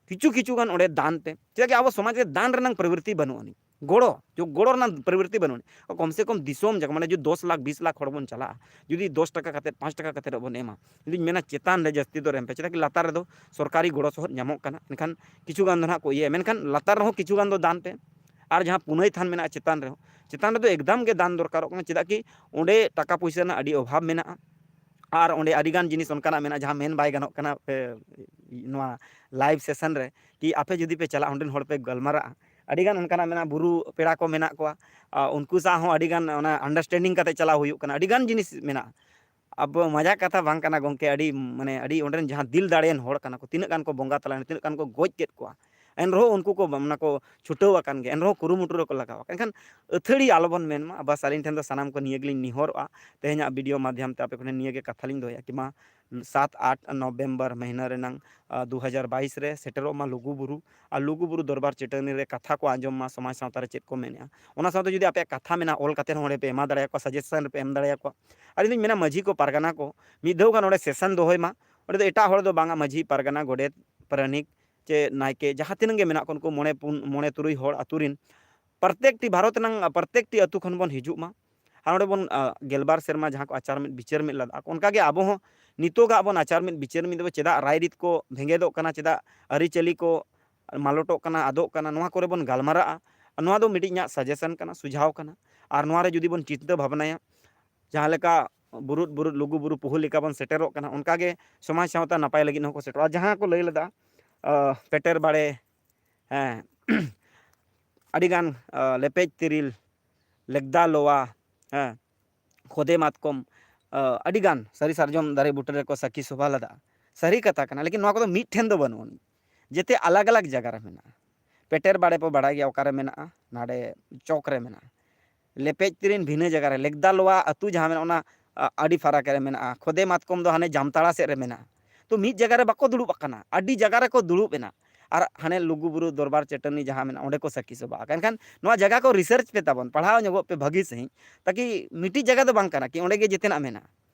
ᱠᱤᱪᱷᱩ ᱠᱤᱪᱷᱩ ᱜᱟᱱ ᱚᱸᱰᱮ ᱫᱟᱱ ᱯᱮ᱾ ᱪᱮᱫᱟᱜ ᱠᱤ ᱟᱵᱚ ᱥᱚᱢᱟᱡᱽ ᱨᱮ ᱫᱟᱱ ᱨᱮᱱᱟᱜ ᱯᱨᱚᱵᱨᱤᱛᱤ ᱵᱟᱹᱱᱩᱜ ᱟᱹᱱᱤᱡ, ᱜᱚᱲᱚ, ᱡᱚ-, ᱜᱚᱲᱚ ᱨᱮᱱᱟᱜ ᱯᱨᱚᱵᱨᱤᱛᱤ ᱵᱟᱹᱱᱩᱜ ᱟᱹᱱᱤᱡ᱾ ᱠᱚᱢ ᱥᱮ ᱠᱚᱢ ᱫᱤᱥᱚᱢ ᱡᱟᱠᱟᱛ, ᱢᱟᱱᱮ ᱡᱩᱫᱤ ᱫᱚᱥ ᱞᱟᱠᱷ, ᱵᱤᱥ ᱞᱟᱠᱷ ᱦᱚᱲ ᱵᱚᱱ ᱪᱟᱞᱟᱜᱼᱟ, ᱡᱩᱫᱤ ᱫᱚᱥ ᱴᱟᱠᱟ ᱠᱟᱛᱮ, ᱯᱟᱸᱪ ᱴᱟᱠᱟ ᱠᱟᱛᱮ ᱵᱚᱱ ᱮᱢᱟ, ᱤᱧ ᱫᱩᱧ ᱢᱮᱱᱟ ᱪᱮᱛᱟᱱ ᱨᱮ ᱡᱟᱹᱥᱛᱤ ᱫᱚᱨ ᱮᱢ ᱯᱮ᱾ ᱪᱮᱫᱟᱜ ᱠᱤ ᱞᱟᱛᱟᱨ ᱨᱮᱫᱚ ᱥᱚᱨᱠᱟᱨᱤ ᱜᱚᱲᱚ ᱥᱚᱦᱚᱫ ᱧᱟᱢᱚᱜ ᱠᱟᱱᱟ, ᱮᱱᱠᱷᱟᱱ ᱠᱤᱪᱷᱩ ᱜᱟᱱ ᱫᱚ ᱱᱟᱦᱟᱜ ᱠᱚ ᱤᱭᱟᱹᱭᱟ, ᱢᱮᱱᱠᱷᱟᱱ ᱞᱟᱛᱟᱨ ᱨᱮᱦᱚᱸ ᱠᱤᱪᱷᱩ ᱜᱟᱱ ᱫᱚ ᱫᱟᱱ ᱯᱮ᱾ ᱟᱨ ᱡᱟᱦᱟᱸ ᱯᱩᱱᱟᱹᱭ ᱛᱷᱟᱱ ᱢᱮᱱᱟᱜᱼᱟ ᱪᱮᱛᱟᱱ ᱨᱮᱦᱚᱸ, ᱪᱮᱛᱟᱱ ᱨᱮᱫᱚ ᱮᱠᱫᱚᱢ ᱜᱮ ᱫᱟᱱ ᱫᱚᱨᱠᱟᱨᱚᱜ ᱠᱟᱱᱟ᱾ ᱪᱮᱫᱟᱜ ᱠᱤ ᱚᱸᱰᱮ ᱴᱟᱠᱟ ᱯᱩᱭᱥᱟᱹ ᱨᱮᱱᱟᱜ ᱟᱹᱰᱤ ᱚᱵᱷᱟᱵᱽ ᱢᱮᱱᱟᱜᱼᱟ᱾ ᱟᱨ ᱚᱸᱰᱮ ᱟᱹᱰᱤᱜᱟᱱ ᱡᱤᱱᱤᱥ ᱚᱱᱠᱟᱱᱟᱜ ᱢᱮᱱᱟᱜᱼᱟ, ᱡᱟᱦᱟᱸ ᱢᱮᱱ ᱵᱟᱭ ᱜᱟᱱᱚᱜ ᱠᱟᱱᱟ, ᱯᱮ, ᱱᱚᱣᱟ live session ᱨᱮ, ᱠᱤ ᱟᱯᱮ ᱡᱩᱫᱤ ᱯᱮ ᱪᱟᱞᱟᱜᱼᱟ, ᱚᱸᱰᱮᱱ ᱦᱚᱲ ᱯᱮ ᱜᱟᱞᱢᱟᱨᱟᱜᱼᱟ, ᱟᱹᱰᱤᱜᱟᱱ ᱚᱱᱠᱟᱱᱟᱜ ᱢᱮᱱᱟᱜᱼᱟ, ᱵᱩᱨᱩ ᱯᱮᱲᱟ ᱠᱚ ᱢᱮᱱᱟᱜ ᱠᱚᱣᱟ, ᱟ, ᱩᱱᱠᱩ ᱥᱟᱶ ᱦᱚᱸ ᱟᱹᱰᱤᱜᱟᱱ ᱚᱱᱟ understanding ᱠᱟᱛᱮ ᱪᱟᱞᱟᱣ ᱦᱩᱭᱩᱜ ᱠᱟᱱᱟ, ᱟᱹᱰᱤᱜᱟᱱ ᱡᱤᱱᱤᱥ ᱢᱮᱱᱟᱜᱼᱟ᱾ ᱟᱵᱚ ᱢᱟᱡᱟᱠ ᱠᱟᱛᱷᱟ ᱵᱟᱝ ᱠᱟᱱᱟ ᱜᱚᱢᱠᱮ, ᱟᱹᱰᱤ, ᱢᱟᱱᱮ, ᱟᱹᱰᱤ ᱚᱸᱰᱮᱱ ᱡᱟᱦᱟᱸ ᱫᱤᱞ ᱫᱟᱲᱮᱭᱟᱱ ᱦᱚᱲ ᱠᱟᱱᱟ ᱠᱚ, ᱛᱤᱱᱟᱹᱜ ᱜᱟᱱ ᱠᱚ ᱵᱚᱸᱜᱟ ᱛᱟᱞᱟᱭᱮᱱᱟ, ᱛᱤᱱᱟᱹᱜ ᱜᱟᱱ ᱠᱚ ᱜᱚᱡ ᱠᱮᱫ ᱠᱚᱣᱟ, ᱮᱱᱨᱮᱦᱚᱸ ᱩᱱᱠᱩ ᱠᱚ, ᱚᱱᱟ ᱠᱚ ᱪᱷᱩᱴᱟᱹᱣ ᱟᱠᱟᱱ ᱜᱮᱭᱟ, ᱮᱱᱨᱮᱦᱚᱸ ᱠᱩᱨᱩᱢᱩᱴᱩ ᱨᱮᱠᱚ ᱞᱟᱜᱟᱣ ᱟᱠᱟᱱ᱾ ᱮᱱᱠᱷᱟᱱ ᱟᱹᱛᱷᱟᱹᱲᱤ ᱟᱞᱚᱵᱚᱱ ᱢᱮᱱ ᱢᱟ᱾ ᱵᱟᱥ, ᱟᱹᱞᱤᱧ ᱴᱷᱮᱱ ᱫᱚ ᱥᱟᱱᱟᱢ ᱠᱚ ᱱᱤᱭᱟᱹ ᱜᱮᱞᱤᱧ ᱱᱮᱦᱚᱨᱚᱜᱼᱟ, ᱛᱮᱦᱮᱧᱟᱜ video ᱢᱟᱫᱽᱫᱷᱚᱢ ᱛᱮ ᱟᱯᱮ ᱠᱚᱴᱷᱮᱱ ᱱᱤᱭᱟᱹ ᱜᱮ ᱠᱟᱛᱷᱟ ᱞᱤᱧ ᱫᱚᱦᱚᱭᱟ ᱠᱤ ᱢᱟ, ᱥᱟᱛ ᱟᱴ ᱱᱚᱵᱷᱮᱢᱵᱚᱨ ᱢᱟᱹᱦᱱᱟᱹ ᱨᱮᱱᱟᱝ, ᱟ, ᱫᱩ ᱦᱟᱡᱟᱨ ᱵᱟᱭᱤᱥ ᱨᱮ ᱥᱮᱴᱮᱨᱚᱜ ᱢᱟ ᱞᱩᱜᱩ ᱵᱩᱨᱩ, ᱟᱨ ᱞᱩᱜᱩ ᱵᱩᱨᱩ ᱫᱚᱨᱵᱟᱨ ᱪᱟᱹᱴᱟᱹᱱᱤ ᱨᱮ ᱠᱟᱛᱷᱟ ᱠᱚ ᱟᱸᱡᱚᱢ ᱢᱟ, ᱥᱚᱢᱟᱡᱽ ᱥᱟᱶᱛᱟ ᱨᱮ ᱪᱮᱫ ᱠᱚ ᱢᱮᱱᱮᱜᱼᱟ᱾ ᱚᱱᱟ ᱥᱟᱶᱛᱮ ᱡᱩᱫᱤ ᱟᱯᱮᱭᱟᱜ ᱠᱟᱛᱷᱟ ᱢᱮᱱᱟᱜᱼᱟ, ᱚᱞ ᱠᱟᱛᱮ ᱦᱚᱸ ᱚᱸᱰᱮ ᱯᱮ ᱮᱢᱟ ᱫᱟᱲᱮᱭᱟᱠᱚᱣᱟ, suggestion ᱨᱮᱯᱮ ᱮᱢ ᱫᱟᱲᱮᱭᱟᱠᱚᱣᱟ᱾ ᱟᱨ ᱤᱧ ᱫᱩᱧ ᱢᱮᱱᱟ, ᱢᱟᱹᱡᱷᱤ ᱠᱚ, ᱯᱟᱨᱜᱟᱱᱟ ᱠᱚ ᱢᱤᱫ ᱫᱷᱟᱣ ᱜᱟᱱ ᱚᱸᱰᱮ session ᱫᱚᱦᱚᱭ ᱢᱟ᱾ ᱚᱸᱰᱮ ᱫᱚ ᱮᱴᱟᱜ ᱦᱚᱲ ᱫᱚ ᱵᱟᱝᱟ, ᱢᱟᱹᱡᱷᱤ, ᱯᱟᱨᱜᱟᱱᱟ, ᱜᱚᱰᱮᱛ, ᱯᱟᱨᱟᱱᱤᱠ ᱪᱮ ᱱᱟᱭᱠᱮ, ᱡᱟᱦᱟᱸ ᱛᱤᱱᱟᱹᱜ ᱜᱮ ᱢᱮᱱᱟᱜ ᱠᱚ, ᱩᱱᱠᱩ ᱢᱚᱬᱮ ᱯᱩᱱ, ᱢᱚᱬᱮ ᱛᱩᱨᱩᱭ ᱦᱚᱲ ᱟᱹᱛᱩ ᱨᱮᱱ, ᱯᱨᱚᱛᱮᱠᱴᱤ ᱵᱷᱟᱨᱚᱛ ᱨᱮᱱᱟᱝ, ᱯᱨᱚᱛᱮᱠᱴᱤ ᱟᱹᱛᱩ ᱠᱷᱚᱱ ᱵᱚᱱ ᱦᱤᱡᱩᱜ ᱢᱟ᱾ ᱟᱨ ᱚᱸᱰᱮ ᱵᱚᱱ, ᱟ, ᱜᱮᱞᱵᱟᱨ ᱥᱮᱨᱢᱟ ᱡᱟᱦᱟᱸ ᱠᱚ ᱟᱪᱟᱨ ᱢᱤᱫ ᱵᱤᱪᱟᱹᱨ ᱢᱤᱫ ᱞᱮᱫᱟ ᱠᱚ, ᱚᱱᱠᱟᱜᱮ ᱟᱵᱚ ᱦᱚᱸ ᱱᱤᱛᱚᱜᱟᱜ ᱵᱚᱱ ᱟᱪᱟᱨ ᱢᱤᱫ ᱵᱤᱪᱟᱹᱨ ᱢᱤᱫ ᱫᱚ, ᱪᱮᱫᱟᱜ ᱨᱟᱭᱨᱤᱛ ᱠᱚ ᱵᱷᱮᱸᱜᱮᱫᱚᱜ ᱠᱟᱱᱟ, ᱪᱮᱫᱟᱜ ᱟᱹᱨᱤᱪᱟᱹᱞᱤ ᱠᱚ ᱢᱟᱞᱚᱴᱚᱜ ᱠᱟᱱᱟ, ᱟᱫᱚᱜ ᱠᱟᱱᱟ, ᱱᱚᱣᱟ ᱠᱚᱨᱮ ᱵᱚᱱ ᱜᱟᱞᱢᱟᱨᱟᱜᱼᱟ᱾ ᱱᱚᱣᱟ ᱫᱚ ᱢᱤᱫᱴᱤᱡ ᱤᱧᱟᱹᱜ suggestion ᱠᱟᱱᱟ, ᱥᱩᱡᱷᱟᱣ ᱠᱟᱱᱟ᱾ ᱟᱨ ᱱᱚᱣᱟ ᱨᱮ ᱡᱩᱫᱤ ᱵᱚᱱ ᱪᱤᱱᱛᱟᱹ ᱵᱷᱟᱵᱽᱱᱟᱭᱟ, ᱡᱟᱦᱟᱸ ᱞᱮᱠᱟ ᱵᱩᱨᱩᱫ ᱵᱩᱨᱩᱫ ᱞᱩᱜᱩ ᱵᱩᱨᱩ ᱯᱩᱦᱩ ᱞᱮᱠᱟ ᱵᱚᱱ ᱥᱮᱴᱮᱨᱚᱜ ᱠᱟᱱᱟ, ᱚᱱᱠᱟᱜᱮ ᱥᱚᱢᱟᱡᱽ ᱥᱟᱶᱛᱟ ᱱᱟᱯᱟᱭ ᱞᱟᱹᱜᱤᱫ ᱦᱚᱸᱠᱚ ᱥᱮᱴᱮᱨᱚᱜᱼᱟ᱾ ᱡᱟᱦᱟᱸ ᱠᱚ ᱞᱟᱹᱭ ᱞᱮᱫᱟ, ᱟ, ᱯᱮᱴᱮᱨ ᱵᱟᱲᱮ, ᱦᱮᱸ, ᱟᱹᱰᱤᱜᱟᱱ, ᱟ, ᱞᱮᱯᱮᱡ ᱛᱤᱨᱤᱞ, ᱞᱮᱜᱽᱫᱟ ᱞᱚᱣᱟ, ᱦᱮᱸ, ᱠᱷᱚᱫᱮ ᱢᱟᱛᱠᱚᱢ, ᱟ, ᱟᱹᱰᱤᱜᱟᱱ ᱥᱟᱹᱨᱤ ᱥᱟᱨᱡᱚᱢ ᱫᱟᱨᱮ ᱵᱩᱴᱟᱹ ᱨᱮᱠᱚ ᱥᱟᱹᱠᱷᱤ ᱥᱚᱵᱷᱟ ᱞᱮᱫᱟ᱾ ᱥᱟᱹᱨᱤ ᱠᱟᱛᱷᱟ ᱠᱟᱱᱟ, ᱞᱮᱠᱤᱱ ᱱᱚᱣᱟ ᱠᱚᱫᱚ ᱢᱤᱫ ᱴᱷᱮᱱ ᱫᱚ ᱵᱟᱹᱱᱩᱜ ᱟᱹᱱᱤᱡ᱾ ᱡᱮᱛᱮ ᱟᱞᱟᱜᱽ ᱟᱞᱟᱜᱽ ᱡᱟᱭᱜᱟ ᱨᱮ ᱢᱮᱱᱟᱜᱼᱟ᱾ ᱯᱮᱴᱮᱨ ᱵᱟᱲᱮ ᱯᱮ ᱵᱟᱲᱟᱭ ᱜᱮᱭᱟ, ᱚᱠᱟᱨᱮ ᱢᱮᱱᱟᱜᱼᱟ? ᱱᱟᱰᱮ ᱪᱚᱠ ᱨᱮ ᱢᱮᱱᱟᱜᱼᱟ᱾ ᱞᱮᱯᱮᱡ ᱛᱤᱨᱤᱞ ᱵᱷᱤᱱᱟᱹ ᱡᱟᱭᱜᱟ ᱨᱮ, ᱞᱮᱜᱽᱫᱟ ᱞᱚᱣᱟ ᱟᱹᱛᱩ ᱡᱟᱦᱟᱸ ᱢᱮᱱᱟᱜᱼᱟ, ᱚᱱᱟ, ᱟ, ᱟᱹᱰᱤ ᱯᱷᱟᱨᱟᱠ ᱨᱮ ᱢᱮᱱᱟᱜᱼᱟ᱾ ᱠᱷᱚᱫᱮ ᱢᱟᱛᱠᱚᱢ ᱫᱚ ᱦᱟᱱᱮ ᱡᱟᱢᱛᱟᱲᱟ ᱥᱮᱫ ᱨᱮ ᱢᱮᱱᱟᱜᱼᱟ᱾ ᱛᱚ, ᱢᱤᱫ ᱡᱟᱭᱜᱟ ᱨᱮ ᱵᱟᱠᱚ ᱫᱩᱲᱩᱵ ᱟᱠᱟᱱᱟ, ᱟᱹᱰᱤ ᱡᱟᱭᱜᱟ ᱨᱮᱠᱚ ᱫᱩᱲᱩᱵ ᱮᱱᱟ᱾ ᱟᱨ ᱦᱟᱱᱮ ᱞᱩᱜᱩ ᱵᱩᱨᱩ ᱫᱚᱨᱵᱟᱨ ᱪᱟᱹᱴᱟᱹᱱᱤ ᱡᱟᱦᱟᱸ ᱢᱮᱱᱟᱜᱼᱟ, ᱚᱸᱰᱮ ᱠᱚ ᱥᱟᱹᱠᱷᱤ ᱥᱚᱵᱷᱟ ᱟᱠᱟᱱᱟ᱾ ᱮᱱᱠᱷᱟᱱ ᱱᱚᱣᱟ ᱡᱟᱭᱜᱟ ᱠᱚ research ᱯᱮ ᱛᱟᱵᱚᱱ, ᱯᱟᱲᱦᱟᱣ ᱧᱚᱜᱚᱜ ᱯᱮ ᱵᱷᱟᱹᱜᱤ ᱥᱟᱺᱦᱤᱡ, ᱛᱟᱠᱤ ᱢᱤᱫᱴᱤᱡ ᱡᱟᱭᱜᱟ ᱫᱚ ᱵᱟᱝ ᱠᱟᱱᱟ ᱠᱤ ᱚᱸᱰᱮ ᱜᱮ ᱡᱮᱛᱮᱱᱟᱜ ᱢᱮᱱᱟᱜᱼᱟ᱾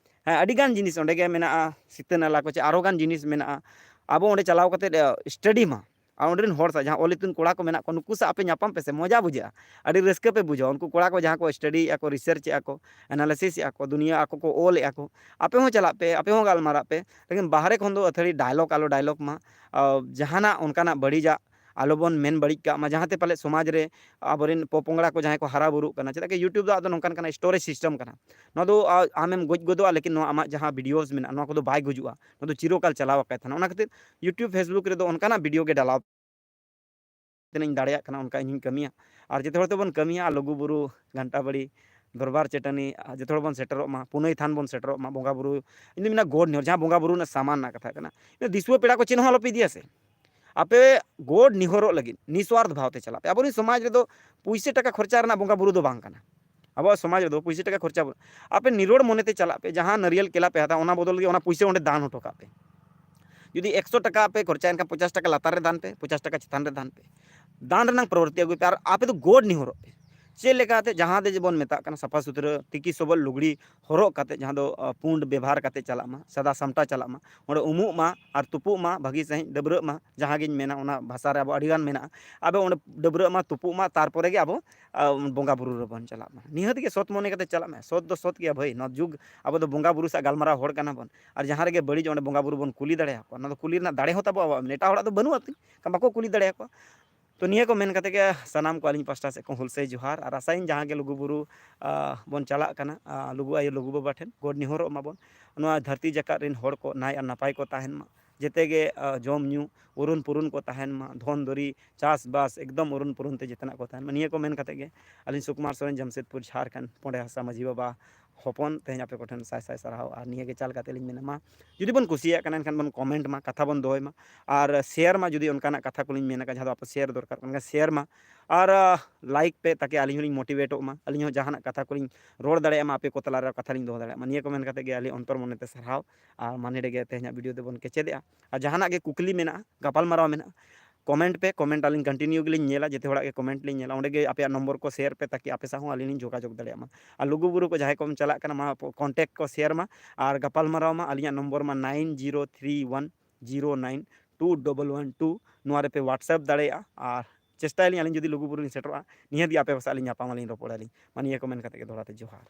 ᱦᱮᱸ, ᱟᱹᱰᱤ ᱜᱟᱱ ᱡᱤᱱᱤᱥ ᱚᱸᱰᱮ ᱜᱮ ᱢᱮᱱᱟᱜᱼᱟ, ᱥᱤᱛᱟᱹ ᱱᱟᱞᱟ ᱠᱚ ᱪᱮ ᱟᱨᱚ ᱜᱟᱱ ᱡᱤᱱᱤᱥ ᱢᱮᱱᱟᱜᱼᱟ᱾ ᱟᱵᱚ ᱚᱸᱰᱮ ᱪᱟᱞᱟᱣ ᱠᱟᱛᱮ, ᱮ, study ᱢᱟ᱾ ᱟᱨ ᱚᱸᱰᱮ ᱨᱮᱱ ᱦᱚᱲ ᱥᱟᱶ, ᱡᱟᱦᱟᱸ ᱚᱞ ᱤᱛᱩᱱ ᱠᱚᱲᱟ ᱠᱚ ᱢᱮᱱᱟᱜ ᱠᱚᱣᱟ, ᱱᱩᱠᱩ ᱥᱟᱶ ᱟᱯᱮ ᱧᱟᱯᱟᱢ ᱯᱮ ᱥᱮ, ᱢᱚᱡᱟ ᱵᱩᱡᱷᱟᱹᱜᱼᱟ, ᱟᱹᱰᱤ ᱨᱟᱹᱥᱠᱟᱹ ᱯᱮ ᱵᱩᱡᱷᱟᱹᱣᱟ᱾ ᱩᱱᱠᱩ ᱠᱚᱲᱟ ᱠᱚ ᱡᱟᱦᱟᱸ ᱠᱚ study ᱮᱫᱼᱟ ᱠᱚ, research ᱮᱫᱼᱟ ᱠᱚ, analysis ᱮᱫᱼᱟ ᱠᱚ, ᱫᱩᱱᱤᱭᱟᱹ ᱟᱠᱚ ᱠᱚ ᱚᱞ ᱮᱫᱼᱟ ᱠᱚ, ᱟᱯᱮ ᱦᱚᱸ ᱪᱟᱞᱟᱜ ᱯᱮ, ᱟᱯᱮ ᱦᱚᱸ ᱜᱟᱞᱢᱟᱨᱟᱜ ᱯᱮ᱾ ᱞᱮᱠᱤᱱ ᱵᱟᱦᱨᱮ ᱠᱷᱚᱱ ᱫᱚ ᱟᱹᱛᱷᱟᱹᱲᱤ dialogue ᱟᱞᱚ dialogue ᱢᱟ, ᱟ, ᱡᱟᱦᱟᱱᱟᱜ ᱚᱱᱠᱟᱱᱟᱜ ᱵᱟᱹᱲᱤᱡᱟᱜ ᱟᱞᱚᱵᱚᱱ ᱢᱮᱱ ᱵᱟᱹᱲᱤᱡ ᱠᱟᱜ ᱢᱟ, ᱡᱟᱦᱟᱸᱛᱮ ᱯᱟᱞᱮ ᱥᱚᱢᱟᱡᱽ ᱨᱮ ᱟᱵᱚᱨᱮᱱ ᱯᱚᱯᱚᱝᱲᱟ ᱠᱚ ᱡᱟᱦᱟᱸᱭ ᱠᱚ ᱦᱟᱨᱟ ᱵᱩᱨᱩᱜ ᱠᱟᱱᱟ᱾ ᱪᱮᱫᱟᱜ ᱠᱤ YouTube ᱫᱚ ᱟᱫᱚ ᱱᱚᱝᱠᱟᱱ ᱠᱟᱱᱟ, storage system ᱠᱟᱱᱟ᱾ ᱱᱚᱣᱟ ᱫᱚ, ᱟ, ᱟᱢᱮᱢ ᱜᱚᱡ ᱜᱚᱫᱚᱜᱼᱟ, ᱞᱮᱠᱤᱱ ᱱᱚᱣᱟ ᱟᱢᱟᱜ ᱡᱟᱦᱟᱸ videos ᱢᱮᱱᱟᱜᱼᱟ, ᱱᱚᱣᱟ ᱠᱚᱫᱚ ᱵᱟᱭ ᱜᱩᱡᱩᱜᱼᱟ, ᱱᱚᱣᱟ ᱫᱚ ᱪᱤᱨᱚᱠᱟᱞ ᱪᱟᱞᱟᱣ ᱟᱠᱟᱭ ᱛᱟᱦᱮᱱᱟ᱾ ᱚᱱᱟ ᱠᱷᱟᱹᱛᱤᱨ YouTube, Facebook ᱨᱮᱫᱚ ᱚᱱᱠᱟᱱᱟᱜ video ᱜᱮ ᱰᱟᱞᱟᱣ ᱛᱤᱱᱟᱹᱜ ᱤᱧ ᱫᱟᱲᱮᱭᱟᱜ ᱠᱟᱱᱟ, ᱚᱱᱠᱟ ᱤᱧ ᱦᱚᱧ ᱠᱟᱹᱢᱤᱭᱟ᱾ ᱟᱨ ᱡᱚᱛᱚ ᱦᱚᱲ ᱛᱮᱵᱚᱱ ᱠᱟᱹᱢᱤᱭᱟ, ᱟᱨ ᱞᱩᱜᱩ ᱵᱩᱨᱩ, ᱜᱷᱟᱱᱴᱟ ᱵᱟᱲᱤ, ᱫᱚᱨᱵᱟᱨ ᱪᱟᱹᱴᱟᱹᱱᱤ, ᱟᱨ ᱡᱚᱛᱚ ᱦᱚᱲ ᱵᱚᱱ ᱥᱮᱴᱮᱨᱚᱜ ᱢᱟ, ᱯᱩᱱᱟᱹᱭ ᱛᱷᱟᱱ ᱵᱚᱱ ᱥᱮᱴᱮᱨᱚᱜ ᱢᱟ, ᱵᱚᱸᱜᱟ ᱵᱩᱨᱩ, ᱤᱧ ᱫᱚ ᱢᱮᱱᱟ ᱜᱚᱰ ᱱᱮᱦᱚᱨ, ᱡᱟᱦᱟᱸ ᱵᱚᱸᱜᱟ ᱵᱩᱨᱩ ᱨᱮᱱᱟᱜ ᱥᱟᱢᱟᱱ ᱨᱮᱱᱟᱜ ᱠᱟᱛᱷᱟ ᱠᱟᱱᱟ, ᱤᱧ ᱫᱚ ᱫᱤᱥᱩᱣᱟᱹ ᱯᱮᱲᱟ ᱠᱚ ᱪᱮᱫ ᱦᱚᱸ ᱟᱞᱚᱯᱮ ᱤᱫᱤᱭᱟ ᱥᱮ, ᱟᱯᱮ ᱜᱚᱰ ᱱᱮᱦᱚᱨᱚᱜ ᱞᱟᱹᱜᱤᱫ ᱱᱤᱥᱣᱟᱨᱛᱷ ᱵᱷᱟᱣ ᱛᱮ ᱪᱟᱞᱟᱜ ᱯᱮ᱾ ᱟᱵᱚᱨᱮᱱ ᱥᱚᱢᱟᱡᱽ ᱨᱮᱫᱚ ᱯᱩᱭᱥᱟᱹ ᱴᱟᱠᱟ ᱠᱷᱚᱨᱪᱟ ᱨᱮᱱᱟᱜ ᱵᱚᱸᱜᱟ ᱵᱩᱨᱩ ᱫᱚ ᱵᱟᱝ ᱠᱟᱱᱟ᱾ ᱟᱵᱚᱣᱟᱜ ᱥᱚᱢᱟᱡᱽ ᱨᱮᱫᱚ ᱯᱩᱭᱥᱟᱹ ᱴᱟᱠᱟ ᱠᱷᱚᱨᱪᱟ ᱵᱟᱹᱱᱩᱜ᱾ ᱟᱯᱮ ᱱᱤᱨᱚᱲ ᱢᱚᱱᱮᱛᱮ ᱪᱟᱞᱟᱜ ᱯᱮ, ᱡᱟᱦᱟᱸ ᱱᱟᱹᱨᱤᱭᱮᱞ ᱠᱮᱞᱟ ᱯᱮ ᱦᱟᱛᱟᱣᱟ, ᱚᱱᱟ ᱵᱚᱫᱚᱞ ᱜᱮ ᱚᱱᱟ ᱯᱩᱭᱥᱟᱹ ᱚᱸᱰᱮ ᱫᱟᱱ ᱦᱚᱴᱚ ᱠᱟᱜ ᱯᱮ᱾ ᱡᱩᱫᱤ ᱮᱠᱥᱚ ᱴᱟᱠᱟ ᱯᱮ ᱠᱷᱚᱨᱪᱟᱭᱟ, ᱮᱱᱠᱷᱟᱱ ᱯᱚᱪᱟᱥ ᱴᱟᱠᱟ ᱞᱟᱛᱟᱨ ᱨᱮ ᱫᱟᱱ ᱯᱮ, ᱯᱚᱪᱟᱥ ᱴᱟᱠᱟ ᱪᱮᱛᱟᱱ ᱨᱮ ᱫᱟᱱ ᱯᱮ᱾ ᱫᱟᱱ ᱨᱮᱱᱟᱜ ᱯᱨᱚᱵᱨᱤᱛᱛᱤ ᱟᱹᱜᱩᱭ ᱯᱮ, ᱟᱨ ᱟᱯᱮ ᱫᱚ ᱜᱚᱰ ᱱᱮᱦᱚᱨᱚᱜ ᱯᱮ᱾ ᱪᱮᱫ ᱞᱮᱠᱟᱛᱮ? ᱡᱟᱦᱟᱸ ᱫᱚ ᱡᱮᱵᱚᱱ ᱢᱮᱛᱟᱜ ᱠᱟᱱᱟ ᱥᱟᱯᱷᱟ ᱥᱩᱛᱨᱟᱹ, ᱛᱤᱠᱤ ᱥᱚᱵᱚᱫ ᱞᱩᱜᱽᱲᱤ ᱦᱚᱨᱚᱜ ᱠᱟᱛᱮ, ᱡᱟᱦᱟᱸ ᱫᱚ, ᱟ, ᱯᱩᱸᱰ ᱵᱮᱵᱷᱟᱨ ᱠᱟᱛᱮ ᱪᱟᱞᱟᱜ ᱢᱟ, ᱥᱟᱫᱟ ᱥᱟᱢᱴᱟ ᱪᱟᱞᱟᱜ ᱢᱟ, ᱚᱸᱰᱮ ᱩᱢᱩᱜ ᱢᱟ ᱟᱨ ᱛᱩᱯᱩᱜ ᱢᱟ, ᱵᱷᱟᱹᱜᱤ ᱥᱟᱺᱦᱤᱡ ᱰᱟᱹᱵᱽᱨᱟᱹᱜ ᱢᱟ, ᱡᱟᱦᱟᱸ ᱜᱤᱧ ᱢᱮᱱᱟ ᱚᱱᱟ ᱵᱷᱟᱥᱟ ᱨᱮ ᱟᱵᱚ ᱟᱹᱰᱤᱜᱟᱱ ᱢᱮᱱᱟᱜᱼᱟ᱾ ᱟᱵᱚ ᱚᱸᱰᱮ ᱰᱟᱹᱵᱽᱨᱟᱹᱜ ᱢᱟ, ᱛᱩᱯᱩᱜ ᱢᱟ, ᱛᱟᱨᱯᱚᱨᱮ ᱜᱮ ᱟᱵᱚ, ᱟ, ᱵᱚᱸᱜᱟ ᱵᱩᱨᱩ ᱨᱮᱵᱚᱱ ᱪᱟᱞᱟᱜ ᱢᱟ᱾ ᱱᱤᱦᱟᱹᱛ ᱜᱮ ᱥᱚᱛ ᱢᱚᱱᱮ ᱠᱟᱛᱮ ᱪᱟᱞᱟᱜ ᱢᱮ᱾ ᱥᱚᱛ ᱫᱚ ᱥᱚᱛ ᱜᱮᱭᱟ ᱵᱷᱟᱹᱭ, ᱱᱚᱣᱟ ᱡᱩᱜᱽ ᱟᱵᱚ ᱫᱚ ᱵᱚᱸᱜᱟ ᱵᱩᱨᱩ ᱥᱟᱶ ᱜᱟᱞᱢᱟᱨᱟᱣ ᱦᱚᱲ ᱠᱟᱱᱟ ᱵᱚᱱ᱾ ᱟᱨ ᱡᱟᱦᱟᱸ ᱨᱮᱜᱮ ᱵᱟᱹᱲᱤᱡ, ᱚᱸᱰᱮ ᱵᱚᱸᱜᱟ ᱵᱩᱨᱩ ᱵᱚᱱ ᱠᱩᱞᱤ ᱫᱟᱲᱮᱭᱟᱠᱚᱣᱟ᱾ ᱚᱱᱟ ᱫᱚ ᱠᱩᱞᱤ ᱨᱮᱱᱟᱜ ᱫᱟᱲᱮ ᱦᱚᱸ ᱛᱟᱵᱚ ᱟᱵᱚᱣᱟᱜ ᱢᱮᱱᱟᱜᱼᱟ, ᱮᱴᱟᱜ ᱦᱚᱲᱟᱜ ᱫᱚ ᱵᱟᱹᱱᱩᱜᱼᱟ, ᱵᱟᱠᱚ ᱠᱩᱞᱤ ᱫᱟᱲᱮᱭᱟᱠᱚᱣᱟ᱾ ᱛᱚ ᱱᱤᱭᱟᱹ ᱠᱚ ᱢᱮᱱ ᱠᱟᱛᱮ ᱜᱮ ᱥᱟᱱᱟᱢ ᱠᱚ ᱟᱹᱞᱤᱧ ᱯᱟᱥᱴᱟ ᱥᱮᱫ ᱠᱷᱚᱱ ᱦᱩᱞᱥᱟᱹᱭ ᱡᱚᱦᱟᱨ, ᱟᱨ ᱟᱥᱟᱭᱟᱹᱧ ᱡᱟᱦᱟᱸ ᱜᱮ ᱞᱩᱜᱩ ᱵᱩᱨᱩ, ᱟ, ᱵᱚᱱ ᱪᱟᱞᱟᱜ ᱠᱟᱱᱟ, ᱟ, ᱞᱩᱜᱩ ᱟᱭᱳ ᱞᱩᱜᱩ ᱵᱟᱵᱟ ᱴᱷᱮᱱ ᱜᱚᱰ ᱱᱮᱦᱚᱨᱚᱜ ᱢᱟᱵᱚᱱ, ᱱᱚᱣᱟ ᱫᱷᱟᱹᱨᱛᱤ ᱡᱟᱠᱟᱛ ᱨᱮᱱ ᱦᱚᱲ ᱠᱚ ᱱᱟᱭ ᱟᱨ ᱱᱟᱯᱟᱭ ᱠᱚ ᱛᱟᱦᱮᱱ ᱢᱟ, ᱡᱮᱛᱮ ᱜᱮ, ᱟ, ᱡᱚᱢ ᱧᱩ ᱩᱨᱩᱱ ᱯᱩᱨᱩᱱ ᱠᱚ ᱛᱟᱦᱮᱱ ᱢᱟ, ᱫᱷᱚᱱ ᱫᱚᱨᱤ ᱪᱟᱥᱵᱟᱥ ᱮᱠᱫᱚᱢ ᱩᱨᱩᱱ ᱯᱩᱨᱩᱱ ᱛᱮ ᱡᱮᱛᱮᱱᱟᱜ ᱠᱚ ᱛᱟᱦᱮᱱ ᱢᱟ᱾ ᱱᱤᱭᱟᱹ ᱠᱚ ᱢᱮᱱ ᱠᱟᱛᱮ ᱜᱮ ᱟᱹᱞᱤᱧ ᱥᱩᱠᱩᱢᱟᱨ ᱥᱚᱨᱮᱱ, ᱡᱟᱢᱥᱮᱫᱽᱯᱩᱨ, ᱡᱷᱟᱲᱠᱷᱚᱸᱰ, ᱯᱚᱸᱰᱮ ᱦᱟᱥᱟ ᱢᱟᱹᱡᱷᱤ ᱵᱟᱵᱟ ᱦᱚᱯᱚᱱ, ᱛᱮᱦᱮᱧ ᱟᱯᱮ ᱠᱚᱴᱷᱮᱱ ᱥᱟᱭ ᱥᱟᱭ ᱥᱟᱨᱦᱟᱣ᱾ ᱟᱨ ᱱᱤᱭᱟᱹ ᱜᱮ ᱪᱟᱞ ᱠᱟᱛᱮ ᱞᱤᱧ ᱢᱮᱱᱟ, ᱢᱟ ᱡᱩᱫᱤ ᱵᱚᱱ ᱠᱩᱥᱤᱭᱟᱜ ᱠᱟᱱᱟ, ᱮᱱᱠᱷᱟᱱ ᱵᱚᱱ comment ᱢᱟ, ᱠᱟᱛᱷᱟ ᱵᱚᱱ ᱫᱚᱦᱚᱭ ᱢᱟ᱾ ᱟᱨ share ᱢᱟ, ᱡᱩᱫᱤ ᱚᱱᱠᱟᱱᱟᱜ ᱠᱟᱛᱷᱟ ᱠᱚᱞᱤᱧ ᱢᱮᱱ ᱟᱠᱟᱫ ᱡᱟᱦᱟᱸ ᱫᱚ ᱟᱯᱮ share ᱫᱚᱨᱠᱟᱨ ᱠᱟᱱᱟ, share ᱢᱟ᱾ ᱟᱨ, ᱟ, like ᱯᱮ, ᱛᱟᱠᱤ ᱟᱹᱞᱤᱧ ᱦᱚᱸᱞᱤᱧ motivate ᱚᱜ ᱢᱟ, ᱟᱹᱞᱤᱧ ᱦᱚᱸ ᱡᱟᱦᱟᱱᱟᱜ ᱠᱟᱛᱷᱟ ᱠᱚᱞᱤᱧ ᱨᱚᱲ ᱫᱟᱲᱮᱭᱟᱜ ᱢᱟ, ᱟᱯᱮ ᱠᱚ ᱛᱟᱞᱟᱨᱮ ᱠᱟᱛᱷᱟ ᱞᱤᱧ ᱫᱚᱦᱚ ᱫᱟᱲᱮᱭᱟᱜ ᱢᱟ᱾ ᱱᱤᱭᱟᱹ ᱠᱚ ᱢᱮᱱ ᱠᱟᱛᱮ ᱜᱮ ᱟᱹᱞᱤᱧ ᱚᱱᱛᱚᱨ ᱢᱚᱱᱮᱛᱮ ᱥᱟᱨᱦᱟᱣ᱾ ᱟᱨ ᱢᱟ ᱱᱚᱰᱮ ᱜᱮ ᱛᱮᱦᱮᱧᱟᱜ video ᱫᱚᱵᱚᱱ ᱠᱮᱪᱮᱫᱮᱜᱼᱟ᱾ ᱟᱨ ᱡᱟᱦᱟᱱᱟᱜ ᱜᱮ ᱠᱩᱠᱞᱤ ᱢᱮᱱᱟᱜᱼᱟ, ᱜᱟᱯᱟᱞᱢᱟᱨᱟᱣ ᱢᱮᱱᱟᱜᱼᱟ, comment ᱯᱮ, comment ᱟᱹᱞᱤᱧ continue ᱜᱮᱞᱤᱧ ᱧᱮᱞᱟ, ᱡᱮᱛᱮ ᱦᱚᱲᱟᱜ ᱜᱮ comment ᱞᱤᱧ ᱧᱮᱞᱟ᱾ ᱚᱸᱰᱮ ᱜᱮ ᱟᱯᱮᱭᱟᱜ ᱱᱚᱢᱵᱚᱨ ᱠᱚ share ᱯᱮ, ᱛᱟᱠᱤ ᱟᱯᱮ ᱥᱟᱶ ᱦᱚᱸ ᱟᱹᱞᱤᱧ ᱞᱤᱧ ᱡᱳᱜᱟᱡᱳᱜᱽ ᱫᱟᱲᱮᱭᱟᱜ ᱢᱟ᱾ ᱟᱨ ᱞᱩᱜᱩᱵᱩᱨᱩ ᱠᱚ ᱡᱟᱦᱟᱸᱭ ᱠᱚᱢ ᱪᱟᱞᱟᱜ ᱠᱟᱱᱟ, ᱢᱟ contact ᱠᱚ share ᱢᱟ, ᱟᱨ ᱜᱟᱯᱟᱞᱢᱟᱨᱟᱣ ᱢᱟ᱾ ᱟᱹᱞᱤᱧᱟᱜ ᱱᱚᱢᱵᱚᱨ ᱢᱟ nine zero three one zero nine two double one two, ᱱᱚᱣᱟ ᱨᱮᱯᱮ WhatsApp ᱫᱟᱲᱮᱭᱟᱜᱼᱟ᱾ ᱟᱨ ᱪᱮᱥᱴᱟᱭᱟᱞᱤᱧ, ᱟᱹᱞᱤᱧ ᱡᱩᱫᱤ ᱞᱩᱜᱩᱵᱩᱨᱩ ᱞᱤᱧ ᱥᱮᱴᱮᱨᱚᱜᱼᱟ, ᱱᱤᱦᱟᱹᱛ ᱜᱮ ᱟᱯᱮ ᱠᱚ ᱥᱟᱶ ᱞᱤᱧ ᱧᱟᱯᱟᱢ ᱟᱹᱞᱤᱧ, ᱨᱚᱯᱚᱲᱟᱞᱤᱧ᱾ ᱢᱟ ᱱᱤᱭᱟᱹ ᱠᱚ ᱢᱮᱱ ᱠᱟᱛᱮ ᱜᱮ ᱫᱚᱦᱲᱟ ᱛᱮ ᱡᱚᱦᱟᱨ᱾